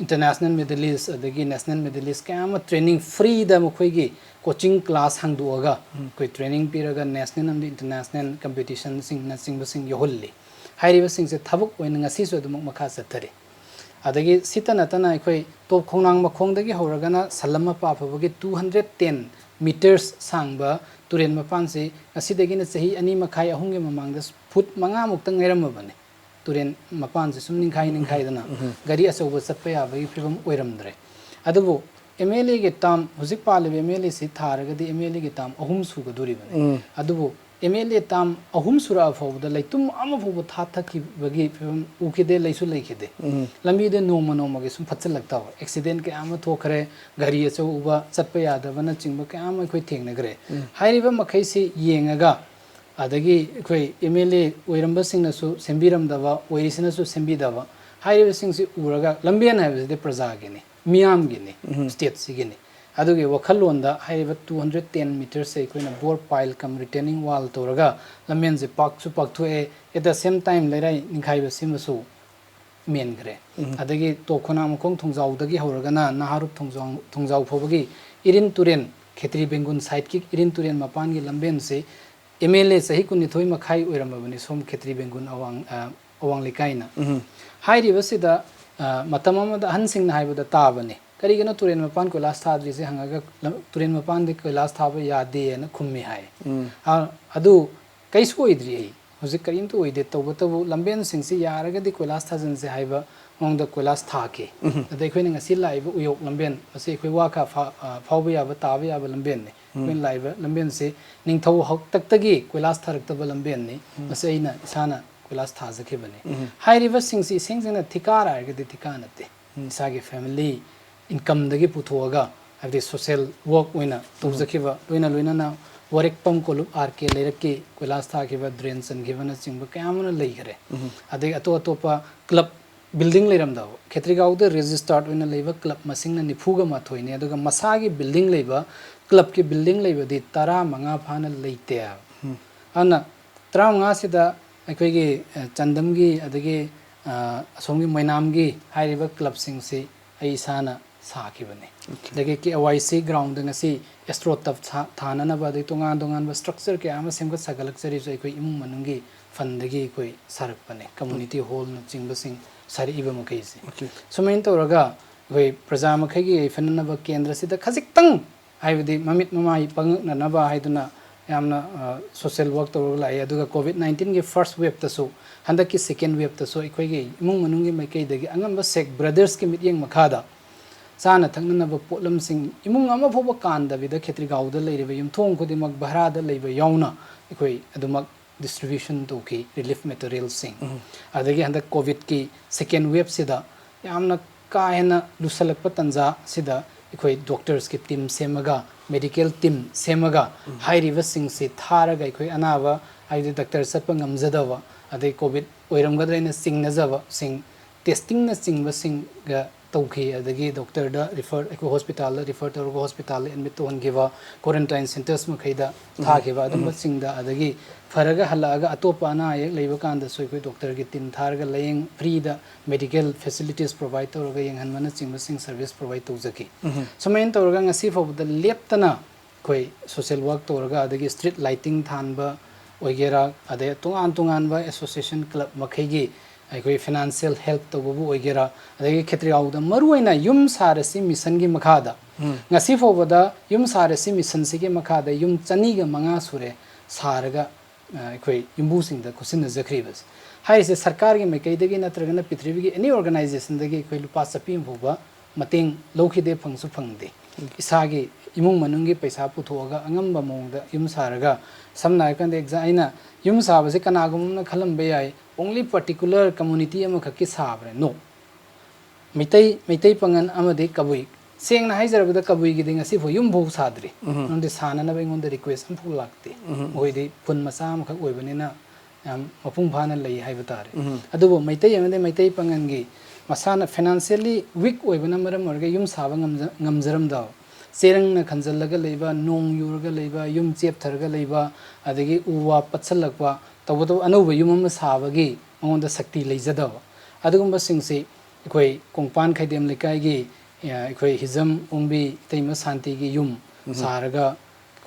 international medalist ꯑꯗꯒꯤ national medalist ꯀꯌꯥ ꯑꯃ training freeꯗ ꯃꯈꯣꯏꯒꯤ coaching class ꯍꯥꯡꯗꯣꯛꯑꯒ ꯑꯩꯈꯣꯏ training ꯄꯤꯔꯒ national ꯑꯃꯗꯤ international competitionꯁꯤꯡꯅꯆꯤꯡꯕꯁꯤꯡ ꯌꯧꯍꯜꯂꯤ꯫ ꯍꯥꯏꯔꯤꯕꯁꯤꯡꯁꯦ ꯊꯕꯛ ꯑꯣꯏꯅ ꯉꯁꯤꯁꯨ ꯑꯗꯨꯃꯛ ꯃꯈꯥ ꯆꯠꯊꯔꯤ꯫ ꯑꯗꯒꯤ ꯁꯤꯇ ꯅꯠꯇꯅ ꯑꯩꯈꯣꯏ ꯇꯣꯞ ꯈꯣꯡꯅꯥꯡ ꯃꯈꯣꯡꯗꯒꯤ ꯍꯧꯔꯒꯅ ꯁꯂꯝ ꯃꯄꯥ ꯐꯥꯎꯕꯒꯤ two hundred ten meters ꯁꯥꯡꯕ ꯇꯨꯔꯦꯜ ꯃꯄꯥꯟꯁꯤ ꯉꯁꯤꯗꯒꯤꯅ ꯆꯍꯤ ꯑꯅꯤ ꯃꯈꯥꯏ, ꯑꯍꯨꯝꯒꯤ ꯃꯃꯥꯡꯗ ꯐꯨꯠ ꯃꯉꯥꯃꯨꯛꯇ ꯉꯥꯏꯔꯝꯃꯕꯅꯤ꯫ ꯇꯨꯔꯦꯜ ꯃꯄꯥꯟꯁꯤ ꯁꯨꯝ ꯅꯤꯡꯈꯥꯏ ꯅꯤꯡꯈꯥꯏꯗꯅ ꯒꯥꯔꯤ ꯑꯆꯧꯕ ꯆꯠꯄ ꯌꯥꯕꯒꯤ ꯐꯤꯕꯝ ꯑꯣꯏꯔꯝꯗ꯭ꯔꯦ꯫ ꯑꯗꯨꯕꯨ ꯑꯦꯝ ꯑꯦꯜ ꯑꯦꯒꯤ term, ꯍꯧꯖꯤꯛ ꯄꯥꯜꯂꯤꯕ ꯑꯦꯝ ꯑꯦꯜ ꯑꯦꯁꯤ ꯊꯥꯔꯒꯗꯤ ꯑꯦꯝ ꯑꯦꯜ ꯑꯦꯒꯤ term ꯑꯍꯨꯝ ꯁꯨꯒꯗꯣꯔꯤꯕꯅꯤ꯫ ꯑꯗꯨꯕꯨ ꯑꯦꯝ ꯑꯦꯜ ꯑꯦ term ꯑꯍꯨꯝ ꯁꯨꯔꯛꯑ ꯐꯥꯎꯕꯗ ꯂꯩꯇꯨꯝ ꯑꯃ ꯐꯥꯎꯕ ꯊꯥꯊꯈꯤꯕꯒꯤ ꯐꯤꯕꯝ ꯎꯈꯤꯗꯦ, ꯂꯩꯁꯨ ꯂꯩꯈꯤꯗꯦ꯫ ꯂꯝꯕꯤꯗ ꯅꯣꯡꯃ ꯅꯣꯡꯃꯒꯤ ꯁꯨꯝ ꯐꯠꯆꯜꯂꯛꯇꯕ, accident ꯀꯌꯥ ꯑꯃ ꯊꯣꯛꯈ꯭ꯔꯦ, ꯒꯥꯔꯤ ꯑꯆꯧꯕ ꯆꯠꯄ ꯌꯥꯗꯕꯅꯆꯤꯡꯕ ꯀꯌꯥ ꯑꯃ ꯑꯩꯈꯣꯏ ꯊꯦꯡꯅꯈ꯭ꯔꯦ꯫ ꯍꯥꯏꯔꯤꯕ ꯃꯈꯩꯁꯤ ꯌꯦꯡꯉꯒ, ꯑꯗꯒꯤ ꯑꯩꯈꯣꯏ ꯑꯦꯝ ꯑꯦꯜ ꯑꯦ ꯑꯣꯏꯔꯝꯕꯁꯤꯡꯅꯁꯨ ꯁꯦꯝꯕꯤꯔꯝꯗꯕ, ꯑꯣꯏꯔꯤꯁꯤꯅꯁꯨ ꯁꯦꯝꯕꯤꯗꯕ, ꯍꯥꯏꯔꯤꯕꯁꯤꯡꯁꯤ ꯎꯔꯒ ꯂꯝꯕꯦꯟ ꯍꯥꯏꯕꯁꯤꯗꯤ ꯄ꯭ꯔꯖꯥꯒꯤꯅꯤ, ꯃꯤꯌꯥꯝꯒꯤꯅꯤ, stateꯁꯤꯒꯤꯅꯤ꯫ ꯑꯗꯨꯒꯤ ꯋꯥꯈꯜꯂꯣꯟꯗ ꯍꯥꯏꯔꯤꯕ two hundred ten metersꯁꯦ ꯑꯩꯈꯣꯏꯅ bore pile cum retaining wall ꯇꯧꯔꯒ ꯂꯝꯕꯦꯟꯁꯦ ꯄꯥꯛꯁꯨ ꯄꯥꯛꯊꯣꯛꯑꯦ, at the same time ꯂꯩꯔꯥꯏ ꯅꯤꯡꯈꯥꯏꯕꯁꯤꯃꯁꯨ ꯃꯦꯟꯈ꯭ꯔꯦ꯫ ꯑꯗꯒꯤ ꯇꯣꯞ ꯈꯣꯡꯅꯥꯡ ꯃꯈꯣꯡ ꯊꯣꯡꯖꯥꯎꯗꯒꯤ ꯍꯧꯔꯒꯅ ꯅꯍꯥꯔꯨꯞ ꯊꯣꯡꯖꯥꯎ, ꯊꯣꯡꯖꯥꯎ ꯐꯥꯎꯕꯒꯤ ꯏꯔꯤꯟ ꯇꯨꯔꯦꯟ, ꯈꯦꯇ꯭ꯔꯤ ꯕꯦꯡꯒꯨꯟ sideꯀꯤ ꯏꯔꯤꯟ ꯇꯨꯔꯦꯟ ꯃꯄꯥꯟꯒꯤ ꯂꯝꯕꯦꯟꯁꯤ ꯑꯦꯝ ꯑꯦꯜ ꯑꯦ ꯆꯍꯤ ꯀꯨꯟꯅꯤꯊꯣꯏ ꯃꯈꯥꯏ ꯑꯣꯏꯔꯝꯃꯕꯅꯤ ꯁꯣꯝ ꯈꯦꯇ꯭ꯔꯤ ꯕꯦꯡꯒꯨꯟ ꯑꯋꯥꯡ, ꯑ, ꯑꯋꯥꯡ ꯂꯩꯀꯥꯏꯅ꯫ ꯍꯥꯏꯔꯤꯕꯁꯤꯗ, ꯑ, ꯃꯇꯝ ꯑꯃꯗ ꯑꯍꯟꯁꯤꯡꯅ ꯍꯥꯏꯕꯗ ꯇꯥꯕꯅꯤ, "ꯀꯔꯤꯒꯤꯅꯣ ꯇꯨꯔꯦꯟ ꯃꯄꯥꯟ ꯀꯣꯏꯂꯥꯁ ꯊꯥꯗ꯭ꯔꯤꯁꯦ?" ꯍꯪꯉꯒ, "ꯂꯝ-, ꯇꯨꯔꯦꯟ ꯃꯄꯥꯟꯗꯤ ꯀꯣꯏꯂꯥꯁ ꯊꯥꯕ ꯌꯥꯗꯦꯅ" ꯈꯨꯝꯃꯤ ꯍꯥꯏ꯫ ꯎꯝ꯫ ꯑ, ꯑꯗꯨ ꯀꯩꯁꯨ ꯑꯣꯏꯗ꯭ꯔꯤ ꯑꯩ꯫ ꯍꯧꯖꯤꯛ ꯀꯔꯤꯝꯇ ꯑꯣꯏꯗꯦ꯫ ꯇꯧꯕꯇꯕꯨ ꯂꯝꯕꯦꯟꯁꯤꯡꯁꯤ ꯌꯥꯔꯒꯗꯤ ꯀꯣꯏꯂꯥꯁ ꯊꯥꯖꯤꯟꯁꯦ ꯍꯥꯏꯕ ꯃꯑꯣꯡꯗ ꯀꯣꯏꯂꯥꯁ ꯊꯥꯈꯤ꯫ ꯎꯝ꯫ ꯑꯗ ꯑꯩꯈꯣꯏꯅ ꯉꯁꯤ ꯂꯥꯛꯏꯕ ꯎꯌꯣꯛ ꯂꯝꯕꯦꯟ, ꯃꯁꯤ ꯑꯩꯈꯣꯏ ꯋꯥ ꯈꯔ ꯐꯥ-, ꯑ, ꯐꯥꯎꯕ ꯌꯥꯕ, ꯇꯥꯕ ꯌꯥꯕ ꯂꯝꯕꯦꯟꯅꯤ꯫ ꯎꯝ꯫ ꯑꯩꯈꯣꯏꯅ ꯂꯥꯛꯏꯕ ꯂꯝꯕꯦꯟꯁꯤ ꯅꯤꯡꯊꯧ ꯍꯥꯛꯇꯛꯇꯒꯤ ꯀꯣꯏꯂꯥꯁ ꯊꯥꯔꯛꯇꯕ ꯂꯝꯕꯦꯟꯅꯤ꯫ ꯎꯝ꯫ ꯃꯁꯤ ꯑꯩꯅ ꯏꯁꯥꯅ ꯀꯣꯏꯂꯥꯁ ꯊꯥꯖꯈꯤꯕꯅꯤ꯫ ꯎꯝ꯫ ꯍꯥꯏꯔꯤꯕꯁꯤꯡꯁꯤ ꯏꯁꯦꯡ ꯁꯦꯡꯅ ꯊꯤꯀꯥ ꯍꯥꯏꯔꯒꯗꯤ ꯊꯤꯀꯥ ꯅꯠꯇꯦ꯫ ꯎꯝ꯫ ꯏꯁꯥꯒꯤ family incomeꯗꯒꯤ ꯄꯨꯊꯣꯛꯑꯒ, ꯍꯥꯏꯕꯗꯤ social work ꯑꯣꯏꯅ ꯎꯝ꯫ ꯇꯧꯖꯈꯤꯕ, ꯂꯣꯏꯅ ꯂꯣꯏꯅꯅ ꯋꯥꯔꯦꯛꯄꯝ ꯀꯣꯂꯨꯞ R K ꯂꯩꯔꯛꯀꯤ ꯀꯣꯏꯂꯥꯁ ꯊꯥꯈꯤꯕ, drain ꯆꯟꯈꯤꯕꯅꯆꯤꯡꯕ ꯀꯌꯥ ꯑꯃꯅ ꯂꯩꯈꯔꯦ꯫ ꯎꯝ꯫ ꯑꯗꯩ ꯑꯇꯣꯞ ꯑꯇꯣꯞꯄ club building ꯂꯩꯔꯝꯗꯕ, ꯈꯦꯇ꯭ꯔꯤꯒꯥꯎꯗ registered ꯑꯣꯏꯅ ꯂꯩꯕ club ꯃꯁꯤꯡꯅ ꯅꯤꯐꯨꯒ ꯃꯥꯊꯣꯏꯅꯤ, ꯑꯗꯨꯒ ꯃꯁꯥꯒꯤ building ꯂꯩꯕ, clubꯀꯤ building ꯂꯩꯕꯗꯤ ꯇꯔꯥꯃꯉꯥ ꯐꯥꯅ ꯂꯩꯇꯦ ꯍꯥꯏꯕ꯫ ꯎꯝ꯫ ꯑꯗꯨꯅ ꯇꯔꯥꯃꯉꯥꯁꯤꯗ ꯑꯩꯈꯣꯏꯒꯤ, ꯑ, ꯆꯥꯟꯗꯝꯒꯤ, ꯑꯗꯒꯤ, ꯑ, ꯑꯁꯣꯝꯒꯤ ꯃꯣꯏꯅꯥꯝꯒꯤ ꯍꯥꯏꯔꯤꯕ clubꯁꯤꯡꯁꯤ ꯑꯩ ꯏꯁꯥꯅ ꯁꯥꯈꯤꯕꯅꯤ꯫ Okay꯫ ꯑꯗꯒꯤ K Y C groundꯗ ꯉꯁꯤ AstroTurf ꯁꯥ-, ꯊꯥꯅꯅꯕ, ꯑꯗꯩ ꯇꯣꯉꯥꯟ ꯇꯣꯉꯥꯟꯕ structure ꯀꯌꯥ ꯑꯃ ꯁꯦꯝꯒꯠ ꯁꯥꯒꯠꯂꯛꯆꯔꯤꯁꯨ ꯑꯩꯈꯣꯏ ꯏꯃꯨꯡ ꯃꯅꯨꯡꯒꯤ fundꯗꯒꯤ ꯑꯩꯈꯣꯏ ꯁꯥꯔꯛꯄꯅꯦ, community hallꯅꯆꯤꯡꯕꯁꯤꯡ ꯁꯥꯔꯛꯏꯕ ꯃꯈꯩꯁꯦ꯫ Okay꯫ ꯁꯨꯃꯥꯏꯅ ꯇꯧꯔꯒ ꯑꯩꯈꯣꯏ ꯄ꯭ꯔꯖꯥ ꯃꯈꯩꯒꯤ ꯌꯥꯏꯐꯅꯅꯕ ꯀꯦꯟꯗ꯭ꯔꯁꯤꯗ ꯈꯖꯤꯛꯇꯪ, ꯍꯥꯏꯕꯗꯤ ꯃꯃꯤꯠ ꯃꯃꯥꯏ ꯄꯥꯡꯉꯛꯅꯅꯕ ꯍꯥꯏꯗꯨꯅ ꯌꯥꯝꯅ, ꯑ, social work ꯇꯧꯔꯒ ꯂꯥꯛꯏ꯫ ꯑꯗꯨꯒ COVID nineteenꯒꯤ first waveꯇꯁꯨ, ꯍꯟꯗꯛꯀꯤ second waveꯇꯁꯨ ꯑꯩꯈꯣꯏꯒꯤ ꯏꯃꯨꯡ ꯃꯅꯨꯡꯒꯤ ꯃꯥꯏꯀꯩꯗꯒꯤ ꯑꯉꯝꯕ Sheikh's Brothersꯀꯤ ꯃꯤꯠꯌꯦꯡ ꯃꯈꯥꯗ ꯆꯥꯅ ꯊꯛꯅꯅꯕ ꯄꯣꯠꯂꯝꯁꯤꯡ ꯏꯃꯨꯡ ꯑꯃ ꯐꯥꯎꯕ ꯀꯥꯟꯗꯕꯤꯗ ꯈꯦꯇ꯭ꯔꯤꯒꯥꯎꯗ ꯂꯩꯔꯤꯕ ꯌꯨꯝꯊꯣꯡ ꯈꯨꯗꯤꯡꯃꯛ ꯚꯔꯥꯗ ꯂꯩꯕ ꯌꯥꯎꯅ ꯑꯩꯈꯣꯏ ꯑꯗꯨꯃꯛ distribution ꯇꯧꯈꯤ, relief materialꯁꯤꯡ꯫ ꯎꯝ꯫ ꯑꯗꯒꯤ ꯍꯟꯗꯛ COVIDꯀꯤ second waveꯁꯤꯗ ꯌꯥꯝꯅ ꯀꯥ ꯍꯦꯟꯅ ꯂꯨꯁꯜꯂꯛꯄ ꯇꯥꯟꯖꯥꯁꯤꯗ ꯑꯩꯈꯣꯏ doctorsꯀꯤ team ꯁꯦꯝꯃꯒ, medical team ꯁꯦꯝꯃꯒ, ꯎꯝ꯫ ꯍꯥꯏꯔꯤꯕꯁꯤꯡꯁꯤ ꯊꯥꯔꯒ ꯑꯩꯈꯣꯏ ꯑꯅꯥꯕ, ꯍꯥꯏꯕꯗꯤ doctor ꯆꯠꯄ ꯉꯝꯖꯗꯕ, ꯑꯗꯩ COVID ꯑꯣꯏꯔꯝꯒꯗ꯭ꯔꯥ ꯍꯥꯏꯅ ꯆꯤꯡꯅꯖꯕꯁꯤꯡ, testingꯅꯆꯤꯡꯕꯁꯤꯡꯒ ꯇꯧꯈꯤ꯫ ꯑꯗꯒꯤ doctorꯗ refer, ꯑꯩꯈꯣꯏ hospitalꯗ refer ꯇꯧꯔꯒ hospitalꯗ admit ꯇꯧꯍꯟꯈꯤꯕ, quarantine centres ꯃꯈꯩꯗ ꯎꯝ꯫ ꯊꯥꯈꯤꯕ, ꯎꯝ꯫ ꯑꯗꯨꯝꯕꯁꯤꯡꯗ, ꯑꯗꯒꯤ ꯐꯔꯒ ꯍꯜꯂꯛꯑꯒ ꯑꯇꯣꯞꯄ ꯑꯅꯥ ꯑꯌꯦꯛ ꯂꯩꯕ ꯀꯥꯟꯗꯁꯨ ꯑꯩꯈꯣꯏ doctorꯒꯤ team ꯊꯥꯔꯒ ꯂꯥꯌꯦꯡ, freeꯗ medical facilities provide ꯇꯧꯔꯒ ꯌꯦꯡꯍꯟꯕꯅꯆꯤꯡꯕꯁꯤꯡ service provide ꯇꯧꯖꯈꯤ꯫ ꯎꯝ꯫ ꯁꯨꯃꯥꯏꯅ ꯇꯧꯔꯒ ꯉꯁꯤ ꯐꯥꯎꯕꯗ ꯂꯦꯞꯇꯅ ꯑꯩꯈꯣꯏ social work ꯇꯧꯔꯒ, ꯑꯗꯒꯤ street lighting ꯊꯥꯟꯕ ꯑꯣꯏꯒꯦꯔꯥ, ꯑꯗꯩ ꯇꯣꯉꯥꯟ ꯇꯣꯉꯥꯟꯕ association club ꯃꯈꯩꯒꯤ, ꯑꯩꯈꯣꯏ ꯐꯥꯏꯅꯥꯟꯁꯤꯌꯦꯜ ꯍꯦꯜꯞ ꯇꯧꯕꯕꯨ ꯑꯣꯏꯒꯦꯔꯥ, ꯑꯗꯒꯤ ꯈꯦꯇ꯭ꯔꯤꯒꯥꯎꯗ ꯃꯔꯨꯑꯣꯏꯅ ꯌꯨꯝ ꯁꯥꯔꯁꯤ ꯃꯤꯁꯟꯒꯤ ꯃꯈꯥꯗ ꯉꯁꯤ ꯐꯥꯎꯕꯗ ꯌꯨꯝ ꯁꯥꯔꯁꯤ ꯃꯤꯁꯟꯁꯤꯒꯤ ꯃꯈꯥꯗ ꯌꯨꯝ ꯆꯅꯤꯒ ꯃꯉꯥ ꯁꯨꯔꯦ ꯁꯥꯔꯒ, ꯑ, ꯑꯩꯈꯣꯏ ꯌꯨꯝꯕꯨꯁꯤꯡꯗ ꯈꯨꯠꯁꯤꯟꯅꯖꯈ꯭ꯔꯤꯕꯁꯦ꯫ ꯍꯥꯏꯔꯤꯁꯦ ꯁꯔꯀꯥꯔꯒꯤ ꯃꯥꯏꯀꯩꯗꯒꯤ ꯅꯠꯇ꯭ꯔꯒꯅ ꯄ꯭ꯔꯤꯊꯤꯕꯤꯒꯤ ꯑꯦꯅꯤ ꯑꯣꯔꯒꯅꯥꯏꯖꯦꯁꯟꯗꯒꯤ ꯑꯩꯈꯣꯏ ꯂꯨꯄꯥ ꯆꯠꯄꯤ ꯑꯃ ꯐꯥꯎꯕ ꯃꯇꯦꯡ ꯂꯧꯈꯤꯗꯦ, ꯐꯪꯁꯨ ꯐꯪꯗꯦ꯫ ꯏꯁꯥꯒꯤ ꯏꯃꯨꯡ ꯃꯅꯨꯡꯒꯤ ꯄꯩꯁꯥ ꯄꯨꯊꯣꯛꯑꯒ ꯑꯉꯝꯕ ꯃꯑꯣꯡꯗ ꯌꯨꯝ ꯁꯥꯔꯒ, ꯁꯝꯅ ꯍꯥꯏꯔꯀꯥꯟꯗ ꯑꯦꯛꯖꯥ-, ꯑꯩꯅ ꯌꯨꯝ ꯁꯥꯕꯁꯦ ꯀꯅꯥꯒꯨꯝꯕ ꯑꯃꯅ ꯈꯜꯂꯝꯕ ꯌꯥꯏ, only particular community ꯑꯃꯈꯛꯀꯤ ꯁꯥꯕ꯭ꯔꯥ? No꯫ ꯃꯩꯇꯩ, ꯃꯩꯇꯩ ꯄꯥꯉꯟ ꯑꯃꯗꯤ ꯀꯕꯨꯏ꯫ ꯁꯦꯡꯅ ꯍꯥꯏꯖꯔꯕꯗ ꯀꯕꯨꯏꯒꯤꯗꯤ ꯉꯁꯤꯐꯥꯎ ꯌꯨꯝꯐꯥꯎ ꯁꯥꯗ꯭ꯔꯤ꯫ ꯎꯝ꯫ ꯃꯔꯝꯗꯤ ꯁꯥꯅꯅꯕ ꯑꯩꯉꯣꯟꯗ ꯔꯤꯀ꯭ꯋꯦꯁ ꯑꯃꯐꯥꯎ ꯂꯥꯛꯇꯦ꯫ ꯎꯝ꯫ ꯃꯈꯣꯏꯗꯤ ꯈꯨꯟ ꯃꯆꯥ ꯑꯃꯈꯛ ꯑꯣꯏꯕꯅꯤꯅ ꯌꯥꯝ ꯃꯄꯨꯡ ꯐꯥꯅ ꯂꯩ ꯍꯥꯏꯕ ꯇꯥꯔꯦ꯫ ꯎꯝ꯫ ꯑꯗꯨꯕꯨ ꯃꯩꯇꯩ ꯑꯃꯗꯤ ꯃꯩꯇꯩ ꯄꯥꯉꯟꯒꯤ ꯃꯁꯥꯅ ꯐꯥꯏꯅꯥꯟꯁꯤꯌꯦꯜꯂꯤ ꯋꯤꯛ ꯑꯣꯏꯕꯅ ꯃꯔꯝ ꯑꯣꯏꯔꯒ ꯌꯨꯝ ꯁꯥꯕ ꯉꯝꯖ-, ꯉꯝꯖꯔꯝꯗꯕ, ꯆꯦꯔꯪꯅ ꯈꯟꯖꯜꯂꯒ ꯂꯩꯕ, ꯅꯣꯡ ꯌꯨꯔꯒ ꯂꯩꯕ, ꯌꯨꯝ ꯆꯦꯞꯊꯔꯒ ꯂꯩꯕ, ꯑꯗꯒꯤ ꯎ ꯋꯥ ꯄꯠꯁꯜꯂꯛꯄ, ꯇꯧꯕꯇꯕꯨ ꯑꯅꯧꯕ ꯌꯨꯝ ꯑꯃ ꯁꯥꯕꯒꯤ ꯃꯉꯣꯟꯗ ꯁꯛꯇꯤ ꯂꯩꯖꯗꯕ, ꯑꯗꯨꯒꯨꯝꯕꯁꯤꯡꯁꯤ ꯑꯩꯈꯣꯏ ꯀꯣꯡꯄꯥꯟ ꯈꯩꯗꯦꯝ ꯂꯩꯀꯥꯏꯒꯤ, ꯑ, ꯑꯩꯈꯣꯏ ꯍꯤꯖꯝ ꯑꯣꯡꯕꯤ ꯏꯇꯩꯃ ꯁꯥꯟꯇꯤꯒꯤ ꯌꯨꯝ ꯎꯝ꯫ ꯁꯥꯔꯒ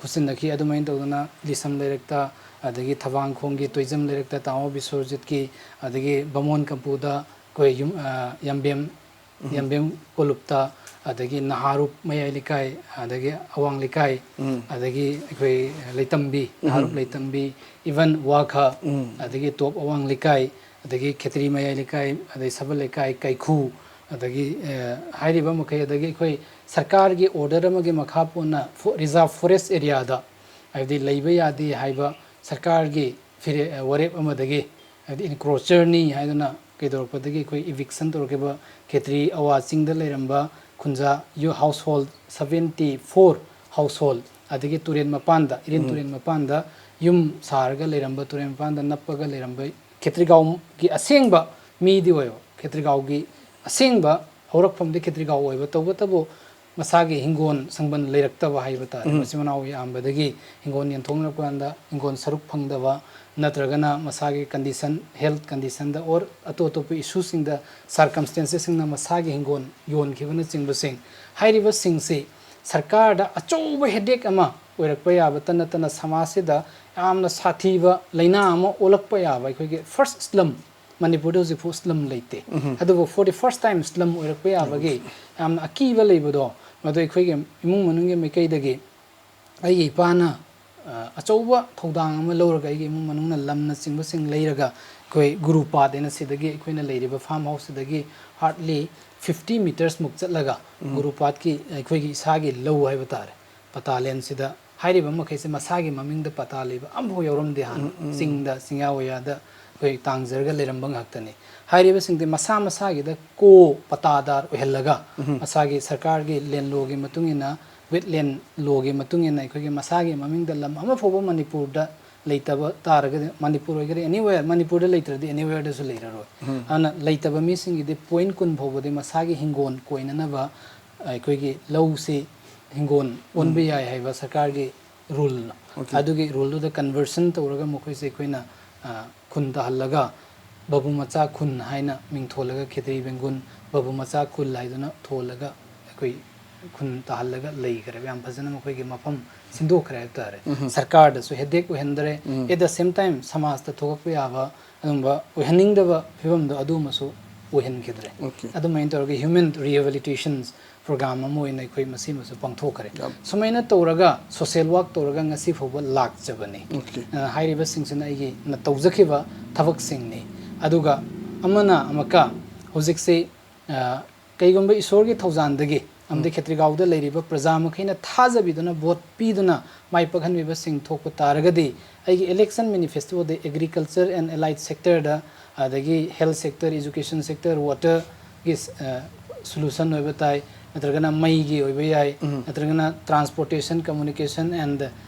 ꯈꯨꯠꯁꯤꯟꯅꯈꯤ꯫ ꯑꯗꯨꯃꯥꯏꯅ ꯇꯧꯗꯅ ꯂꯤꯁꯝ ꯂꯩꯔꯛꯇ, ꯑꯗꯒꯤ ꯊꯕꯥꯡꯈꯣꯡꯒꯤ ꯇꯣꯏꯖꯝ ꯂꯩꯔꯛꯇ ꯇꯥꯃꯣ ꯕꯤꯁ꯭ꯋꯔꯖꯤꯠꯀꯤ, ꯑꯗꯒꯤ ꯕꯥꯃꯣꯟ ꯀꯝꯄꯨꯗ ꯑꯩꯈꯣꯏ ꯌꯨꯝ, ꯑ, ꯌꯥꯝꯕꯦꯝ, ꯎꯝ꯫ ꯌꯥꯝꯕꯦꯝ ꯀꯣꯂꯨꯞꯇ, ꯑꯗꯒꯤ ꯅꯍꯥꯔꯨꯞ ꯃꯌꯥꯏ ꯂꯩꯀꯥꯏ, ꯑꯗꯒꯤ ꯑꯋꯥꯡ ꯂꯩꯀꯥꯏ, ꯎꯝ꯫ ꯑꯗꯒꯤ ꯑꯩꯈꯣꯏ ꯂꯩꯇꯝꯕꯤ, ꯎꯝ꯫ ꯅꯍꯥꯔꯨꯞ ꯂꯩꯇꯝꯕꯤ, even ꯋꯥꯈꯥ, ꯎꯝ꯫ ꯑꯗꯒꯤ ꯇꯣꯞ ꯑꯋꯥꯡ ꯂꯩꯀꯥꯏ, ꯑꯗꯒꯤ ꯈꯦꯇ꯭ꯔꯤ ꯃꯌꯥꯏ ꯂꯩꯀꯥꯏ, ꯑꯗꯩ ꯁꯕꯜ ꯂꯩꯀꯥꯏ, ꯀꯩꯈꯨ, ꯑꯗꯒꯤ, ꯑ, ꯍꯥꯏꯔꯤꯕ ꯃꯈꯩ, ꯑꯗꯒꯤ ꯑꯩꯈꯣꯏ ꯁꯔꯀꯥꯔꯒꯤ ꯑꯣꯔꯗꯔ ꯑꯃꯒꯤ ꯃꯈꯥ ꯄꯣꯟꯅ ꯐꯣ-, ꯔꯤꯖꯥꯔꯚ ꯐꯣꯔꯦꯁ ꯑꯦꯔꯤꯌꯥꯗ, ꯍꯥꯏꯕꯗꯤ ꯂꯩꯕ ꯌꯥꯗꯦ ꯍꯥꯏꯕ ꯁꯔꯀꯥꯔꯒꯤ ꯐꯤꯔꯦ-, ꯋꯥꯔꯦꯞ ꯑꯃꯗꯒꯤ, ꯍꯥꯏꯕꯗꯤ ꯏꯟꯀ꯭ꯔꯣꯆꯔꯅꯤ ꯍꯥꯏꯗꯨꯅ ꯀꯩꯗꯧꯔꯛꯄꯗꯒꯤ ꯑꯩꯈꯣꯏ ꯏꯚꯤꯛꯁꯟ ꯇꯧꯔꯛꯈꯤꯕ ꯈꯦꯇ꯭ꯔꯤ ꯑꯋꯥ ꯆꯤꯡꯗ ꯂꯩꯔꯝꯕ ꯈꯨꯟꯖꯥ ꯌꯨ-, ꯍꯥꯎꯁꯍꯣꯜ ꯁꯕꯦꯟꯇꯤ ꯐꯣꯔ ꯍꯥꯎꯁꯍꯣꯜ, ꯑꯗꯒꯤ ꯇꯨꯔꯦꯟ ꯃꯄꯥꯟꯗ, ꯏꯔꯤꯟ ꯎꯝ꯫ ꯇꯨꯔꯦꯟ ꯃꯄꯥꯟꯗ ꯌꯨꯝ ꯁꯥꯔꯒ ꯂꯩꯔꯝꯕ, ꯇꯨꯔꯦꯟ ꯃꯄꯥꯟꯗ ꯅꯞꯄꯒ ꯂꯩꯔꯝꯕ ꯈꯦꯇ꯭ꯔꯤꯒꯥꯎꯒꯤ ꯑꯁꯦꯡꯕ ꯃꯤꯗꯤ ꯑꯣꯏꯕ, ꯈꯦꯇ꯭ꯔꯤꯒꯥꯎꯒꯤ ꯑꯁꯦꯡꯕ ꯍꯧꯔꯛꯐꯝꯗꯤ ꯈꯦꯇ꯭ꯔꯤꯒꯥꯎ ꯑꯣꯏꯕ, ꯇꯧꯕꯇꯕꯨ ꯃꯁꯥꯒꯤ ꯍꯤꯡꯒꯣꯜ ꯁꯪꯕꯜ ꯂꯩꯔꯛꯇꯕ ꯍꯥꯏꯕ ꯇꯥꯔꯦ꯫ ꯎꯝ꯫ ꯃꯆꯤꯟ ꯃꯅꯥꯎ ꯌꯥꯝꯕꯗꯒꯤ ꯍꯤꯡꯒꯣꯜ ꯌꯦꯟꯊꯣꯛꯅꯔꯛꯄ ꯀꯥꯟꯗ ꯍꯤꯡꯒꯣꯜ ꯁꯔꯨꯛ ꯐꯪꯗꯕ, ꯅꯠꯇ꯭ꯔꯒꯅ ꯃꯁꯥꯒꯤ ꯀꯟꯗꯤꯁꯟ, ꯍꯦꯜꯊ ꯀꯟꯗꯤꯁꯟꯗ ꯑꯣꯔ ꯑꯇꯣꯞ ꯑꯇꯣꯞꯄ ꯏꯁꯨꯁꯤꯡꯗ ꯁꯥꯔꯀꯝꯁꯇꯦꯟꯁꯦꯁꯁꯤꯡꯅ ꯃꯁꯥꯒꯤ ꯍꯤꯡꯒꯣꯜ ꯌꯣꯟꯈꯤꯕꯅꯆꯤꯡꯕꯁꯤꯡ, ꯍꯥꯏꯔꯤꯕꯁꯤꯡꯁꯤ ꯁꯔꯀꯥꯔꯗ ꯑꯆꯧꯕ ꯍꯦꯗꯦꯛ ꯑꯃ ꯑꯣꯏꯔꯛꯄ ꯌꯥꯕꯇ ꯅꯠꯇꯅ ꯁꯃꯥꯖꯁꯤꯗ ꯌꯥꯝꯅ ꯁꯥꯊꯤꯕ ꯂꯥꯏꯅꯥ ꯑꯃ ꯑꯣꯜꯂꯛꯄ ꯌꯥꯕ, ꯑꯩꯈꯣꯏꯒꯤ ꯐꯥꯔꯁ ꯁ꯭ꯂꯝ ꯃꯅꯤꯄꯨꯔꯗ ꯍꯧꯖꯤꯛꯐꯥꯎ slum ꯂꯩꯇꯦ꯫ ꯑꯗꯨꯕꯨ for the first time slum ꯑꯣꯏꯔꯛꯄ ꯌꯥꯕꯒꯤ ꯌꯥꯝꯅ ꯑꯀꯤꯕ ꯂꯩꯕꯗꯣ, ꯃꯗꯨ ꯑꯩꯈꯣꯏꯒꯤ ꯏꯃꯨꯡ ꯃꯅꯨꯡꯒꯤ ꯃꯥꯏꯀꯩꯗꯒꯤ ꯑꯩꯒꯤ ꯏꯄꯥꯅ, ꯑ, ꯑꯆꯧꯕ ꯊꯧꯗꯥꯡ ꯑꯃ ꯂꯧꯔꯒ, ꯑꯩꯒꯤ ꯏꯃꯨꯡ ꯃꯅꯨꯡꯅ ꯂꯝꯅꯆꯤꯡꯕꯁꯤꯡ ꯂꯩꯔꯒ, ꯑꯩꯈꯣꯏ ꯒꯨꯔꯨ ꯄꯥꯠ ꯍꯥꯏꯅ ꯁꯤꯗꯒꯤ ꯑꯩꯈꯣꯏꯅ ꯂꯩꯔꯤꯕ farm house ꯁꯤꯗꯒꯤ hardly fifty metres ꯃꯨꯛ ꯆꯠꯂꯒ, ꯎꯝ꯫ ꯒꯨꯔꯨ ꯄꯥꯠꯀꯤ ꯑꯩꯈꯣꯏꯒꯤ ꯏꯁꯥꯒꯤ ꯂꯧ ꯍꯥꯏꯕ ꯇꯥꯔꯦ, ꯄꯇꯥ land ꯁꯤꯗ ꯍꯥꯏꯔꯤꯕ ꯃꯈꯩꯁꯦ ꯃꯁꯥꯒꯤ ꯃꯃꯤꯡꯗ ꯄꯇꯥ ꯂꯩꯕ ꯑꯃꯐꯥꯎ ꯌꯥꯎꯔꯝꯗꯦ ꯍꯥꯟꯅ꯫ ꯎꯝ, ꯎꯝ, ꯎꯝ꯫ ꯆꯤꯡꯗ, ꯆꯤꯡꯌꯥ ꯋꯥꯌꯥꯗ ꯑꯩꯈꯣꯏ ꯇꯥꯡꯖꯔꯒ ꯂꯩꯔꯝꯕ ꯉꯥꯛꯇꯅꯤ꯫ ꯍꯥꯏꯔꯤꯕꯁꯤꯡꯗꯤ ꯃꯁꯥ ꯃꯁꯥꯒꯤꯗ ꯀꯣ ꯄꯇꯥꯗꯥꯔ ꯑꯣꯏꯍꯜꯂꯒ, ꯎꯝ꯫ ꯃꯁꯥꯒꯤ ꯁꯔꯀꯥꯔꯒꯤ land law ꯒꯤ ꯃꯇꯨꯡ ꯏꯟꯅ, wetland law ꯒꯤ ꯃꯇꯨꯡ ꯏꯟꯅ ꯑꯩꯈꯣꯏꯒꯤ ꯃꯁꯥꯒꯤ ꯃꯃꯤꯡꯗ ꯂꯝ ꯑꯃ ꯐꯥꯎꯕ ꯃꯅꯤꯄꯨꯔꯗ ꯂꯩꯇꯕ ꯇꯥꯔꯒꯗꯤ, ꯃꯅꯤꯄꯨꯔ ꯑꯣꯏꯒꯦꯔꯥ anywhere, ꯃꯅꯤꯄꯨꯔꯗ ꯂꯩꯇ꯭ꯔꯗꯤ anywhere ꯗꯁꯨ ꯂꯩꯔꯔꯣꯏ꯫ ꯎꯝ꯫ ꯑꯗꯨꯅ ꯂꯩꯇꯕ ꯃꯤꯁꯤꯡꯒꯤꯗꯤ point ꯀꯨꯟ ꯐꯥꯎꯕꯗꯤ ꯃꯁꯥꯒꯤ ꯍꯤꯡꯒꯣꯜ ꯀꯣꯏꯅꯅꯕ ꯑꯩꯈꯣꯏꯒꯤ ꯂꯧꯁꯤ ꯍꯤꯡꯒꯣꯜ ꯑꯣꯟꯕ ꯎꯝ꯫ ꯌꯥꯏ ꯍꯥꯏꯕ ꯁꯔꯀꯥꯔꯒꯤ rule ꯅ꯫ Okay꯫ ꯑꯗꯨꯒꯤ rule ꯗꯨꯗ conversion ꯇꯧꯔꯒ ꯃꯈꯣꯏꯁꯦ ꯑꯩꯈꯣꯏꯅ, ꯑ, ꯈꯨꯟ ꯇꯥꯍꯜꯂꯒ ꯕꯥꯕꯨ ꯃꯆꯥ ꯈꯨꯟ ꯍꯥꯏꯅ ꯃꯤꯡ ꯊꯣꯜꯂꯒ, ꯈꯦꯇ꯭ꯔꯤ ꯕꯦꯡꯒꯨꯟ ꯕꯥꯕꯨ ꯃꯆꯥ ꯈꯨꯜ ꯍꯥꯏꯗꯨꯅ ꯊꯣꯜꯂꯒ ꯑꯩꯈꯣꯏ ꯈꯨꯟ ꯇꯥꯍꯜꯂꯒ ꯂꯩꯈ꯭ꯔꯦꯕ꯫ ꯌꯥꯝ ꯐꯖꯅ ꯃꯈꯣꯏꯒꯤ ꯃꯐꯝ ꯁꯤꯟꯗꯣꯛꯈ꯭ꯔꯦ ꯍꯥꯏꯕ ꯇꯥꯔꯦ꯫ ꯎꯝ꯫ ꯁꯔꯀꯥꯔꯗꯁꯨ headache ꯑꯣꯏꯍꯟꯗ꯭ꯔꯦ꯫ Um. At the same time, ꯁꯃꯥꯖꯇ ꯊꯣꯛꯂꯛꯄ ꯌꯥꯕ ꯑꯗꯨꯒꯨꯝꯕ ꯑꯣꯏꯍꯟꯅꯤꯡꯗꯕ ꯐꯤꯕꯝꯗꯣ ꯑꯗꯨꯃꯁꯨ ꯑꯣꯏꯍꯟꯈꯤꯗ꯭ꯔꯦ꯫ Okay꯫ ꯑꯗꯨꯃꯥꯏꯅ ꯇꯧꯔꯒ human rehabilitations program ꯑꯃ ꯑꯣꯏꯅ ꯑꯩꯈꯣꯏ ꯃꯁꯤꯃꯁꯨ ꯄꯥꯡꯊꯣꯛꯈ꯭ꯔꯦ꯫ ꯌꯥꯝ ꯁꯨꯃꯥꯏꯅ ꯇꯧꯔꯒ social work ꯇꯧꯔꯒ ꯉꯁꯤ ꯐꯥꯎꯕ ꯂꯥꯛꯆꯕꯅꯤ꯫ Okay꯫ ꯑ, ꯍꯥꯏꯔꯤꯕꯁꯤꯡꯁꯤꯅ ꯑꯩꯒꯤ ꯅ ꯇꯧꯖꯈꯤꯕ ꯊꯕꯛꯁꯤꯡꯅꯤ꯫ ꯑꯗꯨꯒ ꯑꯃꯅ ꯑꯃꯨꯛꯀ ꯍꯧꯖꯤꯛꯁꯤ, ꯑ, ꯀꯩꯒꯨꯝꯕ ꯏꯁꯣꯔꯒꯤ ꯊꯧꯖꯥꯟꯗꯒꯤ ꯑꯃꯗꯤ ꯎꯝ꯫ ꯈꯦꯇ꯭ꯔꯤꯒꯥꯎꯗ ꯂꯩꯔꯤꯕ ꯄ꯭ꯔꯖꯥ ꯃꯈꯩꯅ ꯊꯥꯖꯕꯤꯗꯨꯅ vote ꯄꯤꯗꯨꯅ ꯃꯥꯏ ꯄꯥꯛꯍꯟꯕꯤꯕꯁꯤꯡ ꯊꯣꯛꯄ ꯇꯥꯔꯒꯗꯤ, ꯑꯩꯒꯤ election manifesto the agriculture and allied sector ꯗ, ꯑꯗꯒꯤ health sector, education sector, water ꯒꯤ, ꯑ, solution ꯑꯣꯏꯕ ꯇꯥꯏ, ꯅꯠꯇ꯭ꯔꯒꯅ ꯃꯩꯒꯤ ꯑꯣꯏꯕ ꯌꯥꯏ, ꯎꯝ꯫ ꯅꯠꯇ꯭ꯔꯒꯅ transportation, communication and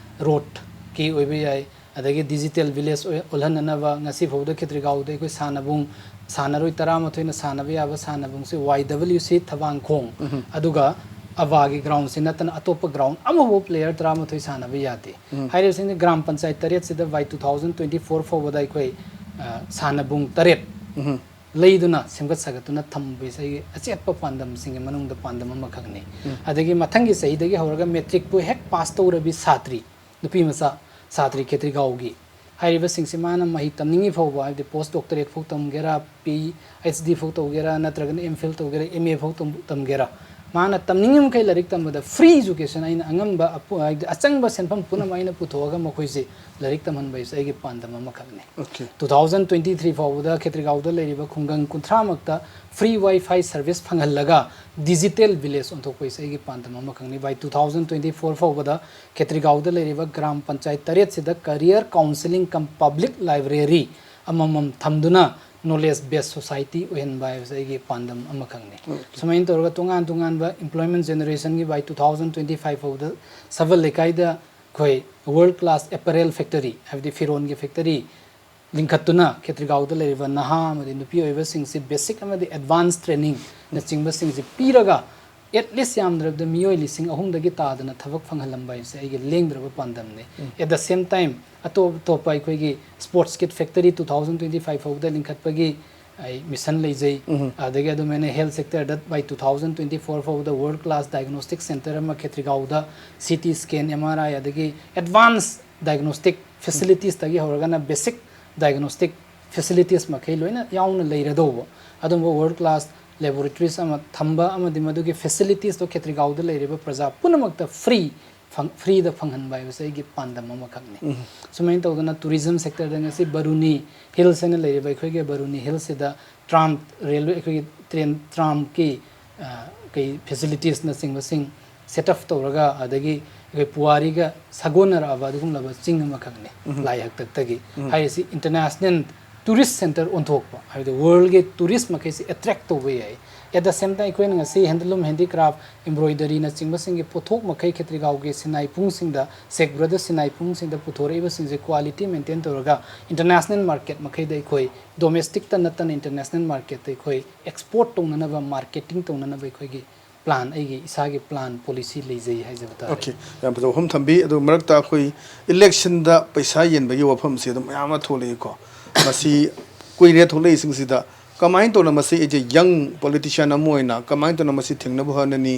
road ꯀꯤ ꯑꯣꯏꯕ ꯌꯥꯏ, ꯑꯗꯒꯤ digital village ꯑꯣꯏ-, ꯑꯣꯜꯍꯟꯅꯅꯕ ꯉꯁꯤ ꯐꯥꯎꯕꯗ ꯈꯦꯇ꯭ꯔꯤꯒꯥꯎꯗ ꯑꯩꯈꯣꯏ ꯁꯥꯟꯅꯕꯨꯡ, ꯁꯥꯟꯅꯔꯣꯏ ꯇꯔꯥꯃꯥꯊꯣꯏꯅ ꯁꯥꯟꯅꯕ ꯌꯥꯕ ꯁꯥꯟꯅꯕꯨꯡꯁꯤ Y W C ꯊꯕꯥꯡꯈꯣꯡ, ꯎꯝ꯫ ꯑꯗꯨꯒ ꯑꯕꯥꯒꯤ ground ꯁꯤ ꯅꯠꯇꯅ ꯑꯇꯣꯞꯄ ground ꯑꯃꯐꯥꯎ player ꯇꯔꯥꯃꯥꯊꯣꯏ ꯁꯥꯟꯅꯕ ꯌꯥꯗꯦ꯫ ꯎꯝ꯫ ꯍꯥꯏꯔꯤꯕꯁꯤꯡꯁꯤ ꯒ꯭ꯔꯥꯝ ꯄꯟꯆꯥꯌꯠ ꯇꯔꯦꯠꯁꯤꯗ by two thousand twenty four ꯐꯥꯎꯕꯗ ꯑꯩꯈꯣꯏ, ꯑ, ꯁꯥꯟꯅꯕꯨꯡ ꯇꯔꯦꯠ ꯎꯝ꯫ ꯂꯩꯗꯨꯅ ꯁꯦꯝꯒꯠ ꯁꯥꯒꯠꯇꯨꯅ ꯊꯝꯕꯁꯦ ꯑꯩꯒꯤ ꯑꯆꯦꯠꯄ ꯄꯥꯟꯗꯝꯁꯤꯡꯒꯤ ꯃꯅꯨꯡꯗ ꯄꯥꯟꯗꯝ ꯑꯃꯈꯛꯅꯤ꯫ ꯎꯝ꯫ ꯑꯗꯒꯤ ꯃꯊꯪꯒꯤ ꯆꯍꯤꯗꯒꯤ ꯍꯧꯔꯒ matric ꯄꯨ ꯍꯦꯛ pass ꯇꯧꯔꯕꯤ ꯁꯥꯇ꯭ꯔꯤ, ꯅꯨꯄꯤ ꯃꯆꯥ ꯁꯥꯇ꯭ꯔꯤ ꯈꯦꯇ꯭ꯔꯤꯒꯥꯎꯒꯤ ꯍꯥꯏꯔꯤꯕꯁꯤꯡꯁꯤ ꯃꯥꯅ ꯃꯍꯩ ꯇꯝꯅꯤꯡꯉꯤ ꯐꯥꯎꯕ, ꯍꯥꯏꯕꯗꯤ post doctorate ꯐꯥꯎ ꯇꯝꯒꯦꯔꯥ, ꯄꯤ ꯑꯩꯆ ꯗꯤ ꯐꯥꯎ ꯇꯧꯒꯦꯔꯥ, ꯅꯠꯇ꯭ꯔꯒꯅ ꯑꯦꯝ ꯐꯤꯜ ꯇꯧꯒꯦꯔꯥ, ꯑꯦꯝ ꯑꯦ ꯐꯥꯎ ꯇꯝ- ꯇꯝꯒꯦꯔꯥ, ꯃꯥꯅ ꯇꯝꯅꯤꯡꯉꯤ ꯃꯈꯩ ꯂꯥꯏꯔꯤꯛ ꯇꯝꯕꯗ free education ꯑꯩꯅ ꯑꯉꯝꯕ ꯑꯄꯨ- ꯍꯥꯏꯕꯗꯤ ꯑꯆꯪꯕ ꯁꯦꯟꯐꯝ ꯄꯨꯝꯅꯃꯛ ꯑꯩꯅ ꯄꯨꯊꯣꯛꯑꯒ ꯃꯈꯣꯏꯁꯦ ꯂꯥꯏꯔꯤꯛ ꯇꯝꯍꯟꯕ ꯍꯥꯏꯁꯦ ꯑꯩꯒꯤ ꯄꯥꯟꯗꯝ ꯑꯃꯈꯛꯅꯤ꯫ Okay. Two thousand twenty three ꯐꯥꯎꯕꯗ ꯈꯦꯇ꯭ꯔꯤꯒꯥꯎꯗ ꯂꯩꯔꯤꯕ ꯈꯨꯡꯒꯪ ꯀꯨꯟꯊ꯭ꯔꯥꯃꯛꯇ free Wi-Fi service ꯐꯪꯍꯜꯂꯒ digital village ꯑꯣꯟꯊꯣꯛꯄ ꯍꯥꯏꯁꯦ ꯑꯩꯒꯤ ꯄꯥꯟꯗꯝ ꯑꯃꯈꯛꯅꯤ꯫ By two thousand twenty four ꯐꯥꯎꯕꯗ ꯈꯦꯇ꯭ꯔꯤꯒꯥꯎꯗ ꯂꯩꯔꯤꯕ ꯒ꯭ꯔꯥꯝ ꯄꯟꯆꯥꯌꯠ ꯇꯔꯦꯠꯁꯤꯗ career counselling cum public library ꯑꯃꯃꯝ ꯊꯝꯗꯨꯅ knowledge based society ꯑꯣꯏꯍꯟꯕ ꯍꯥꯏꯕꯁꯦ ꯑꯩꯒꯤ ꯄꯥꯟꯗꯝ ꯑꯃꯈꯛꯅꯤ꯫ ꯁꯨꯃꯥꯏꯅ ꯇꯧꯔꯒ ꯇꯣꯉꯥꯟ ꯇꯣꯉꯥꯟꯕ employment generation ꯒꯤ by two thousand twenty five ꯐꯥꯎꯕꯗ ꯁꯕꯜ ꯂꯩꯀꯥꯏꯗ ꯑꯩꯈꯣꯏ world class apparel factory, ꯍꯥꯏꯕꯗꯤ ꯐꯤꯔꯣꯟꯒꯤ factory ꯂꯤꯡꯈꯠꯇꯨꯅ ꯈꯦꯇ꯭ꯔꯤꯒꯥꯎꯗ ꯂꯩꯔꯤꯕ ꯅꯍꯥ ꯑꯃꯗꯤ ꯅꯨꯄꯤ ꯑꯣꯏꯕꯁꯤꯡꯁꯤ basic ꯑꯃꯗꯤ advance training ꯅꯆꯤꯡꯕꯁꯤꯡꯁꯤ ꯄꯤꯔꯒ at least ꯌꯥꯝꯗ꯭ꯔꯕꯗ ꯃꯤꯑꯣꯏ ꯂꯤꯁꯤꯡ ꯑꯍꯨꯝꯗꯒꯤ ꯇꯥꯗꯅ ꯊꯕꯛ ꯐꯪꯍꯜꯂꯝꯕ ꯍꯥꯏꯕꯁꯦ ꯑꯩꯒꯤ ꯂꯦꯡꯗ꯭ꯔꯕ ꯄꯥꯟꯗꯝꯅꯤ꯫ At the same time ꯑꯇꯣꯞ ꯑꯇꯣꯞꯄ ꯑꯩꯈꯣꯏꯒꯤ sports kit factory two thousand twenty five ꯐꯥꯎꯕꯗ ꯂꯤꯡꯈꯠꯄꯒꯤ ꯑꯩ mission ꯂꯩꯖꯩ꯫ ꯑꯗꯒꯤ ꯑꯗꯨꯃꯥꯏꯅ health sector the by two thousand twenty four ꯐꯥꯎꯕꯗ world class diagnostic center ꯑꯃ ꯈꯦꯇ꯭ꯔꯤꯒꯥꯎꯗ C T scan, M R I ꯑꯗꯒꯤ advance diagnostic facilities ꯇꯒꯤ ꯍꯧꯔꯒꯅ basic diagnostic facilities ꯃꯈꯩ ꯂꯣꯏꯅ ꯌꯥꯎꯅ ꯂꯩꯔꯗꯧꯕ ꯑꯗꯨꯝꯕ world class laboratories ꯑꯃ ꯊꯝꯕ ꯑꯃꯗꯤ ꯃꯗꯨꯒꯤ facilities ꯇꯣ ꯈꯦꯇ꯭ꯔꯤꯒꯥꯎꯗ ꯂꯩꯔꯤꯕ ꯄ꯭ꯔꯖꯥ ꯄꯨꯝꯅꯃꯛꯇ free ꯐꯪ- free ꯗ ꯐꯪꯍꯟꯕ ꯍꯥꯏꯕꯁꯦ ꯑꯩꯒꯤ ꯄꯥꯟꯗꯝ ꯑꯃꯈꯛꯅꯤ꯫ ꯁꯨꯃꯥꯏꯅ ꯇꯧꯗꯅ tourism sector ꯗ ꯉꯁꯤ ꯕꯔꯨꯅꯤ hills ꯍꯥꯏꯅ ꯂꯩꯔꯤꯕ ꯑꯩꯈꯣꯏꯒꯤ ꯕꯔꯨꯅꯤ hills ꯁꯤꯗ tram railway ꯑꯩꯈꯣꯏꯒꯤ train tram ꯀꯤ ꯑꯩꯈꯣꯏ facilities ꯅꯆꯤꯡꯕꯁꯤꯡ set up ꯇꯧꯔꯒ ꯑꯗꯒꯤ ꯑꯩꯈꯣꯏ ꯄꯨꯋꯥꯔꯤꯒ ꯁꯥꯒꯣꯟꯅꯔꯛꯑꯕ ꯑꯗꯨꯒꯨꯝꯂꯕ ꯆꯤꯡ ꯑꯃꯈꯛꯅꯤ ꯂꯥꯏ ꯍꯥꯛꯇꯛꯇꯒꯤ꯫ ꯍꯥꯏꯔꯤꯁꯤ international tourist center ꯑꯣꯟꯊꯣꯛꯄ, ꯍꯥꯏꯕꯗꯤ world ꯒꯤ tourist ꯃꯈꯩꯁꯤ attract ꯇꯧꯕ ꯌꯥꯏ꯫ At the same time ꯑꯩꯈꯣꯏꯅ ꯉꯁꯤ handloom, handicraft, embroidery ꯅꯆꯤꯡꯕꯁꯤꯡꯒꯤ ꯄꯣꯠꯊꯣꯛ ꯃꯈꯩ ꯈꯦꯇ꯭ꯔꯤꯒꯥꯎꯒꯤ ꯁꯤꯟꯅꯥꯏꯄꯨꯡꯁꯤꯡꯗ, ꯁꯦꯛ ꯕ꯭ꯔꯗꯔ ꯁꯤꯟꯅꯥꯏꯄꯨꯡꯁꯤꯡꯗ ꯄꯨꯊꯣꯔꯛꯏꯕꯁꯤꯡꯁꯦ quality maintain ꯇꯧꯔꯒ international market ꯃꯈꯩꯗ ꯑꯩꯈꯣꯏ domestic ꯇ ꯅꯠꯇꯅ international market ꯇ ꯑꯩꯈꯣꯏ export ꯇꯧꯅꯅꯕ, marketing ꯇꯧꯅꯅꯕ ꯑꯩꯈꯣꯏꯒꯤ plan, ꯑꯩꯒꯤ ꯏꯁꯥꯒꯤ plan policy ꯂꯩꯖꯩ ꯍꯥꯏꯖꯕ ꯇꯥꯔꯦ꯫ Okay, ꯌꯥꯝ ꯐꯖꯕ ꯋꯥꯐꯝ ꯊꯝꯕꯤ꯫ ꯑꯗꯨ ꯃꯔꯛꯇ ꯑꯩꯈꯣꯏ election ꯗ ꯄꯩꯁꯥ ꯌꯦꯟꯕꯒꯤ ꯋꯥꯐꯝꯁꯤ ꯑꯗꯨꯝ ꯃꯌꯥꯝ ꯑꯃ ꯊꯣꯛꯂꯛꯏꯀꯣ꯫ ꯃꯁꯤ ꯀꯨꯏꯔꯦ ꯊꯣꯛꯂꯛꯏꯁꯤꯡꯁꯤꯗ ꯀꯃꯥꯏꯅ ꯇꯧꯅ ꯃꯁꯤ ꯑꯩꯁꯦ ꯌꯪ ꯄꯣꯂꯤꯇꯤꯁꯤꯌꯥꯟ ꯑꯃ ꯑꯣꯏꯅ ꯀꯃꯥꯏꯅ ꯇꯧꯅ ꯃꯁꯤ ꯊꯦꯡꯅꯕ ꯍꯣꯠꯅꯅꯤ?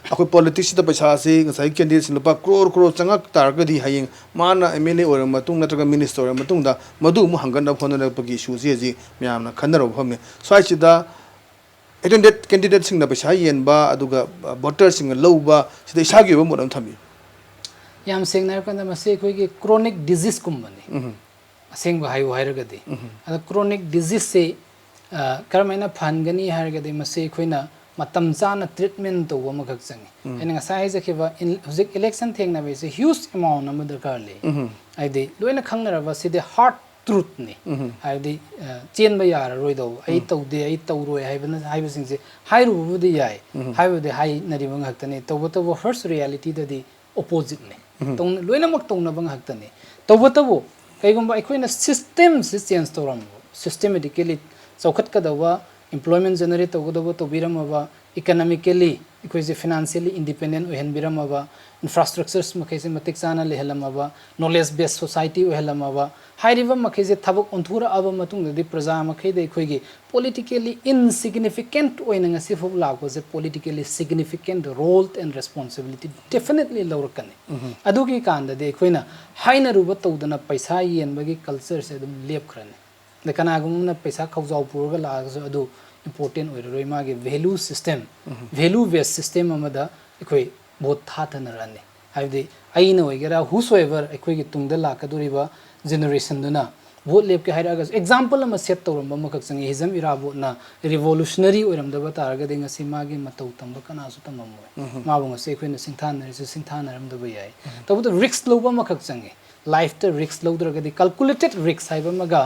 ꯑꯩꯈꯣꯏ ꯄꯣꯂꯤꯇꯤꯛꯁꯁꯤꯗ ꯄꯩꯁꯥꯁꯤ ꯉꯁꯥꯏꯒꯤ ꯀꯦꯟꯗꯤꯗꯦꯠꯁꯤ ꯂꯨꯄꯥ ꯀ꯭ꯔꯣꯔ ꯀ꯭ꯔꯣꯔ ꯆꯪꯉꯛ ꯇꯥꯔꯒꯗꯤ, ꯍꯌꯦꯡ ꯃꯥꯅ ꯑꯦꯝ ꯑꯦꯜ ꯑꯦ ꯑꯣꯏꯔꯕ ꯃꯇꯨꯡ ꯅꯠꯇ꯭ꯔꯒ ꯃꯤꯅꯤꯁꯇꯔ ꯑꯣꯏꯔꯕ ꯃꯇꯨꯡꯗ ꯃꯗꯨ ꯑꯃꯨꯛ ꯍꯪꯒꯠꯅꯕ ꯍꯣꯠꯅꯔꯛꯄꯒꯤ ꯏꯁꯨꯁꯤ ꯍꯧꯖꯤꯛ ꯃꯌꯥꯝꯅ ꯈꯟꯅꯔꯕ ꯐꯝꯃꯤ꯫ ꯁ꯭ꯋꯥꯏꯁꯤꯗ ꯀꯦꯟꯗꯤꯗꯦꯠꯁꯤꯡꯅ ꯄꯩꯁꯥ ꯌꯦꯟꯕ, ꯑꯗꯨꯒ ꯚꯣꯇꯔꯁꯤꯡꯅ ꯂꯧꯕ, ꯁꯤꯗ ꯏꯁꯥꯒꯤ ꯑꯣꯏꯕ ꯃꯣꯠ ꯑꯃ ꯊꯝꯕꯤꯌꯨ꯫ ꯌꯥꯝ ꯁꯦꯡꯅ ꯍꯥꯏꯔꯀꯥꯟꯗ, ꯃꯁꯤ ꯑꯩꯈꯣꯏꯒꯤ ꯀ꯭ꯔꯣꯅꯤꯛ ꯗꯤꯖꯤꯁꯀꯨꯝꯕꯅꯤ꯫ ꯑꯁꯦꯡꯕ ꯍꯥꯏꯌꯨ ꯍꯥꯏꯔꯒꯗꯤ, ꯑꯗ ꯀ꯭ꯔꯣꯅꯤꯛ ꯗꯤꯖꯤꯁꯁꯤ ꯀꯔꯝꯍꯥꯏꯅ ꯐꯍꯟꯒꯅꯤ ꯍꯥꯏꯔꯒꯗꯤ, ꯃꯁꯤ ꯑꯩꯈꯣꯏꯅ ꯃꯇꯝ ꯆꯥꯅ ꯇ꯭ꯔꯤꯠꯃꯦꯟ ꯇꯧꯕ ꯑꯃꯈꯛ ꯆꯪꯉꯤ꯫ ꯑꯩꯅ ꯉꯁꯥꯏ ꯍꯥꯏꯖꯈꯤꯕ, ꯏꯟ- ꯍꯧꯖꯤꯛ ꯏꯂꯦꯛꯁꯟ ꯊꯦꯡꯅꯕ ꯍꯥꯏꯁꯦ ꯍ꯭ꯌꯨꯖ ꯑꯦꯃꯥꯎꯟ ꯑꯃ ꯗꯔꯀꯥꯔ ꯂꯩ꯫ ꯍꯥꯏꯗꯤ, ꯂꯣꯏꯅ ꯈꯪꯅꯔꯕ, ꯁꯤꯗꯤ ꯍꯥꯔꯗ ꯇ꯭ꯔꯨꯠꯅꯤ꯫ ꯍꯥꯏꯕꯗꯤ, ꯑ, ꯆꯦꯟꯕ ꯌꯥꯔꯔꯣꯏꯗꯧꯕ, "ꯑꯩ ꯇꯧꯗꯦ, ꯑꯩ ꯇꯧꯔꯣꯏ" ꯍꯥꯏꯕꯅ, ꯍꯥꯏꯕꯁꯤꯡꯁꯦ ꯍꯥꯏꯔꯨꯕꯕꯨꯗꯤ ꯌꯥꯏ, ꯍꯥꯏꯕꯗꯤ ꯍꯥꯏꯅꯔꯤꯕ ꯉꯥꯛꯇꯅꯤ꯫ ꯇꯧꯕꯇꯕꯨ ꯍꯔꯁ ꯔꯤꯌꯥꯂꯤꯇꯤꯗꯗꯤ ꯑꯣꯄꯣꯖꯤꯠꯅꯤ꯫ ꯇꯧꯅ-, ꯂꯣꯏꯅꯃꯛ ꯇꯧꯅꯕ ꯉꯥꯛꯇꯅꯤ꯫ ꯇꯧꯕꯇꯕꯨ ꯀꯩꯒꯨꯝꯕ ꯑꯩꯈꯣꯏꯅ ꯁꯤꯁꯇꯦꯝꯁꯤ ꯆꯦꯟꯖ ꯇꯧꯔꯝꯕ, ꯁꯤꯁꯇꯦꯃꯦꯇꯤꯀꯦꯂꯤ ꯆꯥꯎꯈꯠꯀꯗꯕ, ꯑꯦꯝꯄ꯭ꯂꯣꯏꯃꯦꯟ ꯖꯦꯅꯦꯔꯦꯠ ꯇꯧꯒꯗꯕ ꯇꯧꯕꯤꯔꯝꯃꯕ, ꯏꯀꯅꯃꯤꯀꯦꯂꯤ ꯑꯩꯈꯣꯏꯁꯦ ꯐꯤꯅꯥꯟꯁꯤꯌꯦꯂꯤ ꯏꯟꯗꯤꯄꯦꯟꯗꯦꯟ ꯑꯣꯏꯍꯟꯕꯤꯔꯝꯃꯕ, ꯏꯟꯐ꯭ꯔꯥꯁ꯭ꯇ꯭ꯔꯛꯆꯔꯁ ꯃꯈꯩꯁꯦ ꯃꯇꯤꯛ ꯆꯥꯅ ꯂꯩꯍꯜꯂꯝꯃꯕ, ꯅꯣꯂꯦꯖ ꯕꯦꯁ ꯁꯣꯁꯥꯏꯇꯤ ꯑꯣꯏꯍꯜꯂꯝꯃꯕ, ꯍꯥꯏꯔꯤꯕ ꯃꯈꯩꯁꯦ ꯊꯕꯛ ꯑꯣꯟꯊꯣꯔꯛꯑꯕ ꯃꯇꯨꯡꯗꯗꯤ ꯄ꯭ꯔꯖꯥ ꯃꯈꯩꯗ ꯑꯩꯈꯣꯏꯒꯤ ꯄꯣꯂꯤꯇꯤꯀꯦꯂꯤ ꯏꯟꯁꯤꯒꯅꯤꯐꯤꯀꯦꯟꯠ ꯑꯣꯏꯅ ꯉꯁꯤꯐꯥꯎ ꯂꯥꯛꯄꯁꯦ ꯄꯣꯂꯤꯇꯤꯀꯦꯂꯤ ꯁꯤꯒꯅꯤꯐꯤꯀꯦꯟꯠ ꯔꯣꯜ ꯑꯦꯟ ꯔꯦꯁꯄꯣꯟꯁꯤꯕꯤꯂꯤꯇꯤ ꯗꯦꯐꯤꯅꯦꯠꯂꯤ ꯂꯧꯔꯛꯀꯅꯤ꯫ ꯑꯗꯨꯒꯤ ꯀꯥꯟꯗꯗꯤ ꯑꯩꯈꯣꯏꯅ ꯍꯥꯏꯅꯔꯨꯕ ꯇꯧꯗꯅ ꯄꯩꯁꯥ ꯌꯦꯟꯕꯒꯤ ꯀꯜꯆꯔꯁꯦ ꯑꯗꯨꯝ ꯂꯦꯞꯈ꯭ꯔꯅꯤ꯫ ꯑꯗ ꯀꯅꯥꯒꯨꯝꯕ ꯑꯃꯅ ꯄꯩꯁꯥ ꯈꯧꯖꯥꯎ ꯄꯨꯔꯒ ꯂꯥꯛꯑꯒꯁꯨ ꯑꯗꯨ ꯏꯝꯄꯣꯔꯇꯦꯟ ꯑꯣꯏꯔꯔꯣꯏ꯫ ꯃꯥꯒꯤ ꯚꯦꯂꯨ ꯁꯤꯁꯇꯦꯝ, ꯚꯦꯂꯨ ꯕꯦꯁ ꯁꯤꯁꯇꯦꯝ ꯑꯃꯗ ꯑꯩꯈꯣꯏ ꯚꯣꯠ ꯊꯥꯊꯅꯔꯛꯑꯅꯤ꯫ ꯍꯥꯏꯕꯗꯤ ꯑꯩꯅ ꯑꯣꯏꯒꯦꯔꯥ, whosoever ꯑꯩꯈꯣꯏꯒꯤ ꯇꯨꯡꯗ ꯂꯥꯛꯀꯗꯧꯔꯤꯕ ꯖꯦꯅꯦꯔꯦꯁꯟꯗꯨꯅ ꯚꯣꯠ ꯂꯦꯞꯀꯦ ꯍꯥꯏꯔꯛꯑꯒꯁꯨ, ꯑꯦꯛꯖꯥꯝꯄꯜ ꯑꯃ ꯁꯦꯠ ꯇꯧꯔꯝꯕ ꯑꯃꯈꯛ ꯆꯪꯉꯤ꯫ ꯍꯤꯖꯝ ꯏꯔꯥꯕꯣꯠꯅ ꯔꯤꯚꯣꯂꯨꯁꯅꯔꯤ ꯑꯣꯏꯔꯝꯗꯕ ꯇꯥꯔꯒꯗꯤ ꯉꯁꯤ ꯃꯥꯒꯤ ꯃꯇꯧ ꯇꯝꯕ ꯀꯅꯥꯁꯨ ꯇꯝꯃꯝꯃꯣꯏ꯫ ꯃꯥꯕꯨ ꯉꯁꯤ ꯑꯩꯈꯣꯏꯅ ꯁꯤꯡꯊꯥꯅꯔꯤꯁꯨ ꯁꯤꯡꯊꯥꯅꯔꯝꯗꯕ ꯌꯥꯏ꯫ ꯇꯧꯕꯇꯕꯨ ꯔꯤꯛꯁ ꯂꯧꯕ ꯑꯃꯈꯛ ꯆꯪꯉꯤ꯫ ꯂꯥꯏꯐꯇ ꯔꯤꯛꯁ ꯂꯧꯗ꯭ꯔꯒꯗꯤ, ꯀꯜꯀꯨꯂꯦꯇꯦꯠ ꯔꯤꯛꯁ ꯍꯥꯏꯕ ꯑꯃꯒ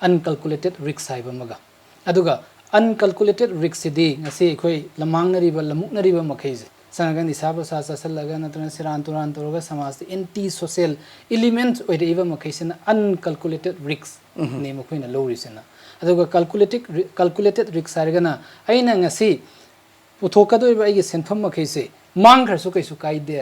ꯑꯟꯀꯜꯀꯨꯂꯦꯇꯦꯠ ꯔꯤꯛꯁ ꯍꯥꯏꯕ ꯑꯃꯒ꯫ ꯑꯗꯨꯒ ꯑꯟꯀꯜꯀꯨꯂꯦꯇꯦꯠ ꯔꯤꯛꯁꯁꯤꯗꯤ ꯉꯁꯤ ꯑꯩꯈꯣꯏ ꯂꯝꯃꯥꯡꯅꯔꯤꯕ, ꯂꯝꯃꯨꯛꯅꯔꯤꯕ ꯃꯈꯩꯁꯦ, ꯁꯪꯉꯒ ꯅꯤꯁꯥ ꯄꯁꯥ ꯆꯥꯁꯤꯜꯂꯒ ꯅꯠꯇ꯭ꯔꯒ ꯁꯦꯔꯥꯟ ꯇꯨꯔꯥꯟ ꯇꯧꯔꯒ ꯁꯃꯥꯖꯇ ꯑꯦꯟꯇꯤ ꯁꯣꯁꯦꯜ ꯏꯂꯤꯃꯦꯟꯠ ꯑꯣꯏꯔꯛꯏꯕ ꯃꯈꯩꯁꯤꯅ ꯑꯟꯀꯜꯀꯨꯂꯦꯇꯦꯠ ꯔꯤꯛꯁꯅꯤ ꯃꯈꯣꯏꯅ ꯂꯧꯔꯤꯁꯤꯅ꯫ ꯑꯗꯨꯒ ꯀꯜꯀꯨꯂꯦꯇꯤꯛ ꯀꯜꯀꯨꯂꯦꯇꯦꯠ ꯔꯤꯛꯁ ꯍꯥꯏꯔꯒꯅ, ꯑꯩꯅ ꯉꯁꯤ ꯄꯨꯊꯣꯛꯀꯗꯧꯔꯤꯕ ꯑꯩꯒꯤ ꯁꯦꯟꯐꯝ ꯃꯈꯩꯁꯦ ꯃꯥꯡꯈ꯭ꯔꯁꯨ ꯀꯩꯁꯨ ꯀꯥꯏꯗꯦ,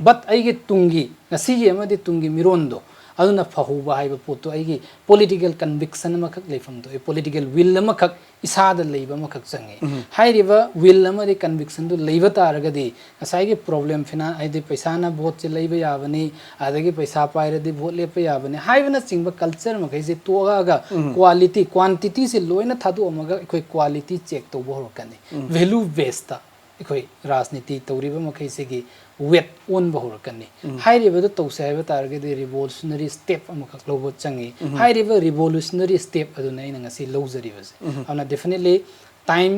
ꯕꯠ ꯑꯩꯒꯤ ꯇꯨꯡꯒꯤ, ꯉꯁꯤꯒꯤ ꯑꯃꯗꯤ ꯇꯨꯡꯒꯤ ꯃꯤꯔꯣꯟꯗꯣ, ꯑꯗꯨꯅ ꯐꯍꯧꯕ ꯍꯥꯏꯕ ꯄꯣꯠꯇꯣ ꯑꯩꯒꯤ political conviction ꯑꯃꯈꯛ ꯂꯩꯐꯝ ꯊꯣꯛꯑꯦ, political will ꯑꯃꯈꯛ ꯏꯁꯥꯗ ꯂꯩꯕ ꯑꯃꯈꯛ ꯆꯪꯉꯦ꯫ ꯍꯥꯏꯔꯤꯕ will ꯑꯃꯗꯤ convictionꯗꯨ ꯂꯩꯕ ꯇꯥꯔꯒꯗꯤ ꯉꯁꯥꯏꯒꯤ problem ꯐꯤꯅꯥꯟ, ꯍꯥꯏꯗꯤ ꯄꯩꯁꯥꯅ voteꯁꯦ ꯂꯩꯕ ꯌꯥꯕꯅꯤ, ꯑꯗꯒꯤ ꯄꯩꯁꯥ ꯄꯥꯏꯔꯗꯤ vote ꯂꯦꯞꯄ ꯌꯥꯕꯅꯤ ꯍꯥꯏꯕꯅꯆꯤꯡꯕ culture ꯃꯈꯩꯁꯦ ꯇꯣꯛꯑꯒ quality, quantityꯁꯦ ꯂꯣꯏꯅ ꯊꯥꯗꯣꯛꯑꯝꯃꯒ ꯑꯩꯈꯣꯏ quality check ꯇꯧꯕ ꯍꯧꯔꯛꯀꯅꯤ꯫ Value basedꯇ ꯑꯩꯈꯣꯏ ꯔꯥꯖꯅꯤꯇꯤ ꯇꯧꯔꯤꯕ ꯃꯈꯩꯁꯤꯒꯤ weight ꯑꯣꯟꯕ ꯍꯧꯔꯛꯀꯅꯤ꯫ ꯍꯥꯏꯔꯤꯕꯗꯨ ꯇꯧꯁꯦ ꯍꯥꯏꯕ ꯇꯥꯔꯒꯗꯤ revolutionary step ꯑꯃꯈꯛ ꯂꯧꯕ ꯆꯪꯉꯤ꯫ ꯍꯥꯏꯔꯤꯕ revolutionary step ꯑꯗꯨꯅ ꯑꯩꯅ ꯉꯁꯤ ꯂꯧꯖꯔꯤꯕꯁꯦ꯫ ꯑꯗꯨꯅ definitely time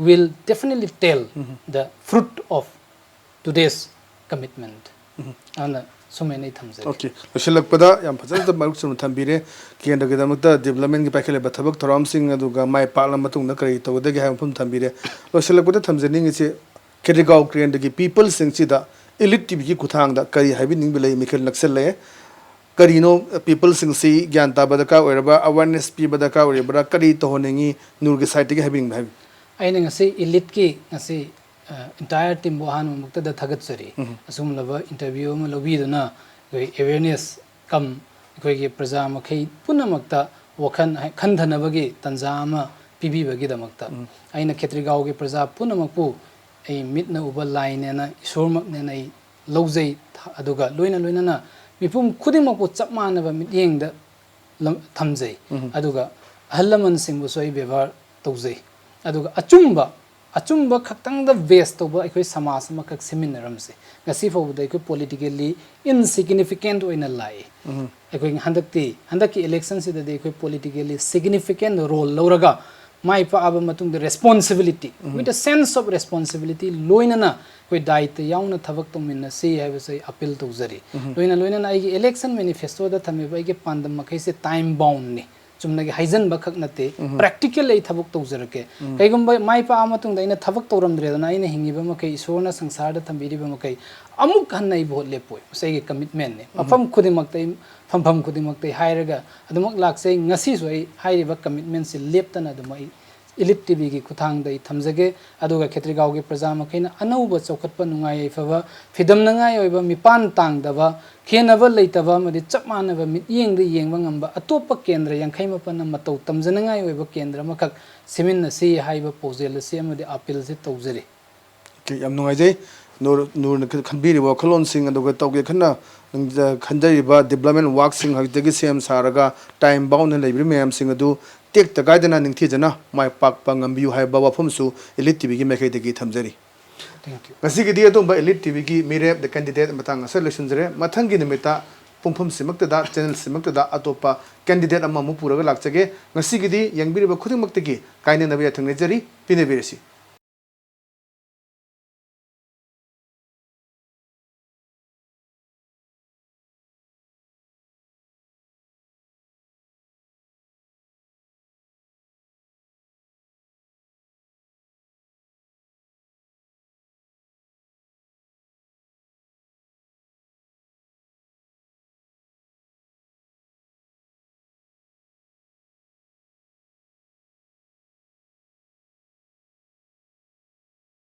will definitely tell the fruit of today's commitment. ꯑꯗꯨꯅ ꯁꯨꯃꯥꯏꯅ ꯑꯩ ꯊꯝꯖꯒꯦ꯫ ꯑꯣꯀꯦ, ꯂꯣꯏꯁꯤꯜꯂꯛꯄꯗ ꯌꯥꯝ ꯐꯖꯅ ꯃꯔꯨꯞ ꯆꯨꯝꯅ ꯊꯝꯕꯤꯔꯦ꯫ ꯀꯦꯟꯗ꯭ꯔꯒꯤꯗꯃꯛꯇ developmentꯀꯤ ꯄꯥꯏꯈꯠꯂꯤꯕ ꯊꯕꯛ ꯊꯧꯔꯝꯁꯤꯡ ꯑꯗꯨꯒ ꯃꯥꯏ ꯄꯥꯛꯂ ꯃꯇꯨꯡꯗ ꯀꯔꯤ ꯇꯧꯒꯗꯒꯦ ꯍꯥꯏꯕ ꯃꯐꯝ ꯊꯝꯕꯤꯔꯦ꯫ ꯂꯣꯏꯁꯤꯜꯂꯛꯄꯗ ꯊꯝꯖꯅꯤꯡꯉꯤꯁꯤ ꯈꯦꯇ꯭ꯔꯤꯒꯥꯎ ꯀꯦꯟꯗ꯭ꯔꯒꯤ peopleꯁꯤꯡꯁꯤꯗ elite TVꯒꯤ ꯈꯨꯠꯊꯥꯡꯗ ꯀꯔꯤ ꯍꯥꯏꯕꯤꯅꯤꯡꯕ ꯂꯩ? ꯃꯤꯈꯜ ꯅꯛꯁꯜꯂꯛꯑꯦ꯫ ꯀꯔꯤꯅꯣ peopleꯁꯤꯡꯁꯤ ꯒ꯭ꯌꯥꯟ ꯇꯥꯕ ꯗꯔꯀꯥꯔ ꯑꯣꯏꯔꯕ꯭ꯔꯥ, awareness ꯄꯤꯕ ꯗꯔꯀꯥꯔ ꯑꯣꯏꯔꯤꯕ꯭ꯔꯥ, ꯀꯔꯤ ꯇꯧꯍꯟꯅꯤꯡꯉꯤ? ꯅꯨꯔꯒꯤ sideꯇꯒꯤ ꯍꯥꯏꯕꯤꯅꯤꯡꯕ ꯍꯥꯏꯕꯤꯌꯨ꯫ ꯑꯩꯅ ꯉꯁꯤ eliteꯀꯤ ꯉꯁꯤ entire teamꯕꯨ ꯑꯍꯥꯟꯕꯃꯛꯇꯗ ꯊꯥꯒꯠꯆꯔꯤ꯫ ꯑꯁꯨꯝꯂꯕ interview ꯑꯃ ꯂꯧꯕꯤꯗꯨꯅ ꯑꯩꯈꯣꯏ awareness cum ꯑꯩꯈꯣꯏꯒꯤ ꯄ꯭ꯔꯖꯥ ꯃꯈꯩ ꯄꯨꯝꯅꯃꯛꯇ ꯋꯥꯈꯜ ꯈꯟꯊꯅꯕꯒꯤ ꯇꯥꯟꯖꯥ ꯑꯃ ꯄꯤꯕꯤꯕꯒꯤꯗꯃꯛꯇ꯫ ꯑꯩꯅ ꯈꯦꯇ꯭ꯔꯤꯒꯥꯎꯒꯤ ꯄ꯭ꯔꯖꯥ ꯄꯨꯝꯅꯃꯛꯄꯨ ꯑꯩ ꯃꯤꯠꯅ ꯎꯕ ꯂꯥꯏꯅꯦꯅ, ꯏꯁꯣꯔꯃꯛꯅꯦꯅ ꯑꯩ ꯂꯧꯖꯩ꯫ ꯑꯗꯨꯒ ꯂꯣꯏꯅ ꯂꯣꯏꯅꯅ ꯃꯤꯄꯨꯝ ꯈꯨꯗꯤꯡꯃꯛꯄꯨ ꯆꯞ ꯃꯥꯟꯅꯕ ꯃꯤꯠꯌꯦꯡꯗ ꯊꯝꯖꯩ꯫ ꯑꯗꯨꯒ ꯑꯍꯜ ꯂꯃꯟꯁꯤꯡꯕꯨꯁꯨ ꯑꯩ ꯕꯦꯕꯥꯔ ꯇꯧꯖꯩ꯫ ꯑꯗꯨꯒ ꯑꯆꯨꯝꯕ, ꯑꯆꯨꯝꯕ ꯈꯛꯇꯪꯗ base ꯇꯧꯕ ꯑꯩꯈꯣꯏ ꯁꯃꯥꯖ ꯑꯃꯈꯛ ꯁꯦꯝꯃꯤꯟꯅꯔꯝꯁꯦ꯫ ꯉꯁꯤ ꯐꯥꯎꯕꯗ ꯑꯩꯈꯣꯏ politically insignificant ꯑꯣꯏꯅ ꯂꯥꯛꯏ꯫ ꯑꯩꯈꯣꯏ ꯍꯟꯗꯛꯇꯤ, ꯍꯟꯗꯛꯀꯤ electionꯁꯤꯗꯗꯤ ꯑꯩꯈꯣꯏ politically significant role ꯂꯧꯔꯒ ꯃꯥꯏ ꯄꯥꯛꯑꯕ ꯃꯇꯨꯡꯗ responsibility, with a sense of responsibility ꯂꯣꯏꯅꯅ ꯑꯩꯈꯣꯏ ꯗꯥꯏꯇ ꯌꯥꯎꯅ ꯊꯕꯛ ꯇꯧꯃꯤꯟꯅꯁꯤ ꯍꯥꯏꯕꯁꯦ ꯑꯩ appeal ꯇꯧꯖꯔꯤ꯫ ꯂꯣꯏꯅ ꯂꯣꯏꯅꯅ ꯑꯩꯒꯤ election manifestoꯗ ꯊꯝꯃꯤꯕ ꯑꯩꯒꯤ ꯄꯥꯟꯗꯝ ꯃꯈꯩꯁꯦ time boundꯅꯤ꯫ ꯆꯨꯝꯅꯒꯤ ꯍꯥꯏꯖꯟꯕ ꯈꯛ ꯅꯠꯇꯦ, practical ꯑꯩ ꯊꯕꯛ ꯇꯧꯖꯔꯛꯀꯦ꯫ ꯀꯩꯒꯨꯝꯕ ꯃꯥꯏ ꯄꯥꯛꯑ ꯃꯇꯨꯡꯗ ꯑꯩꯅ ꯊꯕꯛ ꯇꯧꯔꯝꯗ꯭ꯔꯦꯗꯅ, ꯑꯩꯅ ꯍꯤꯡꯉꯤꯕ ꯃꯈꯩ ꯏꯁꯣꯔꯅ ꯁꯪꯁꯥꯔꯗ ꯊꯝꯕꯤꯔꯤꯕ ꯃꯈꯩ ꯑꯃꯨꯛ ꯍꯟꯅ ꯑꯩ vote ꯂꯦꯞꯄꯣꯏ꯫ ꯃꯁꯤ ꯑꯩꯒꯤ commitmentꯅꯤ꯫ ꯃꯐꯝ ꯈꯨꯗꯤꯡꯃꯛꯇ ꯑꯩ, ꯐꯝꯐꯝ ꯈꯨꯗꯤꯡꯃꯛꯇ ꯑꯩ ꯍꯥꯏꯔꯒ ꯑꯗꯨꯃꯛ ꯂꯥꯛꯆꯩ꯫ ꯉꯁꯤꯁꯨ ꯑꯩ ꯍꯥꯏꯔꯤꯕ commitmentꯁꯤ ꯂꯦꯞꯇꯅ ꯑꯗꯨꯝ ꯑꯩ ꯏꯂꯤꯠ ꯇꯤꯚꯤꯒꯤ ꯈꯨꯠꯊꯥꯡꯗ ꯑꯩ ꯊꯝꯖꯒꯦ꯫ ꯑꯗꯨꯒ ꯈꯦꯇ꯭ꯔꯤꯒꯥꯎꯒꯤ ꯄ꯭ꯔꯖꯥ ꯃꯈꯩꯅ ꯑꯅꯧꯕ ꯆꯥꯎꯈꯠꯄ, ꯅꯨꯡꯉꯥꯏ ꯌꯥꯏꯐꯕ, ꯐꯤꯗꯝꯅꯉꯥꯏ ꯑꯣꯏꯕ, ꯃꯤꯄꯥꯟ ꯇꯥꯡꯗꯕ, ꯈꯦꯟꯅꯕ ꯂꯩꯇꯕ ꯑꯃꯗꯤ ꯆꯞ ꯃꯥꯟꯅꯕ ꯃꯤꯠꯌꯦꯡꯗ ꯌꯦꯡꯕ ꯉꯝꯕ ꯑꯇꯣꯞꯄ ꯀꯦꯟꯗ꯭ꯔ ꯌꯥꯡꯈꯩ ꯃꯥꯄꯟꯅ ꯃꯇꯧ ꯇꯝꯖꯅꯉꯥꯏ ꯑꯣꯏꯕ ꯀꯦꯟꯗ꯭ꯔ ꯑꯃꯈꯛ ꯁꯦꯝꯃꯤꯟꯅꯁꯤ ꯍꯥꯏꯕ ꯄꯥꯎꯖꯦꯜ ꯑꯁꯤ ꯑꯃꯗꯤ ꯑꯥꯄꯤꯜꯁꯤ ꯇꯧꯖꯔꯤ꯫ ꯑꯣꯀꯦ, ꯌꯥꯝ ꯅꯨꯡꯉꯥꯏꯖꯩ꯫ ꯅꯨꯔ ꯅꯨꯔꯅ ꯈꯟꯕꯤꯔꯤꯕ ꯋꯥꯈꯜꯂꯣꯟꯁꯤꯡ, ꯑꯗꯨꯒ ꯇꯧꯒꯦ ꯈꯟꯅ ꯈꯟꯖꯔꯤꯕ ꯗꯤꯕ꯭ꯂꯞꯃꯦꯟ ꯋꯥꯛꯁꯤꯡ ꯍꯧꯖꯤꯛꯇꯒꯤ ꯁꯦꯝ ꯁꯥꯔꯒ ꯇꯥꯏꯝ ꯕꯥꯎꯟꯗ ꯂꯩꯕꯤꯔꯤꯕ ꯃꯌꯥꯝꯁꯤꯡ ꯑꯗꯨ ꯇꯦꯛꯇ ꯀꯥꯏꯗꯅ ꯅꯤꯡꯊꯤꯖꯅ ꯃꯥꯏ ꯄꯥꯛꯄ ꯉꯝꯕꯤꯌꯨ ꯍꯥꯏꯕ ꯋꯥꯐꯝꯁꯨ ꯏꯂꯤꯠ ꯇꯤꯚꯤꯒꯤ ꯃꯥꯏꯀꯩꯗꯒꯤ ꯊꯝꯖꯔꯤ꯫ Thank you. ꯉꯁꯤꯒꯤꯗꯤ ꯑꯗꯣꯝꯕ ꯏꯂꯤꯠ ꯇꯤꯚꯤꯒꯤ ꯃꯤꯔꯦꯞ ꯗ ꯀꯦꯟꯗꯤꯗꯦꯠ ꯃꯇꯥꯡ ꯑꯁꯤꯗ ꯂꯣꯏꯁꯤꯟꯖꯔꯦ꯫ ꯃꯊꯪꯒꯤ ꯅꯨꯃꯤꯠꯇ ꯄꯨꯡꯐꯝꯁꯤꯃꯛꯇꯗ, ꯆꯦꯅꯦꯜꯁꯤꯃꯛꯇꯗ ꯑꯇꯣꯞꯄ ꯀꯦꯟꯗꯤꯗꯦꯠ ꯑꯃꯃꯨꯛ ꯄꯨꯔꯒ ꯂꯥꯛꯆꯒꯦ꯫ ꯉꯁꯤꯒꯤꯗꯤ ꯌꯦꯡꯕꯤꯔꯤꯕ ꯈꯨꯗꯤꯡꯃꯛꯇꯒꯤ ꯀꯥꯏꯅꯅꯕ ꯌꯥꯊꯪ ꯅꯤꯖꯔꯤ꯫ ꯄꯤꯅꯕꯤꯔꯁꯤ꯫